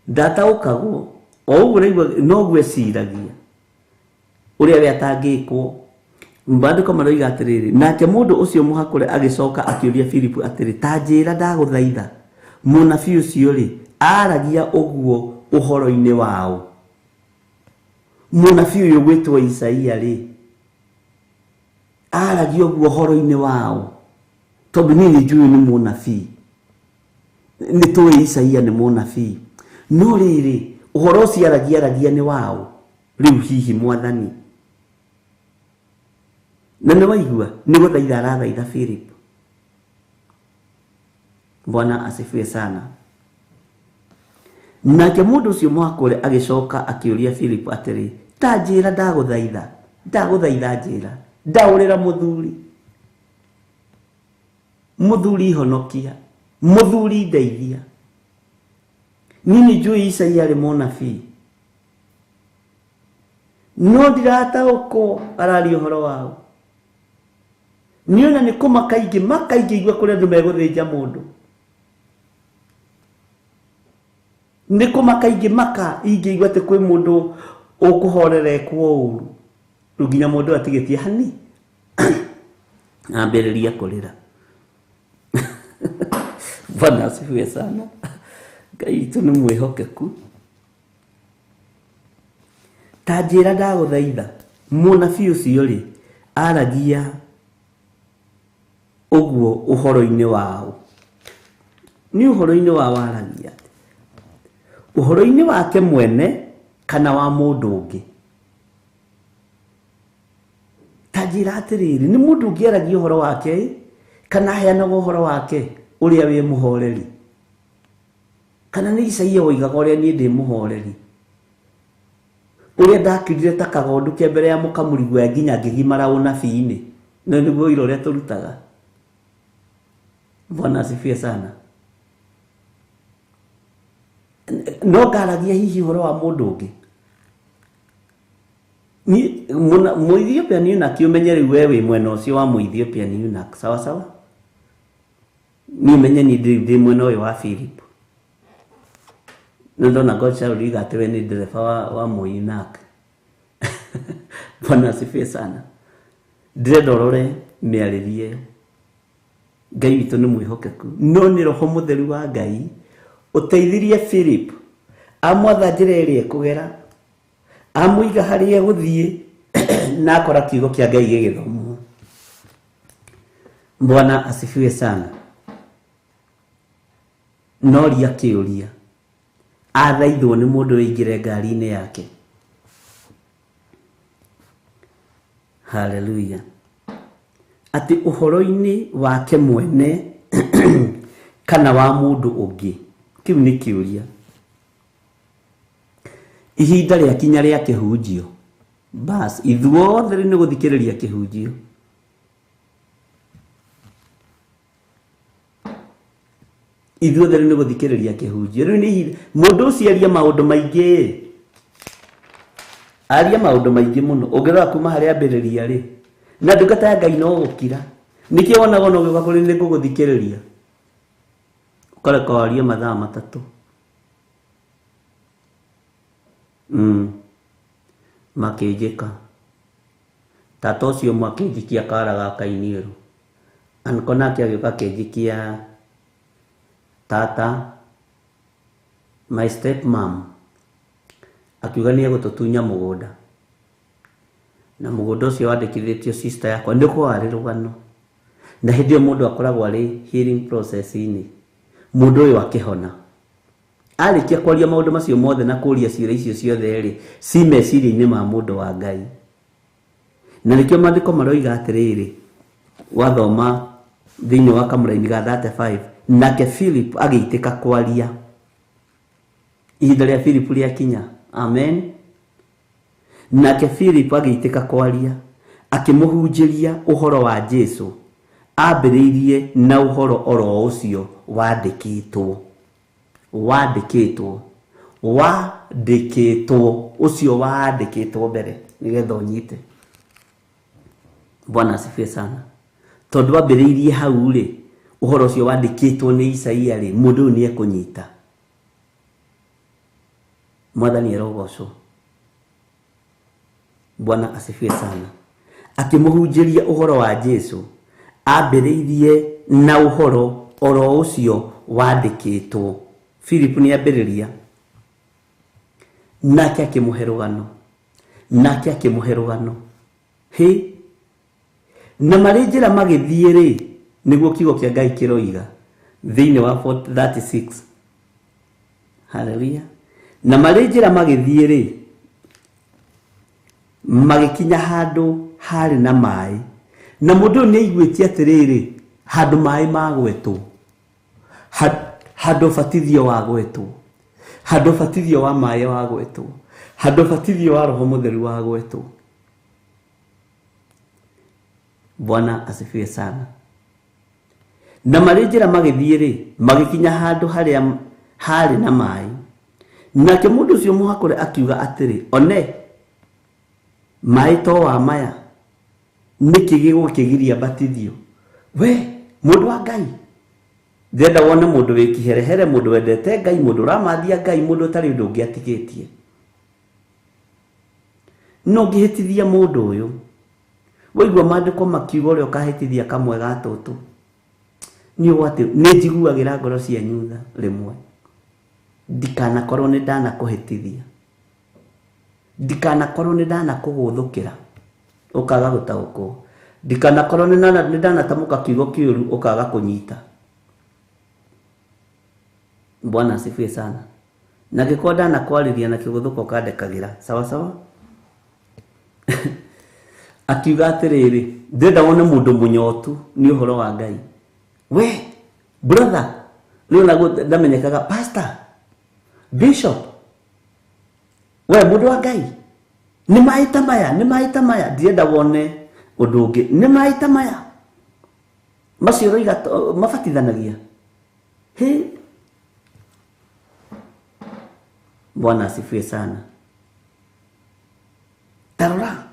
Ndataũkagwo. O ũguo ũraigua noguo eciragia. Ũrĩa we atangĩkwo. Maandĩko maroiga atĩrĩrĩ, nake mũndũ ũcio mũhakũre agĩcoka akĩũria Filipu atĩrĩ, ta njĩra ndagũthaitha, mũnabii ũcio rĩ, aragia ũguo ũhoro-inĩ waũ? Mũnabii ũyũ gwĩtwo Isaia rĩ aragia ũguo ũhoro-inĩ wao tondũ niĩ nĩ njũĩ nĩ mũnabii nĩ tũĩ Isaia nĩ mũnabii no rĩrĩ ũhoro ũcio aragia aragia nĩ wao rĩu hihi mwathani na nĩ waigua nĩ gũthaitha arathaitha Philip. Bwana asifiwe sana. Nake mũndũ ũcio mwakũre agĩcoka akĩũria Philip atĩrĩ, ta njĩra ndagũthaitha, ndagũthaitha njĩra, ndaũrĩra mũthuri, mũthuri honokia, mũthuri ndeithia. Niĩ nĩ njũĩ Isaia arĩ mũnabii no ndirataũkwo araria ũhoro wao. Niĩ ona nĩ kũmaka ingĩmaka ingĩigua kũrĩa andũ megũthĩnja mũndũ. Nĩ kũmaka ingĩmaka ingĩigua atĩ kwĩ mũndũ ũkũhorera ekwo ũru. Rĩu nginya mũndũ atigĩtie hani ambĩrĩria kũrĩra. Bwana asifiwe sana. Ngai witũ nĩ mwĩhokeku. Ta njĩra ndagũthaitha, mũnabii ũcio rĩ aragia ũguo ũhoro-inĩ wao. Nĩ ũhoro-inĩ wao aragia. Ũhoro-inĩ wake mwene kana wa mũndũ ũngĩ. Ta njĩra atĩrĩrĩ, nĩ mũndũ ũngĩ aragia ũhoro wake kana aheanaga ũhoro wake ũrĩa wĩ mũhoreri? Kana nĩ Isaia woigaga ũrĩa niĩ ndĩ mũhoreri? Ũrĩa ndakirire ta kagondu ke mbere ya mũkamuri guoya nginya ngĩgimara ũnabii-inĩ. Na nĩguo wĩra ũrĩa tũrutaga. Bwana asifiwe sana. No ngaragia hihi ũhoro wa mũndũ ũngĩ. Mũethiopia eunuch ũmenye rĩu we wĩ mwena ũcio wa Mũethiopia eunuch, sawa sawa? Niĩ menye niĩ ndĩ mwena ũyũ wa Philip. Nĩ ndona Godchild oiga atĩ we nĩ ndereba wa Mũeunuch. Bwana asifiwe sana. Ndĩrenda ũrore mĩarĩrie ĩyo. Ngai witũ nĩ mwĩhokeku. No nĩ Roho Mũtheru wa Ngai ũteithirie Philip amwatha njĩra ĩrĩa ekũgera, amũiga harĩa egũthiĩ na akora kiugo kĩa Ngai gĩgĩthomwo. Bwana asifiwe sana. Noria kĩũria athaithwo nĩ mũndũ ũingĩre ngari-inĩ yake. Hallelujah. Atĩ ũhoro-inĩ wake mwene kana wa mũndũ ũngĩ. Kĩu nĩ kĩũria. Ihinda rĩakinya rĩa kĩhunjio, bas ithuothe rĩu nĩ gũthikĩrĩria kĩhunjio. Ithuothe rĩu nĩ gũthikĩrĩria kĩhunjio. Rĩu nĩ ihinda mũndũ ũcio aria maũndũ maingĩ, aria maũndũ maingĩ mũno. Ũngĩrora kuma harĩa ambĩrĩria rĩ, na ndungata ya Ngai no gũkira. Nĩkĩo wonaga ona ũgĩũka kũrĩ nĩ ngũgũthikĩrĩria, ũkareka warie mathaa matatũ. Makĩnjĩka tata ũcio ũmwe akĩnjikia kara ga kainiũrũ. Anko nake agĩũka akĩnjikia tata, my step mom, akiuga nĩ egũtũtunya mũgũnda. Na mũgũnda ũcio wandĩkithĩtio sister yakwa, nĩ ũkoragwo arĩ rũgano. Na hĩndĩ ĩyo mũndũ akoragwo arĩ healing process-inĩ. Mũndũ ũyũ akĩhona. Arĩkia kwaria maũndũ macio mothe na kũria ciũria icio ciothe rĩ, ci meciria-inĩ ma mũndũ wa Ngai. Na nĩkĩo maandĩko maroiga atĩrĩrĩ, wathoma thĩinĩ wa kamũraini ga 35, nake Philip agĩitĩka kwaria. Ihinda rĩa Philip rĩakinya. Amen. Nake Philip agĩitĩka kwaria, akĩmũhunjĩria ũhoro wa Jesũ, ambĩrĩirie na ũhoro oro ũcio wandĩkĩtwo. Wandĩkĩtwo. Wandĩkĩtwo. Ũcio wandĩkĩtwo mbere nĩgetha ũnyite. Bwana asifiwe sana. Tondũ ambĩrĩirie hau rĩ, ũhoro ũcio wandĩkĩtwo nĩ Isaia rĩ, mũndũ ũyũ nĩ ekũnyita. Mwathani arogocwo. Bwana asifiwe sana. Akĩmũhunjĩria ũhoro wa Jesũ, ambĩrĩirie na ũhoro oro ũcio wandĩkĩtwo. Philip nĩ ambĩrĩria, nake akĩmũhe rũgano. Nake akĩmũhe rũgano. Hĩ, na marĩ njĩra magĩthiĩ rĩ, nĩguo kiugo kĩa Ngai kĩroiga thĩinĩ wa 36. Haleluya. Na marĩ njĩra magĩthiĩ rĩ, magĩkinya handũ harĩ na maĩ, na mũndũ ũyũ nĩ aiguĩtie atĩrĩrĩ, handũ maĩ magwetwo, handũ batithio wagwetwo, handũ batithio wa maĩ wagwetwo, handũ batithio wa Roho Mũtheru wagwetwo. Bwana asifiwe sana. Na marĩ njĩra magĩthiĩ rĩ, magĩkinya handũ harĩa harĩ na maĩ, nake mũndũ ũcio mũhakũre akiuga atĩrĩ, one, maĩ to wa maya, nĩkĩ gĩgũkĩgiria batithio? We mũndũ wa Ngai, ndĩrenda wone mũndũ wĩ kĩherehere, mũndũ wendete Ngai, mũndũ ũramathia Ngai, mũndũ ũtarĩ ũndũ ũngĩ atigĩtie. No ngĩhĩtithia mũndũ ũyũ, waigua maandĩko makiuga ũrĩa ũkahĩtithia kamwe ga tũtũ, nĩ ũgwati. Nĩ njiguagĩra ngoro cianyu tha rĩmwe, ndikanakorwo nĩ ndanakũhĩtithia, ndikanakorwo nĩ ndanakũgũthũkĩra ũkaga gũtaũkwo, ndikanakorwo nĩ ndanatamũka kiugo kĩũru ũkaga kũnyita. Bwana asifiwe sana. Na ngĩkorwo ndanakwarĩria na kĩgũthũka ũkandekagĩra, sawa sawa. Akiuga atĩrĩrĩ, ndĩrenda wone mũndũ mũnyotu nĩ ũhoro wa Ngai. We brother, rĩu naguo ndamenyekaga pastor, bishop, we mũndũ wa Ngai, nĩ maĩ ta maya, nĩ maĩ ta maya, ndirenda wone ũndũ ũngĩ, nĩ maĩ ta maya macio ũroiga mabatithanagia. Hĩ, Bwana asifiwe sana. Tarora,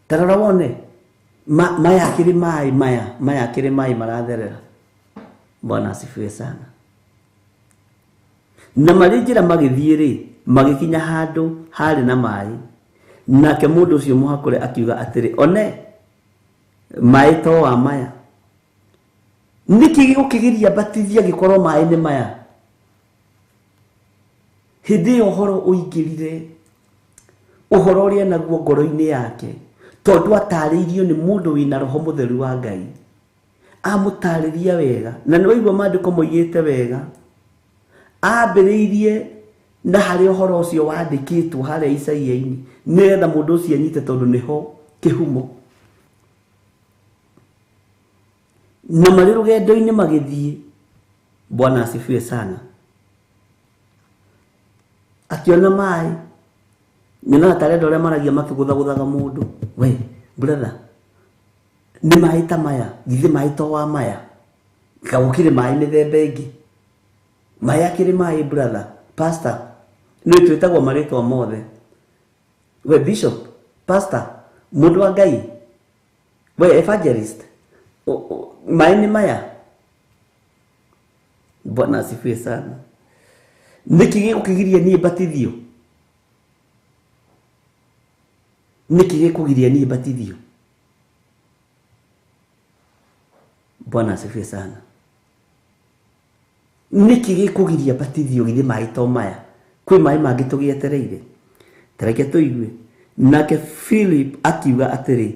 tarora wone maya akĩrĩ maĩ maya, maya akĩrĩ maĩ maratherera. Bwana asifiwe sana. Na marĩ njĩra magĩthiĩ rĩ, magĩkinya handũ harĩ na maĩ, nake mũndũ ũcio mũhakũre akiuga atĩrĩ, one, maĩ to wa maya, nĩkĩ gĩgũkĩgiria batithia gĩkorwo maĩ nĩ maya? Hĩndĩ ĩyo ũhoro ũingĩrire, ũhoro ũrĩa naguo ngoro-inĩ yake, tondũ atarĩirio nĩ mũndũ wĩna Roho Mũtheru wa Ngai, amũtarĩria wega, na nĩ waigua maandĩko moigĩte wega, ambĩrĩirie na harĩa ũhoro ũcio wandĩkĩtwo harĩa Isaia-inĩ, nĩgetha mũndũ ũcio anyite, tondũ nĩho kĩhumo. Na marĩ rũgendo-inĩ magĩthiĩ, Bwana asifiwe sana, akiona maĩ, nyonaga ta arĩa andũ arĩa maragia makĩgũthagũthaga mũndũ. We brother, nĩ maĩ ta maya, githĩ maĩ to wa maya, gũkĩrĩ maĩ mĩthemba ĩngĩ, maĩ akĩrĩ maĩ brother, pastor, nĩ twĩtagwo marĩtwa mothe. We bishop, pastor, mũndũ wa Ngai, we evangelist, maĩ nĩ maya. Bwana asifiwe sana. Nĩkĩ gĩgũkĩgiria niĩ batithio? Nĩkĩ gĩkũgiria niĩ batithio? Bwana asifiwe sana. Nĩkĩ gĩkũgiria batithio githĩ maĩ to maya? Kwĩ maĩ mangĩ tũgĩetereire. Tareke tũigue. Nake Philip akiuga atĩrĩ,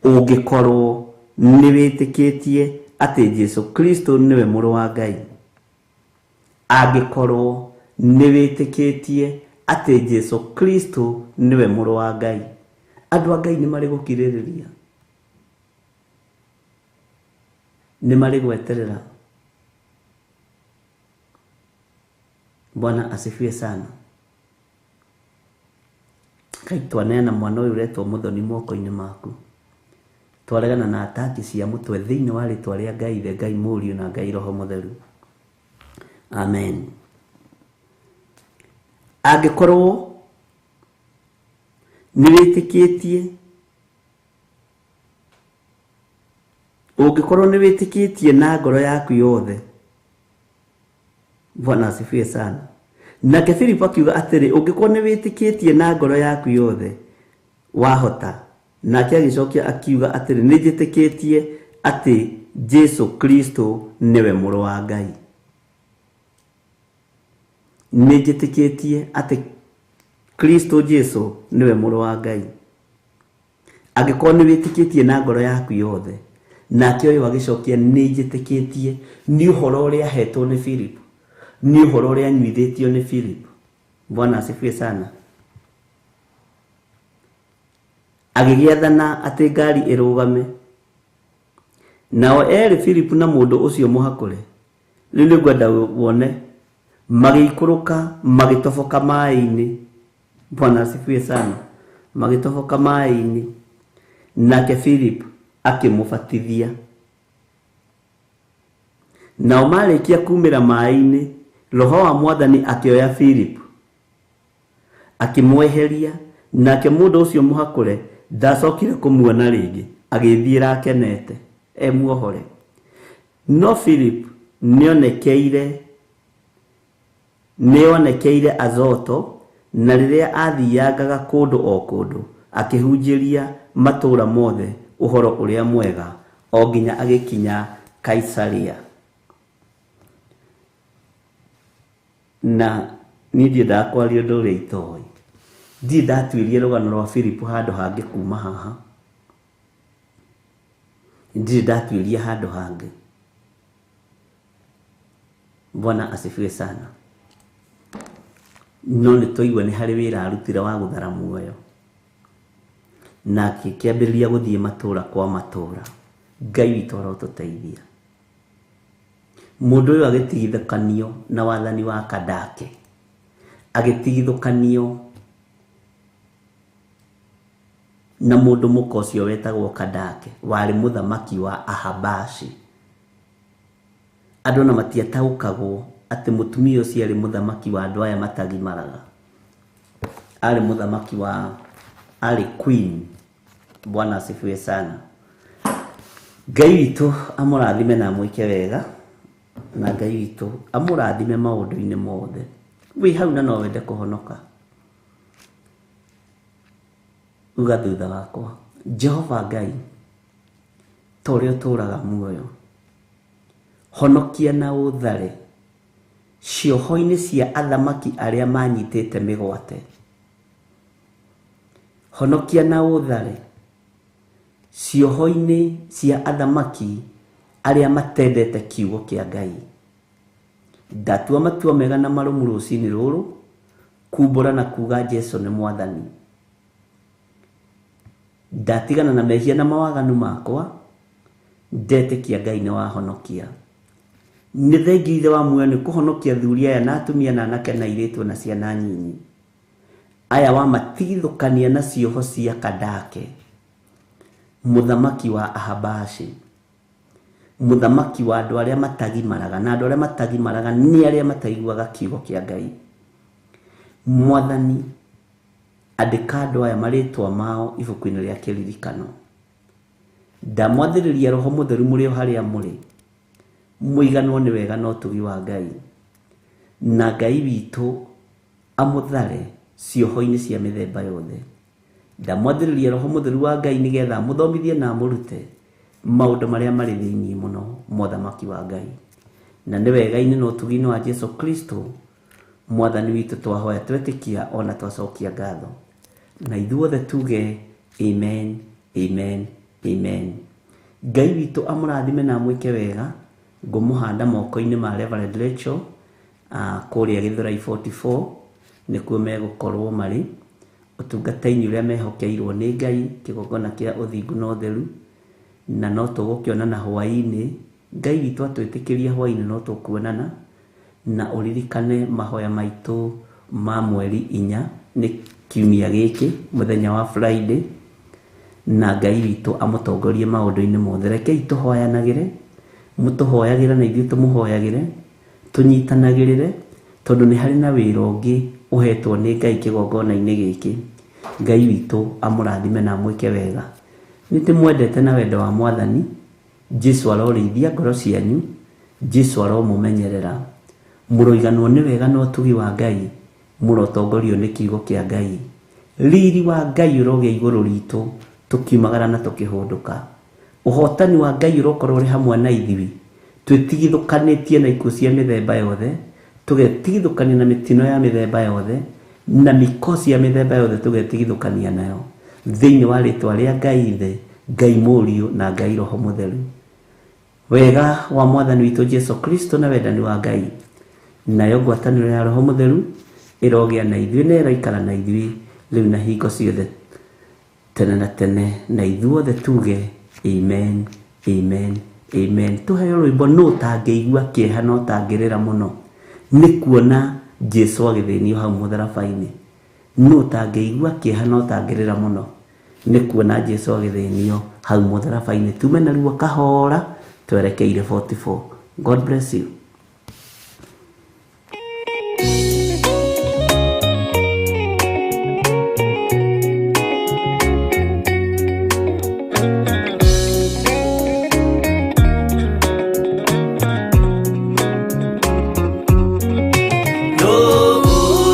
ũngĩkorwo nĩ wĩtĩkĩtie atĩ Jesu Kristo nĩwe mũrũ wa Ngai, angĩkorwo nĩ wĩtĩkĩtie atĩ Jesu Kristo nĩwe mũrũ wa Ngai. Andũ a Ngai nĩ marĩ gũkirĩrĩria, nĩ marĩ gweterera. Bwana asifiwe sana. Ngai, twaneana mwana ũyũ ũretwo Mũthoni moko-inĩ maku, twaregana na ataki cia mũtwe thĩinĩ wa rĩtwa rĩa Ngai Ithe, Ngai Mũriũ na Ngai Roho Mũtheru. Amen. Angĩkorwo nĩ wĩtĩkĩtie, ũngĩkorwo nĩ wĩtĩkĩtie na ngoro yaku yothe. Bwana asifiwe sana. Nake Filipo akiuga atĩrĩ, ũngĩkorwo nĩ wĩtĩkĩtie na ngoro yaku yothe, wahota. Nake agĩcokia akiuga atĩrĩ, nĩ njĩtĩkĩtie atĩ Jesu Kristo nĩwe mũrũ wa Ngai. Nĩ njĩtĩkĩtie atĩ Kristo Jesu nĩwe mũrũ wa Ngai. Angĩkorwo nĩ wĩtĩkĩtie na ngoro yaku yothe. Nake ũyũ agĩcokia, nĩ njĩtĩkĩtie nĩ ũhoro ũrĩa ahetwo nĩ Philip, nĩ ũhoro ũrĩa anyuithĩtio nĩ Philip. Bwana asifiwe sana. Agĩgĩathana atĩ ngari ĩrũgame. Nao erĩ Philip na mũndũ ũcio mũhakũre, rĩu nĩ ngwenda wone, magĩikũrũka magĩtoboka maĩ-inĩ. Bwana asifiwe sana. Magĩtoboka maĩ-inĩ, nake Philip akĩmũbatithia. Nao marĩkia kumĩra maĩ-inĩ, Roho wa Mwathani akĩoya Philip akĩmweheria, nake mũndũ ũcio mũhakũre ndacokire kũmuona rĩngĩ, agĩthiĩra akenete e muohore. No Philip nĩonekeire Azoto, na rĩrĩa athiangaga kũndũ o kũndũ akĩhunjĩria matũũra mothe ũhoro ũrĩa mwega, o nginya agĩkinya Kaisaria. Na niĩ ndiendaga kwaria ũndũ ũrĩa itoĩ. Ndirĩ ndatuĩria rũgano rwa Philip handũ hangĩ kuma haha. Ndirĩ ndatuĩria handũ hangĩ. Bwana asifiwe sana. No nĩ twaigua nĩ harĩ wĩra arutire wa gũthara muoyo, na akĩambĩrĩria gũthiĩ matũũra kwa matũũra. Ngai witũ arotũteithia. Mũndũ ũyũ agĩtigithũkanio na wathani wa Kandake, agĩtigithũkanio na mũndũ mũka ũcio wetagwo Kandake, warĩ mũthamaki wa Ahabashi. Andũ ona matiataũkagwo atĩ mũtumia ũcio arĩ mũthamaki wa andũ aya matagimaraga. Arĩ mũthamaki wa, arĩ queen. Bwana asifiwe sana. Ngai witũ amũrathime na amwĩke wega, na Ngai witũ amũrathime maũndũ-inĩ mothe. Wĩ hau na no wende kũhonoka, uga thutha wakwa, Jehova Ngai, ta ũrĩa ũtũũraga muoyo, honokia na ũthare cioho-inĩ cia athamaki arĩa manyitĩte mĩgwate. Honokia na ũthare cioho-inĩ cia athamaki arĩa matendete kiugo kĩa Ngai. Ndatua matua mega na marũmu rũcinĩ rũrũ, kumbũra na kuga Jesu nĩ Mwathani. Ndatigana na mehia na mawaganu makwa, ndetĩkia Ngai nĩ wahonokia. Nĩ thengi Ithe wa muoyo nĩ kũhonokia athuri aya na atumia na anake na airĩtu na ciana nyinyi. Aya wamatigithũkania na cioho cia Kandake, mũthamaki wa Ahabashi, mũthamaki wa andũ arĩa matagimaraga, na andũ arĩa matagimaraga nĩ arĩa mataiguaga kiugo kĩa Ngai. Mwathani, andĩka andũ aya marĩtwa mao ibuku-inĩ rĩa kĩririkano. Ndamwathĩrĩria Roho Mũtheru mũrĩ o harĩa mũrĩ, mũiganwo nĩ wega na ũtugi wa Ngai, na Ngai witũ amũthare cioho-inĩ cia mĩthemba yothe. Ndamwathĩrĩria Roho Mũtheru wa Ngai nĩgetha amũthomithie na amũrute maũndũ marĩa marĩ thĩinĩ mũno mothamaki wa Ngai. Na nĩ wega-inĩ na ũtugi-inĩ wa Jesu Kristo Mwathani witũ twahoya twetĩkia ona twacokia ngatho. Na ithuothe tuge amen, amen, amen. Ngai witũ amũrathime na amwĩke wega. Ngũmũhanda moko-inĩ ma Reverend Rachel, kũrĩa Gĩthũrai 44 nĩkuo megũkorwo marĩ ũtungata-inĩ ũrĩa mehokeirwo nĩ Ngai, kĩgongona kĩa ũthingu na ũtheru. Na no tũgũkĩonana hwaĩ-inĩ. Ngai witũ atwĩtĩkĩria hwaĩ-inĩ no tũkuonana. Na ũririkane mahoya maitũ ma mweri 4 nĩ kiumia gĩkĩ mũthenya wa Friday, na Ngai witũ amũtongorie maũndũ-inĩ mothe. Rekei tũhoyanagĩre, mũtũhoyagĩre na ithuĩ tũmũhoyagĩre, tũnyitanagĩrĩre, tondũ nĩ harĩ na wĩra ũngĩ ũhetwo nĩ Ngai kĩgongona-inĩ gĩkĩ. Ngai witũ amũrathime na amwĩke wega. Nĩ ndĩmwendete na wendo wa Mwathani. Jesu arorĩithia ngoro cianyu, Jesu aromũmenyerera. Mũroiganwo nĩ wega na ũtugi wa Ngai, mũrotongorio nĩ kiugo kĩa Ngai. Riri wa Ngai ũrogĩa igũrũ ritũ tũkiumagara na tũkĩhũndũka. Ũhotani wa Ngai ũrokorwo ũrĩ hamwe na ithuĩ, twĩtigithũkanĩtie na ikuũ cia mĩthemba yothe, tũgetigithũkania na mĩtino ya mĩthemba yothe, Na mĩkosi ya mĩthemba yothe tũgetigithũkania nayo thĩinĩ wa rĩtwa rĩa Ngai Ithe, Ngai Mũriũ na Ngai Roho Mũtheru. Wega wa Mwathani witũ Jesu Kristo na wendani wa Ngai nayo ngwatanĩro ya Roho Mũtheru ĩrogĩa na ithuĩ na ĩroikara na ithuĩ rĩu na hingo ciothe tene na tene, na ithuothe tuge amen, amen, amen. Tũheo rwĩmbo nũ ũtangĩigua kĩeha na ũtangĩrĩra mũno nĩ kuona Jesu agĩthĩnio hau mũtharaba-inĩ. Nũ ũtangĩigua kĩeha na ũtangĩrĩra mũno nĩ kuona Jesu agĩthĩnio hau mũtharaba-inĩ. Tume narua kahora twerekeire 44. God bless you.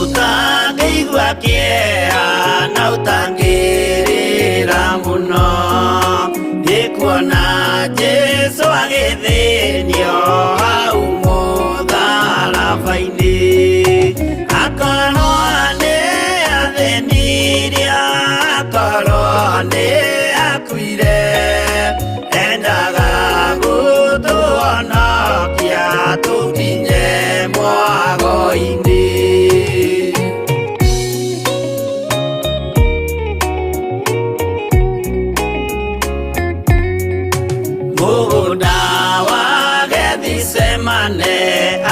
Ũtangĩigua kĩeha na ũtangĩrĩra mũno nĩ kuona Jesũ agĩthĩnio hau mũtharaba-inĩ. Akorwo nĩ athĩnirio, akorwo nĩ akuire, endaga gũtũhonokia tũkinye mwago-inĩ. Mũgũnda wa Gethisemane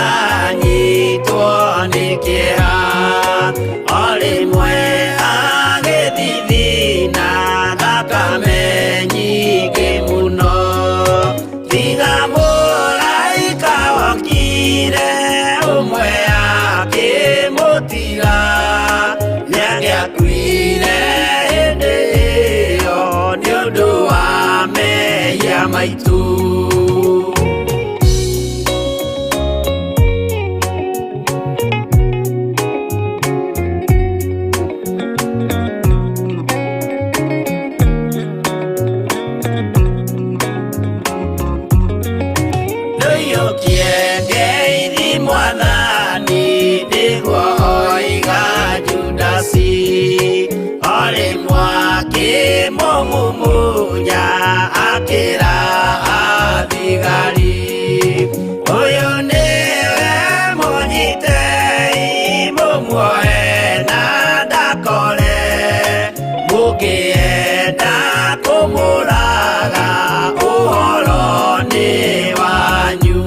anyitwo nĩ kĩeha, o rĩmwe agĩthithina thakame nyingĩ mũno. Tiga mũraika wokire ũmwe akĩmũtiga, nĩangĩakuire hĩndĩ ĩyo nĩ ũndũ wa mehia maitũ. Ndũiyũkie ngeithi Mwathani nĩguo oiga Judasi, o rĩmwe akĩmũmumunya akĩra athigari, ũyũ nĩwe mũnyitei mũmuoe na ndakore, mũngĩenda kũmũraga ũhoro nĩ wanyu.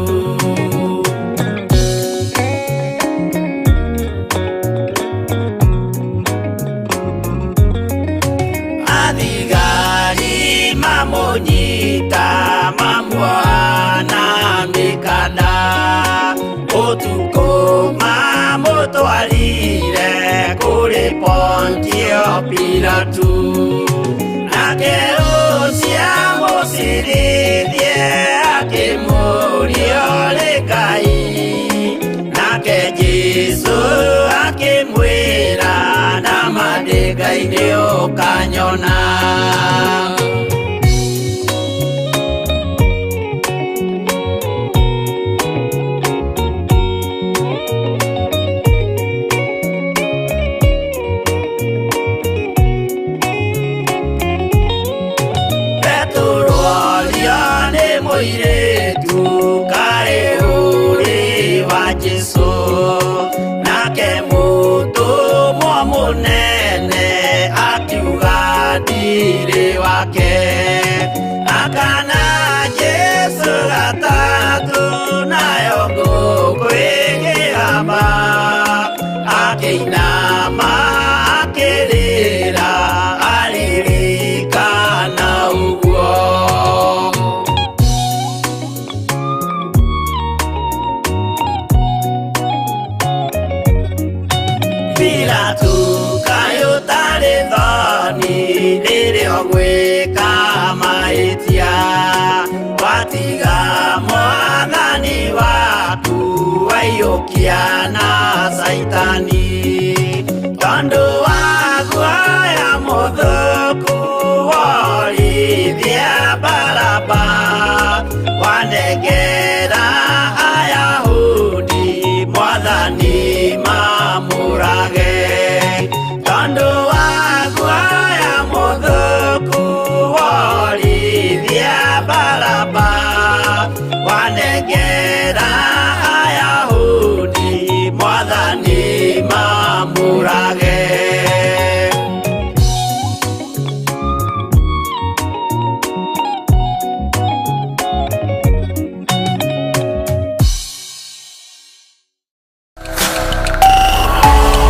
Athigari mamũnyita mamuoha na mĩkanda, ũtukũ mamũtwarire kũrĩ Pontio Pilatu. Nake ũcio amũcirithie akĩmũũria ũrĩ Ngai, nake Jesũ akĩmwĩra nama ndĩ Ngai nĩũkanyona. Petero orio nĩ mũirĩtu kaĩ ũrĩ wa Jesũ, nake mũtũmwo mũnene akiuga ndirĩ wake. Akana Jesũ gatatũ nayo ngũkũ ĩkĩhamba, akĩinama akĩrĩra aririkana ũguo. Pilatu kaĩ ũtarĩ thoni rĩrĩa ũgwĩka mahĩtia, watiga Mwathani waku waiyũkia na Caitani, tondũ wa guoya mũthũku worithia Baraba, wanengera Ayahudi Mwathani mamũrage. Rĩngĩ.